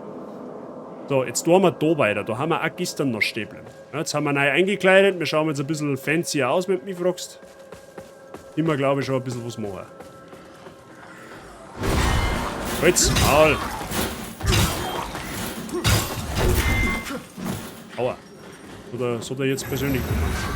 So, jetzt tun wir da weiter. Da haben wir auch gestern noch stehen bleiben. Ja, jetzt haben wir neu eingekleidet. Wir schauen jetzt ein bisschen fancier aus, wenn du mich fragst. Immer, glaube ich, schon ein bisschen was machen. Halt's Maul! Aua. Oder soll der jetzt persönlich kommen?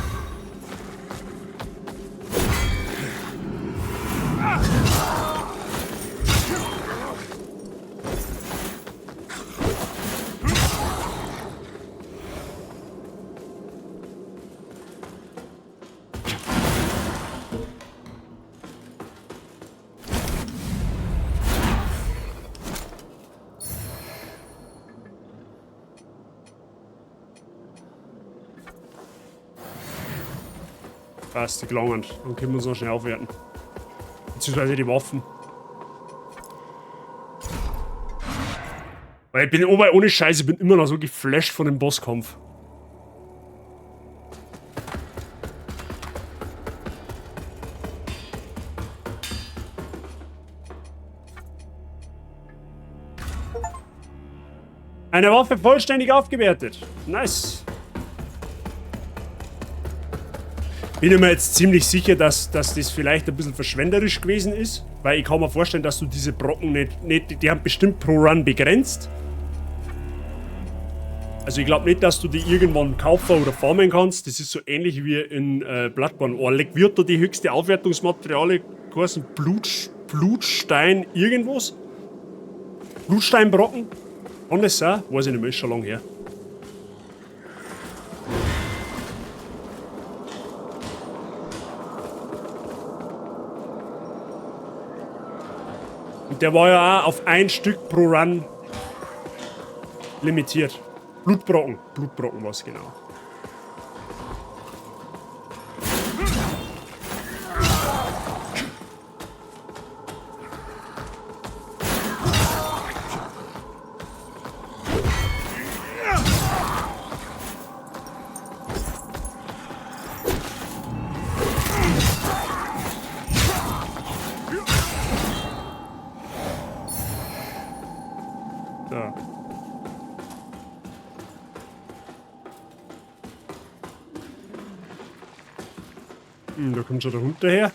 Passt, gelangen. Dann können wir uns noch schnell aufwerten. Beziehungsweise die Waffen. Weil ich bin, ohne Scheiße, ich bin immer noch so geflasht von dem Bosskampf. Eine Waffe vollständig aufgewertet. Nice. Bin ich mir jetzt ziemlich sicher, dass das vielleicht ein bisschen verschwenderisch gewesen ist. Weil ich kann mir vorstellen, dass du diese Brocken nicht die haben bestimmt pro Run begrenzt. Also ich glaube nicht, dass du die irgendwann kaufen oder farmen kannst. Das ist so ähnlich wie in Bloodborne. Oh, leck, wird da die höchste Aufwertungsmaterialien geheißen? Blutstein irgendwas? Blutsteinbrocken? Kann das sein? Weiß ich nicht mehr, ist schon lange her. Und der war ja auch auf ein Stück pro Run limitiert. Blutbrocken. Blutbrocken war's genau. Da. Da kommt schon der Hund daher.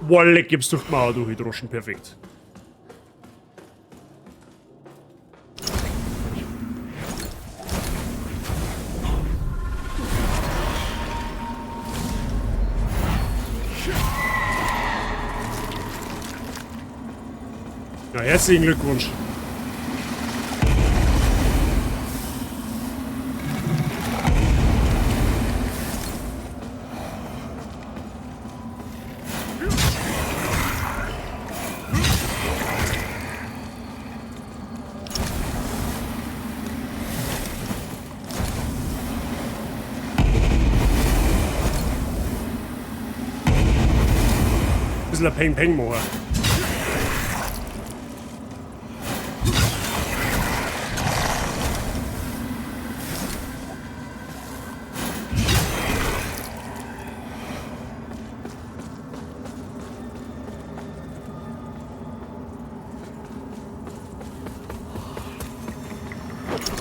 Boah, leck, gib's durch die Mauer durch, Droschen, perfekt. Ja, herzlichen Glückwunsch. Bisschen ein Peng-Peng machen.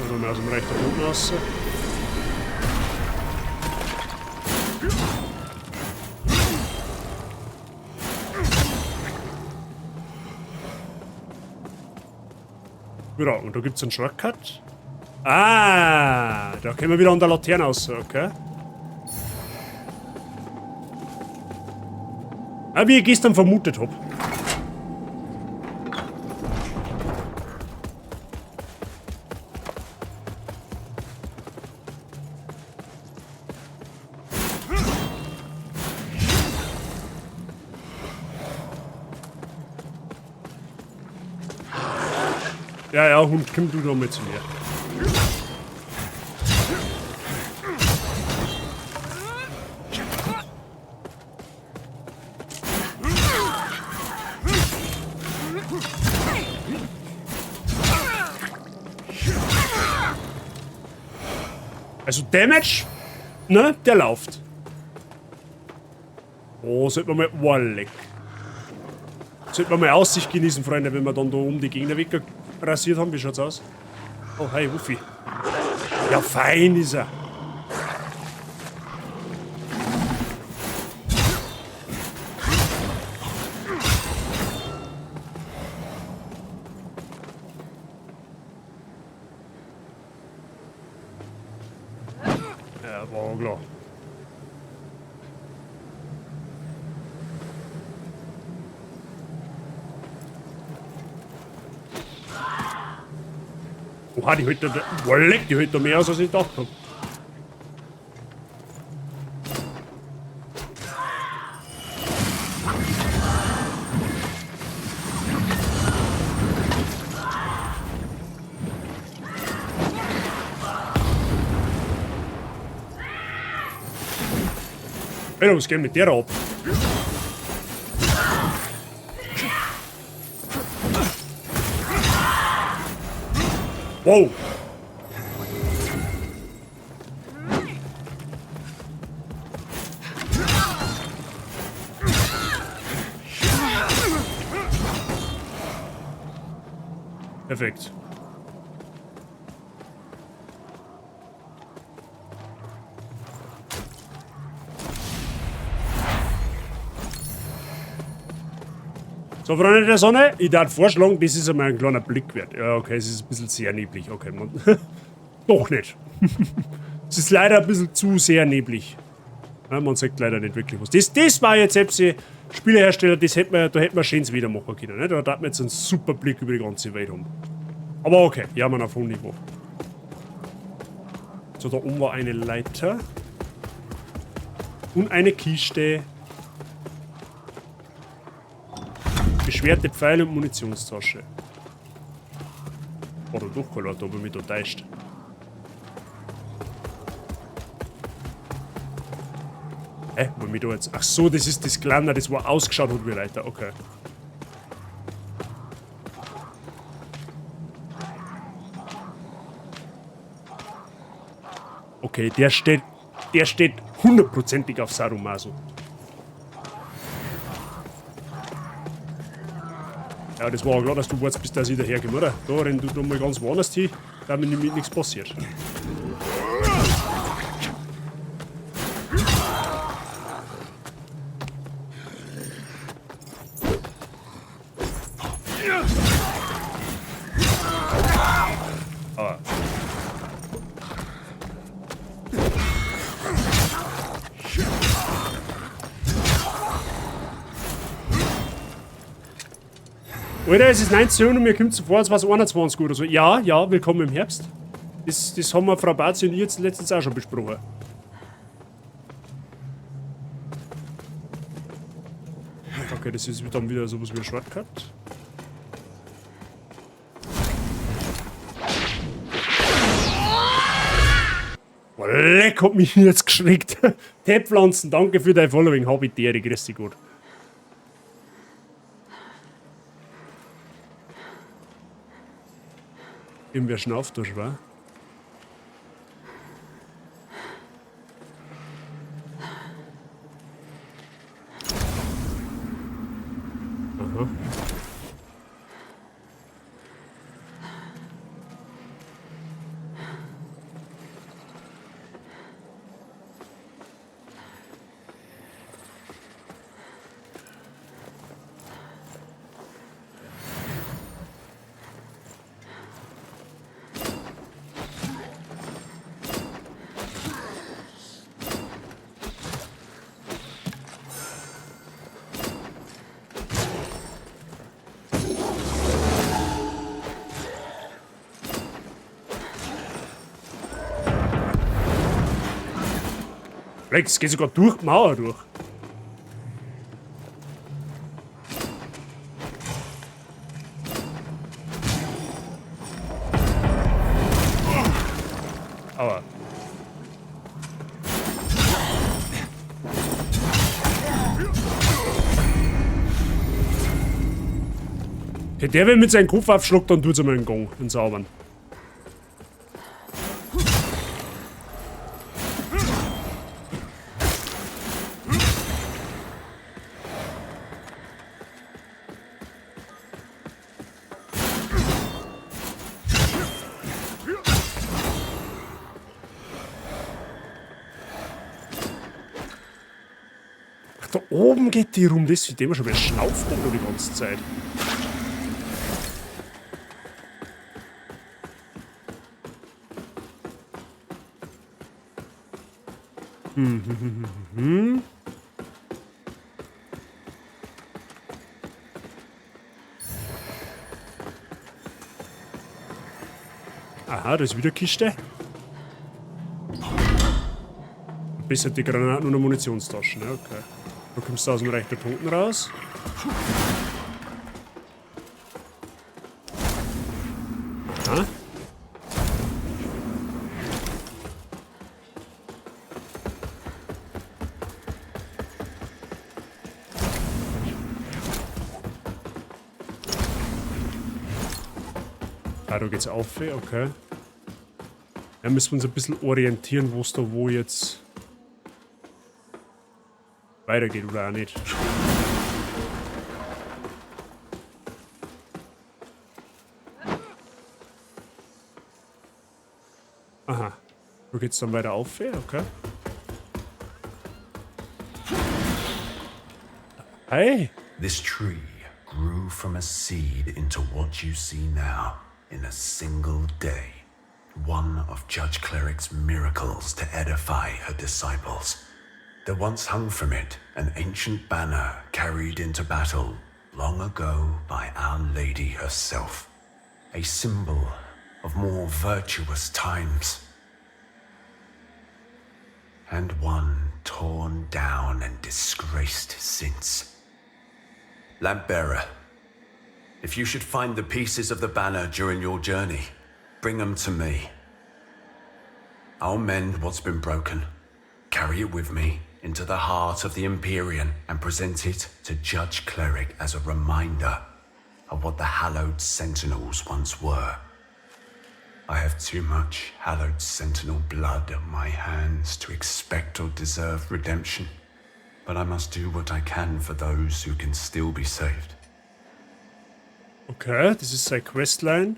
Also mal aus dem rechten Boden raus. Ja, und da gibt's einen Shortcut. Ah, da können wir wieder an der Laterne raus, okay. Ah, wie ich gestern vermutet hab. Ja, ja, Hund, komm du doch mal zu mir. Also Damage, ne, der läuft. Oh, sollte man mal... Oh, leck. Sollte man mal Aussicht genießen, Freunde, wenn wir dann da oben die Gegner weg rasiert haben. Wie schaut's aus? Oh, hi, Wuffi. Ja, fein ist er. Ja, war klar. Oha, die hält da, boah, leck, die hält da mehr aus, als ich gedacht hab. Alter, was geht mit der ab? Wow. Perfekt. So, Freunde der Sonne, ich darf vorschlagen, das ist einmal ein kleiner Blick wert. Ja, okay, es ist ein bisschen sehr neblig. Okay, man. Doch nicht. Es ist leider ein bisschen zu sehr neblig. Ja, man sieht leider nicht wirklich was. Das war jetzt selbst die Spielehersteller, das hätte man, da hätte man schönes wieder machen können. Ne? Da hat man jetzt einen super Blick über die ganze Welt haben. Aber okay, ja, man auf hohem Niveau. So, da oben war eine Leiter. Und eine Kiste. Beschwerte Pfeile und Munitionstasche. Oder doch keine Leute, ob ich mich da täuscht. Hä? Wo mich da jetzt. Ach so, das ist das Kleine, das war ausgeschaut hat wie Leiter. Okay. Okay, der steht hundertprozentig auf Sarumaso. Ja, das war auch klar, dass du wartest, bis der sich daherkommt, oder? Da renn du da mal ganz woanders hin, damit nämlich nichts passiert. Ah. Alter, es ist 19 Uhr und mir kommt so vor, als war es 21 Uhr oder so. Ja, ja, willkommen im Herbst. Das haben wir Frau Bazi und ich jetzt letztens auch schon besprochen. Okay, das ist dann wieder sowas wie ein Shortcut. Boah, leck, hat mich jetzt geschreckt. Teepflanzen, danke für dein Following. Hab ich dir, grüß dich gut. Irgendwer schnauft da schon, wa? Aha. Lex, geht sogar durch die Mauer durch. Aua. Okay, der will mit seinem Kopf aufschluckt, dann tut's einmal einen Gong, einen sauberen. Da oben geht die rum, das sieht immer schon, wer schnauft denn da die ganze Zeit? Aha, da ist wieder eine Kiste. Besser die Granaten und eine Munitionstasche, ne? Okay. Da kommst du aus dem Reich der Toten raus. Aha. Ah, da geht's auf, okay. Ja, müssen wir uns ein bisschen orientieren, wo es da wo jetzt weitergeht oder auch nicht. Aha. Wo geht's dann weiter auf, okay. Hey! This tree grew from a seed into what you see now in a single day. One of Judge Cleric's miracles to edify her disciples. There once hung from it an ancient banner carried into battle long ago by Our Lady herself. A symbol of more virtuous times. And one torn down and disgraced since. Lampbearer, if you should find the pieces of the banner during your journey, bring them to me. I'll mend what's been broken, carry it with me into the heart of the Empyrean, and present it to Judge Cleric as a reminder of what the Hallowed Sentinels once were. I have too much Hallowed Sentinel blood on my hands to expect or deserve redemption, but I must do what I can for those who can still be saved. Okay, das ist seine Questline.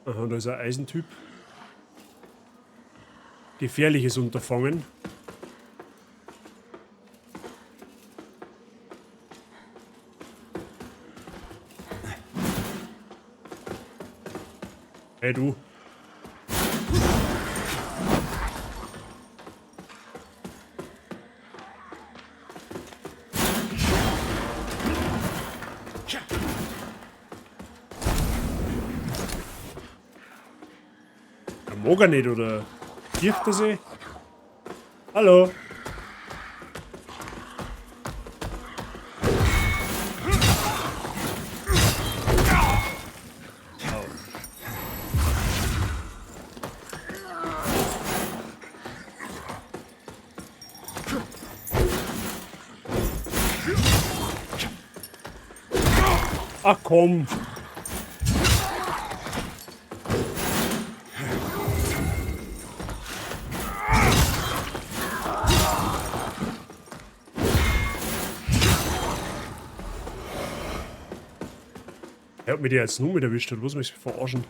Aha, da ist ein Eisentyp. Gefährliches Unterfangen. Hey du. Er mag er nicht, oder? Kircht er sich? Hallo? Ach komm. Er hat mich jetzt nur mit erwischt, oder was mich verarschen?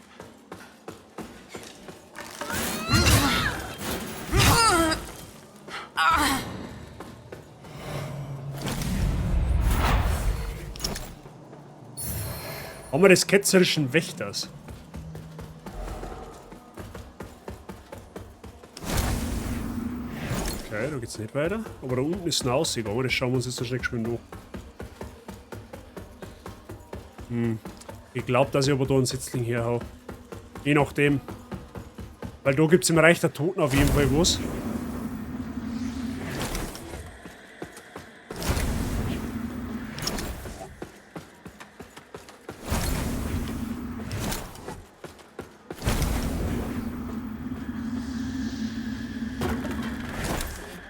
Haben wir des ketzerischen Wächters. Okay, da geht's nicht weiter. Aber da unten ist ein Ausgang, das schauen wir uns jetzt noch schnell geschwind an. Ich glaube, dass ich aber da einen Setzling herhau. Je nachdem. Weil da gibt's im Reich der Toten auf jeden Fall was.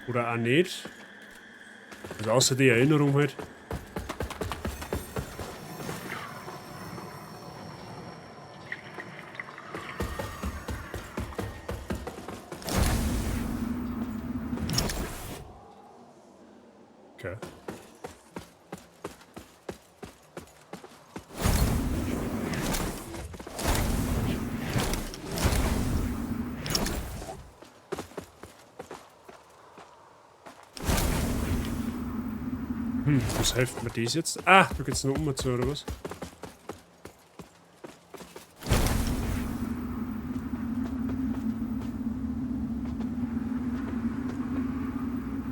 Oder auch nicht. Also außer die Erinnerung halt. Okay. Was hilft mir das jetzt? Ah, da geht's noch um zu, oder was?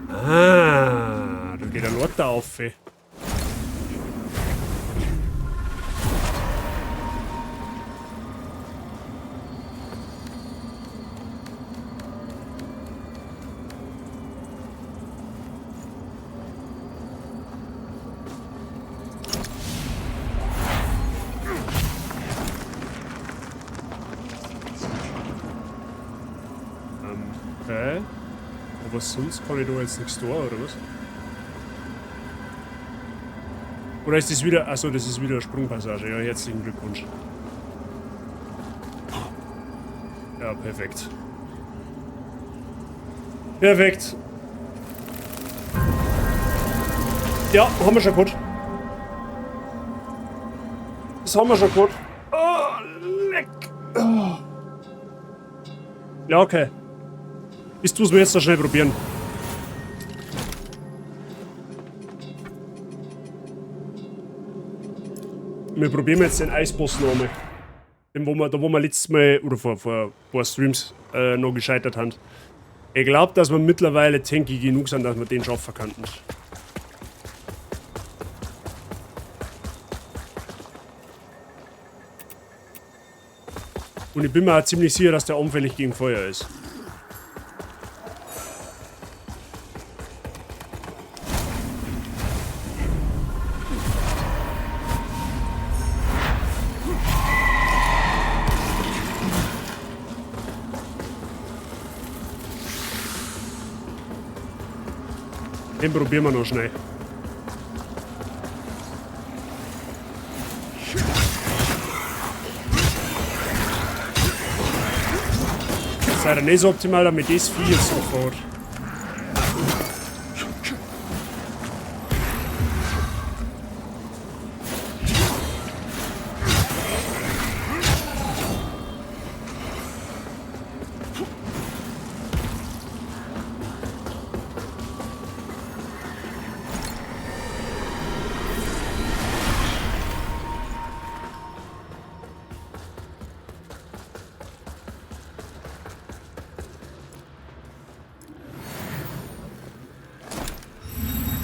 Ah, da geht ein Lorter auf. Okay. Aber sonst kann ich da jetzt nichts tun, oder was? Oder ist das wieder... Achso, das ist wieder eine Sprungpassage. Ja, herzlichen Glückwunsch. Ja, perfekt. Perfekt. Ja, haben wir schon gehabt. Das haben wir schon gehabt. Oh, leck. Oh. Ja, okay. Das tun wir jetzt noch schnell probieren. Wir probieren jetzt den Eisboss noch einmal. Den, wo wir, da wo wir letztes Mal, oder vor ein paar Streams noch gescheitert haben. Ich glaube, dass wir mittlerweile tanky genug sind, dass wir den schaffen könnten. Und ich bin mir auch ziemlich sicher, dass der anfällig gegen Feuer ist. Den probieren wir noch schnell. Das ist leider nicht so optimal, damit das Vieh jetzt sofort.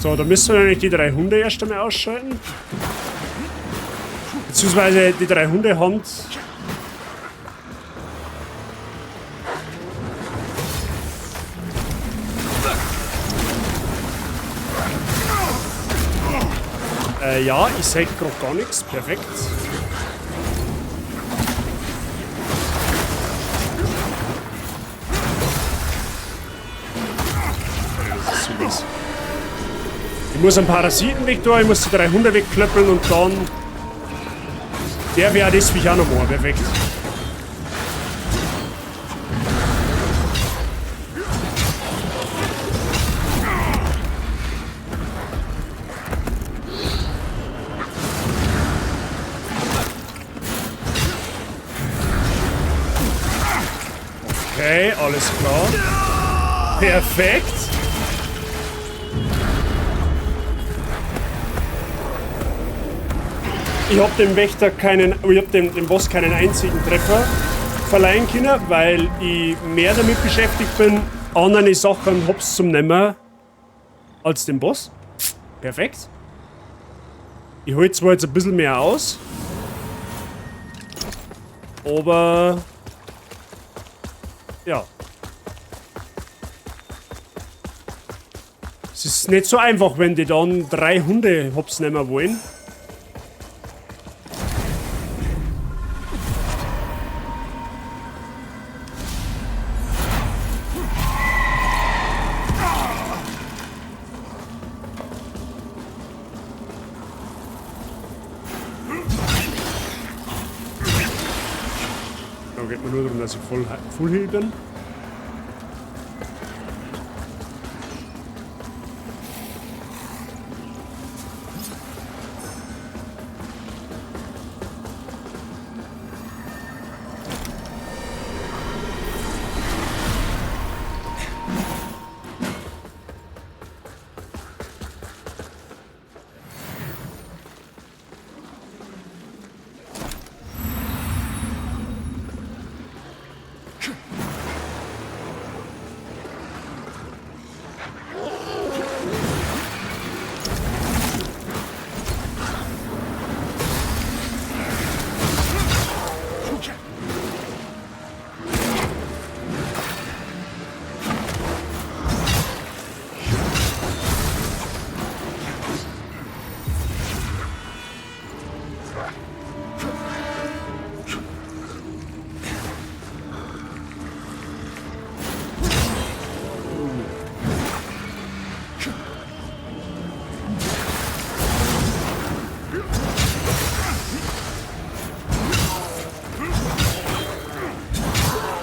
So, da müssen wir eigentlich die 3 Hunde erst einmal ausschalten. Beziehungsweise die 3 Hunde haben... Ja, ich seh grad gar nichts. Perfekt. Das ist so mies. Ich muss einen Parasiten weg da, ich muss die 3 Hunde wegklöppeln und dann... Der wäre das Viech auch noch mal, perfekt. Okay, alles klar. Perfekt. Ich hab dem Wächter keinen, ich hab dem Boss keinen einzigen Treffer verleihen können, weil ich mehr damit beschäftigt bin, andere Sachen hops zum nehmen als den Boss. Perfekt. Ich hol zwar jetzt ein bisschen mehr aus, aber ja. Es ist nicht so einfach, wenn die dann 3 Hunde hops nehmen wollen. Da geht mir nur darum, dass ich voll heal bin.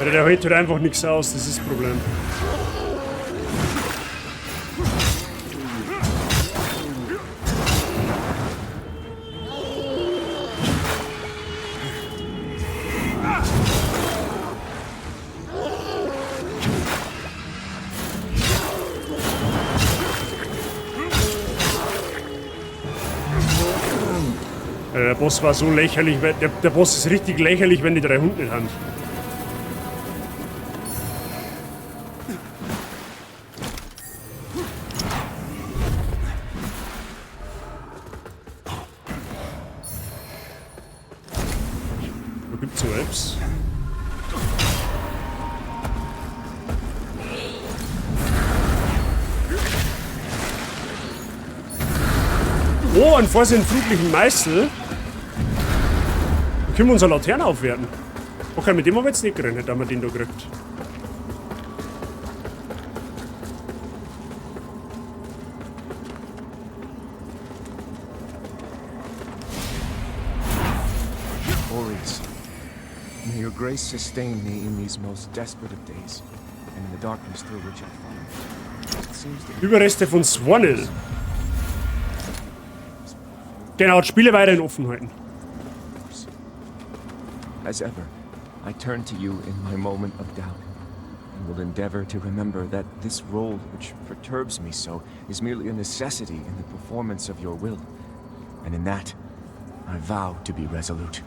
Alter, der hält halt einfach nichts aus, das ist das Problem. Der Boss war so lächerlich, weil der Boss ist richtig lächerlich, wenn die drei Hunde nicht haben. Wo gibt's so Apps? Oh, einen vorsintflutlichen Meißel. Da können wir unsere Laterne aufwerten. Okay, mit dem haben wir jetzt nicht gerechnet, dass wir den da kriegt. Orius, may your grace sustain me in these most desperate of days, and in the darkness through which I follow. It seems to be Überreste von Swanil. Genau, die Spiele weiterhin offen halten. As ever, I turn to you in my moment of doubt, and will endeavor to remember that this role which perturbs me so is merely a necessity in the performance of your will. And in that, I vow to be resolute.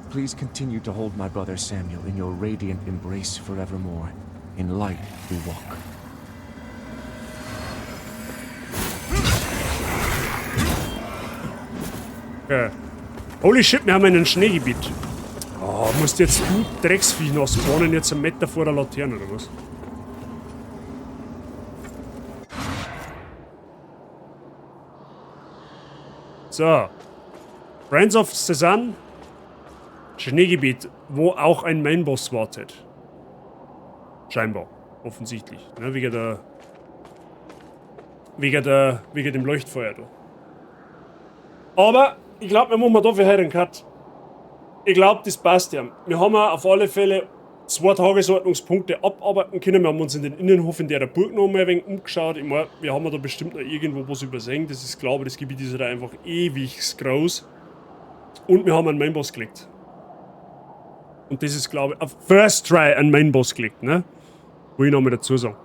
Please continue to hold my brother Samuel in your radiant embrace forevermore. In light we walk. Okay. Holy shit, wir haben einen Schneegebiet. Oh, musst jetzt du Drecksviech noch spawnen, jetzt einen Meter vor der Laterne, oder was? So. Friends of Cezanne. Schneegebiet, wo auch ein Mainboss wartet. Scheinbar. Offensichtlich. Ne, wegen dem Leuchtfeuer da. Aber ich glaub, wir machen da für heute einen Cut. Ich glaub, das passt ja. Wir haben auf alle Fälle 2 Tagesordnungspunkte abarbeiten können. Wir haben uns in den Innenhof in der Burg noch mal ein wenig umgeschaut. Ich mein, wir haben da bestimmt noch irgendwo was übersehen. Das ist, glaube ich, das Gebiet ist da einfach ewig groß. Und wir haben einen Mainboss gelegt. Und das ist, glaube ich, auf First Try einen Mainboss gelegt, ne? Will ich nochmal dazu sagen.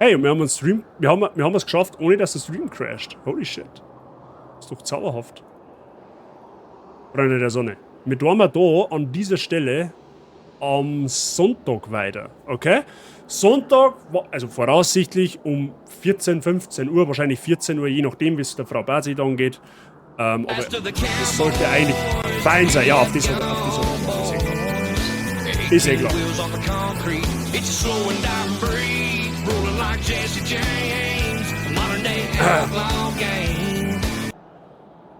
Hey, und wir haben einen Stream, wir haben es geschafft, ohne dass der Stream crasht. Holy shit. Ist doch zauberhaft. Freunde der Sonne. Wir tun wir da an dieser Stelle am Sonntag weiter, okay? Sonntag, also voraussichtlich um 14, 15 Uhr, wahrscheinlich 14 Uhr, je nachdem, wie es der Frau Bazi dann geht. Aber das sollte eigentlich fein sein. Ja, auf das hat, auf das hat, ist eh klar. Ist eh klar.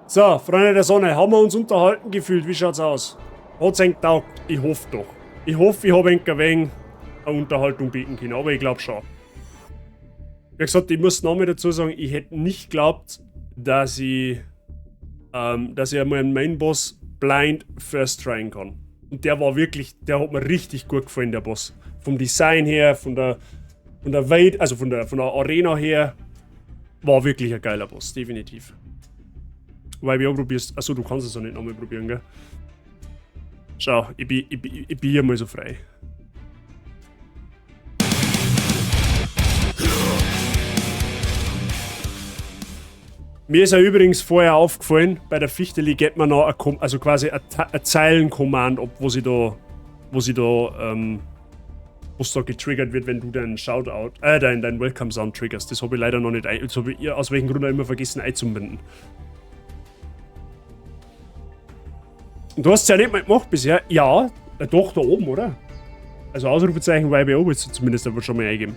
So, Freunde der Sonne, haben wir uns unterhalten gefühlt? Wie schaut's aus? Hat's euch getaugt? Ich hoffe doch. Ich hoffe, ich hab euch ein wenig eine Unterhaltung bieten können, aber ich glaub schon. Wie gesagt, ich muss noch mal dazu sagen, ich hätte nicht geglaubt, dass ich einmal einen Mainboss blind first tryen kann. Und der war wirklich, der hat mir richtig gut gefallen, der Boss. Vom Design her, von der, von der Welt, also von der, von der Arena her, war wirklich ein geiler Boss, definitiv. Weil ich auch probierst. Achso, du kannst es auch nicht nochmal probieren, gell? Schau, ich bin hier mal so frei. Mir ist ja übrigens vorher aufgefallen, bei der Fichteli geht man noch ein Zeilenkommand ab, wo sie da, wo sie da, wo's da getriggert wird, wenn du deinen Shoutout, dein Welcome Sound triggerst. Das hab ich leider noch nicht ein-, das hab ich aus welchem Grund auch immer vergessen einzubinden. Und du hast es ja nicht mal gemacht bisher. Ja, doch, da oben, oder? Also Ausrufezeichen YBO willst du zumindest aber schon mal eingeben.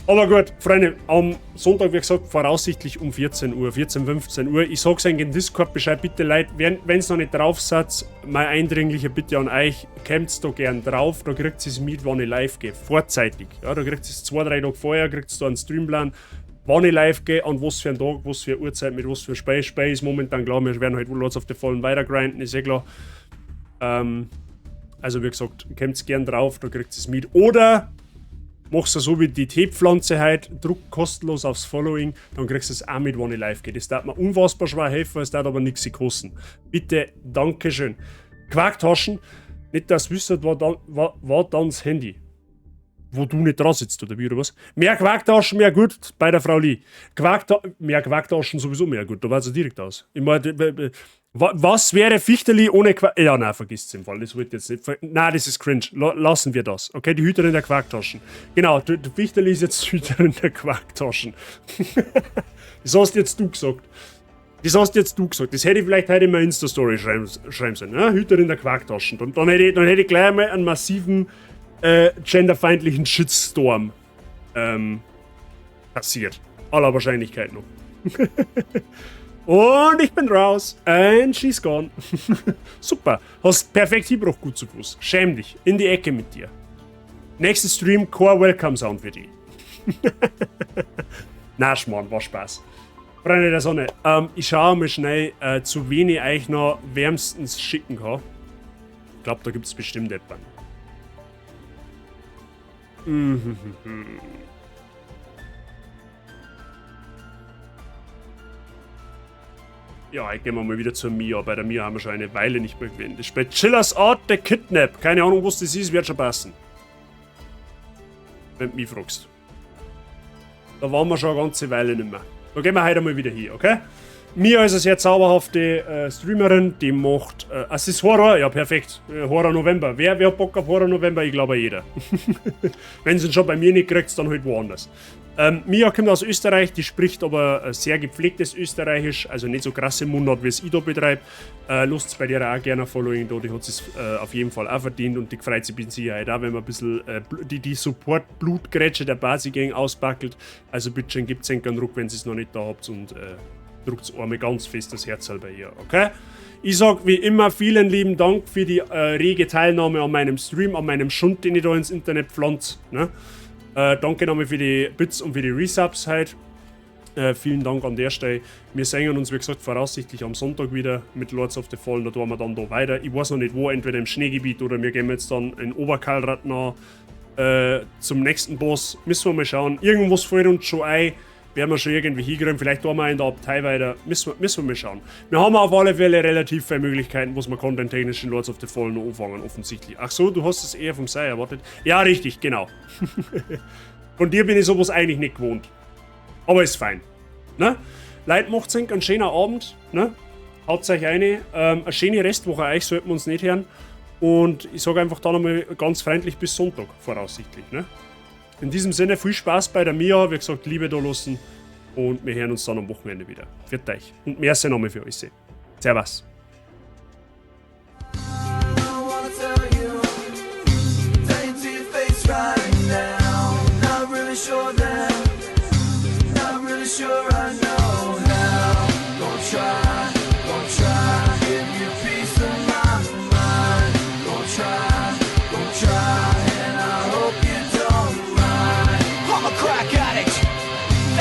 Aber gut, Freunde, am Sonntag, wie gesagt, voraussichtlich um 14 Uhr, 14, 15 Uhr. Ich sag's euch in Discord Bescheid, bitte Leute, wenn's noch nicht drauf seid, meine eindringliche Bitte an euch, kommt's da gern drauf, da kriegt ihr's mit, wann ich live gehe, vorzeitig. Ja, da kriegt ihr's 2, 3 Tage vorher, kriegt's da einen Streamplan, wann ich live gehe, an was für einen Tag, was für eine Uhrzeit, mit was für Spiel. Spiel ist momentan klar, wir werden halt Lords of the Fallen weiter grinden, ist eh klar. Also wie gesagt, kommt gern drauf, da kriegt es mit. Oder machst du so wie die Teepflanze heute, druck kostenlos aufs Following, dann kriegst du es auch mit, wenn ich live gehe. Das darf mir unfassbar schwer helfen, es darf aber nichts kosten. Bitte, Dankeschön. Quarktaschen, nicht, dass ihr wisst, war dann das Handy. Wo du nicht dran sitzt, oder wie, oder was? Mehr Quarktaschen, mehr gut, bei der Frau Lee. Mehr Quarktaschen sowieso mehr gut, da war es ja direkt aus. Ich meine, was wäre Fichterli ohne Quark? Ja, nein, vergiss es im Fall. Das wollte ich jetzt nicht. Nein, das ist cringe. Lassen wir das. Okay, die Hüterin der Quarktaschen. Genau, die Fichterli ist jetzt Hüterin der Quarktaschen. Das hast jetzt du gesagt. Das hast jetzt du gesagt. Das hätte ich vielleicht heute in meiner Insta-Story schreiben sollen. Ne? Hüterin der Quarktaschen. Dann hätte ich gleich mal einen massiven genderfeindlichen Shitstorm passiert. Aller Wahrscheinlichkeit noch. Und ich bin raus. And she's gone. Super. Hast perfekt hingebracht, gut zu Fuß. Schäm dich. In die Ecke mit dir. Nächstes Stream, Core Welcome Sound für die. Na, Schmarrn, war Spaß. Freunde der Sonne, ich schaue mal schnell, zu wen ich euch noch wärmstens schicken kann. Ich glaube, da gibt es bestimmt jemanden. Ja, ich gehe mal wieder zur Mia. Bei der Mia haben wir schon eine Weile nicht mehr gewesen. Das spielt Chillers Art the Kidnap. Keine Ahnung, was das ist, wird schon passen. Wenn du mich fragst. Da waren wir schon eine ganze Weile nicht mehr. Da gehen wir heute mal wieder hier, okay? Mia ist eine sehr zauberhafte Streamerin, die macht. Es ist Horror, ja perfekt. Horror November. Wer hat Bock auf Horror November? Ich glaube jeder. Wenn sie ihn schon bei mir nicht kriegt, dann halt woanders. Mia kommt aus Österreich, die spricht aber sehr gepflegtes Österreichisch, also nicht so krasse Mundart, wie es ich da betreibe. Lasst bei der auch gerne ein Following da, die hat es auf jeden Fall auch verdient und die freut sich mit Sicherheit auch, wenn man ein bisschen die Support-Blutgrätsche der Basi-Gang auspackelt. Also bitte schön, gebt einen Ruck, wenn ihr es noch nicht da habt und drückt einmal ganz fest das Herz bei ihr, okay? Ich sag wie immer vielen lieben Dank für die rege Teilnahme an meinem Stream, an meinem Schund, den ich da ins Internet pflanze. Ne? Danke nochmal für die Bits und für die Resubs heute. Vielen Dank an der Stelle. Wir sehen uns, wie gesagt, voraussichtlich am Sonntag wieder mit Lords of the Fallen. Da tun wir dann da weiter. Ich weiß noch nicht wo, entweder im Schneegebiet oder wir gehen jetzt dann in Oberkalrat noch zum nächsten Boss. Müssen wir mal schauen. Irgendwas fällt uns schon ein. Werden wir schon irgendwie hinkriegen. Vielleicht tun wir in der Abtei weiter. Müssen wir mal schauen. Wir haben auf alle Fälle relativ viele Möglichkeiten, was wir content-technisch in Lords of the Fallen noch anfangen, offensichtlich. Ach so, du hast es eher vom Sei erwartet. Ja, richtig, genau. Von dir bin ich sowas eigentlich nicht gewohnt. Aber ist fein. Ne? Leute, macht's einen schönen Abend. Ne? Haut euch eine. Eine schöne Restwoche euch, sollten wir uns nicht hören. Und ich sage einfach da nochmal ganz freundlich bis Sonntag, voraussichtlich. Ne? In diesem Sinne, viel Spaß bei der Mia. Wie gesagt, Liebe da lassen. Und wir hören uns dann am Wochenende wieder. Pfiat euch. Und mehr nochmal für euch. Servus.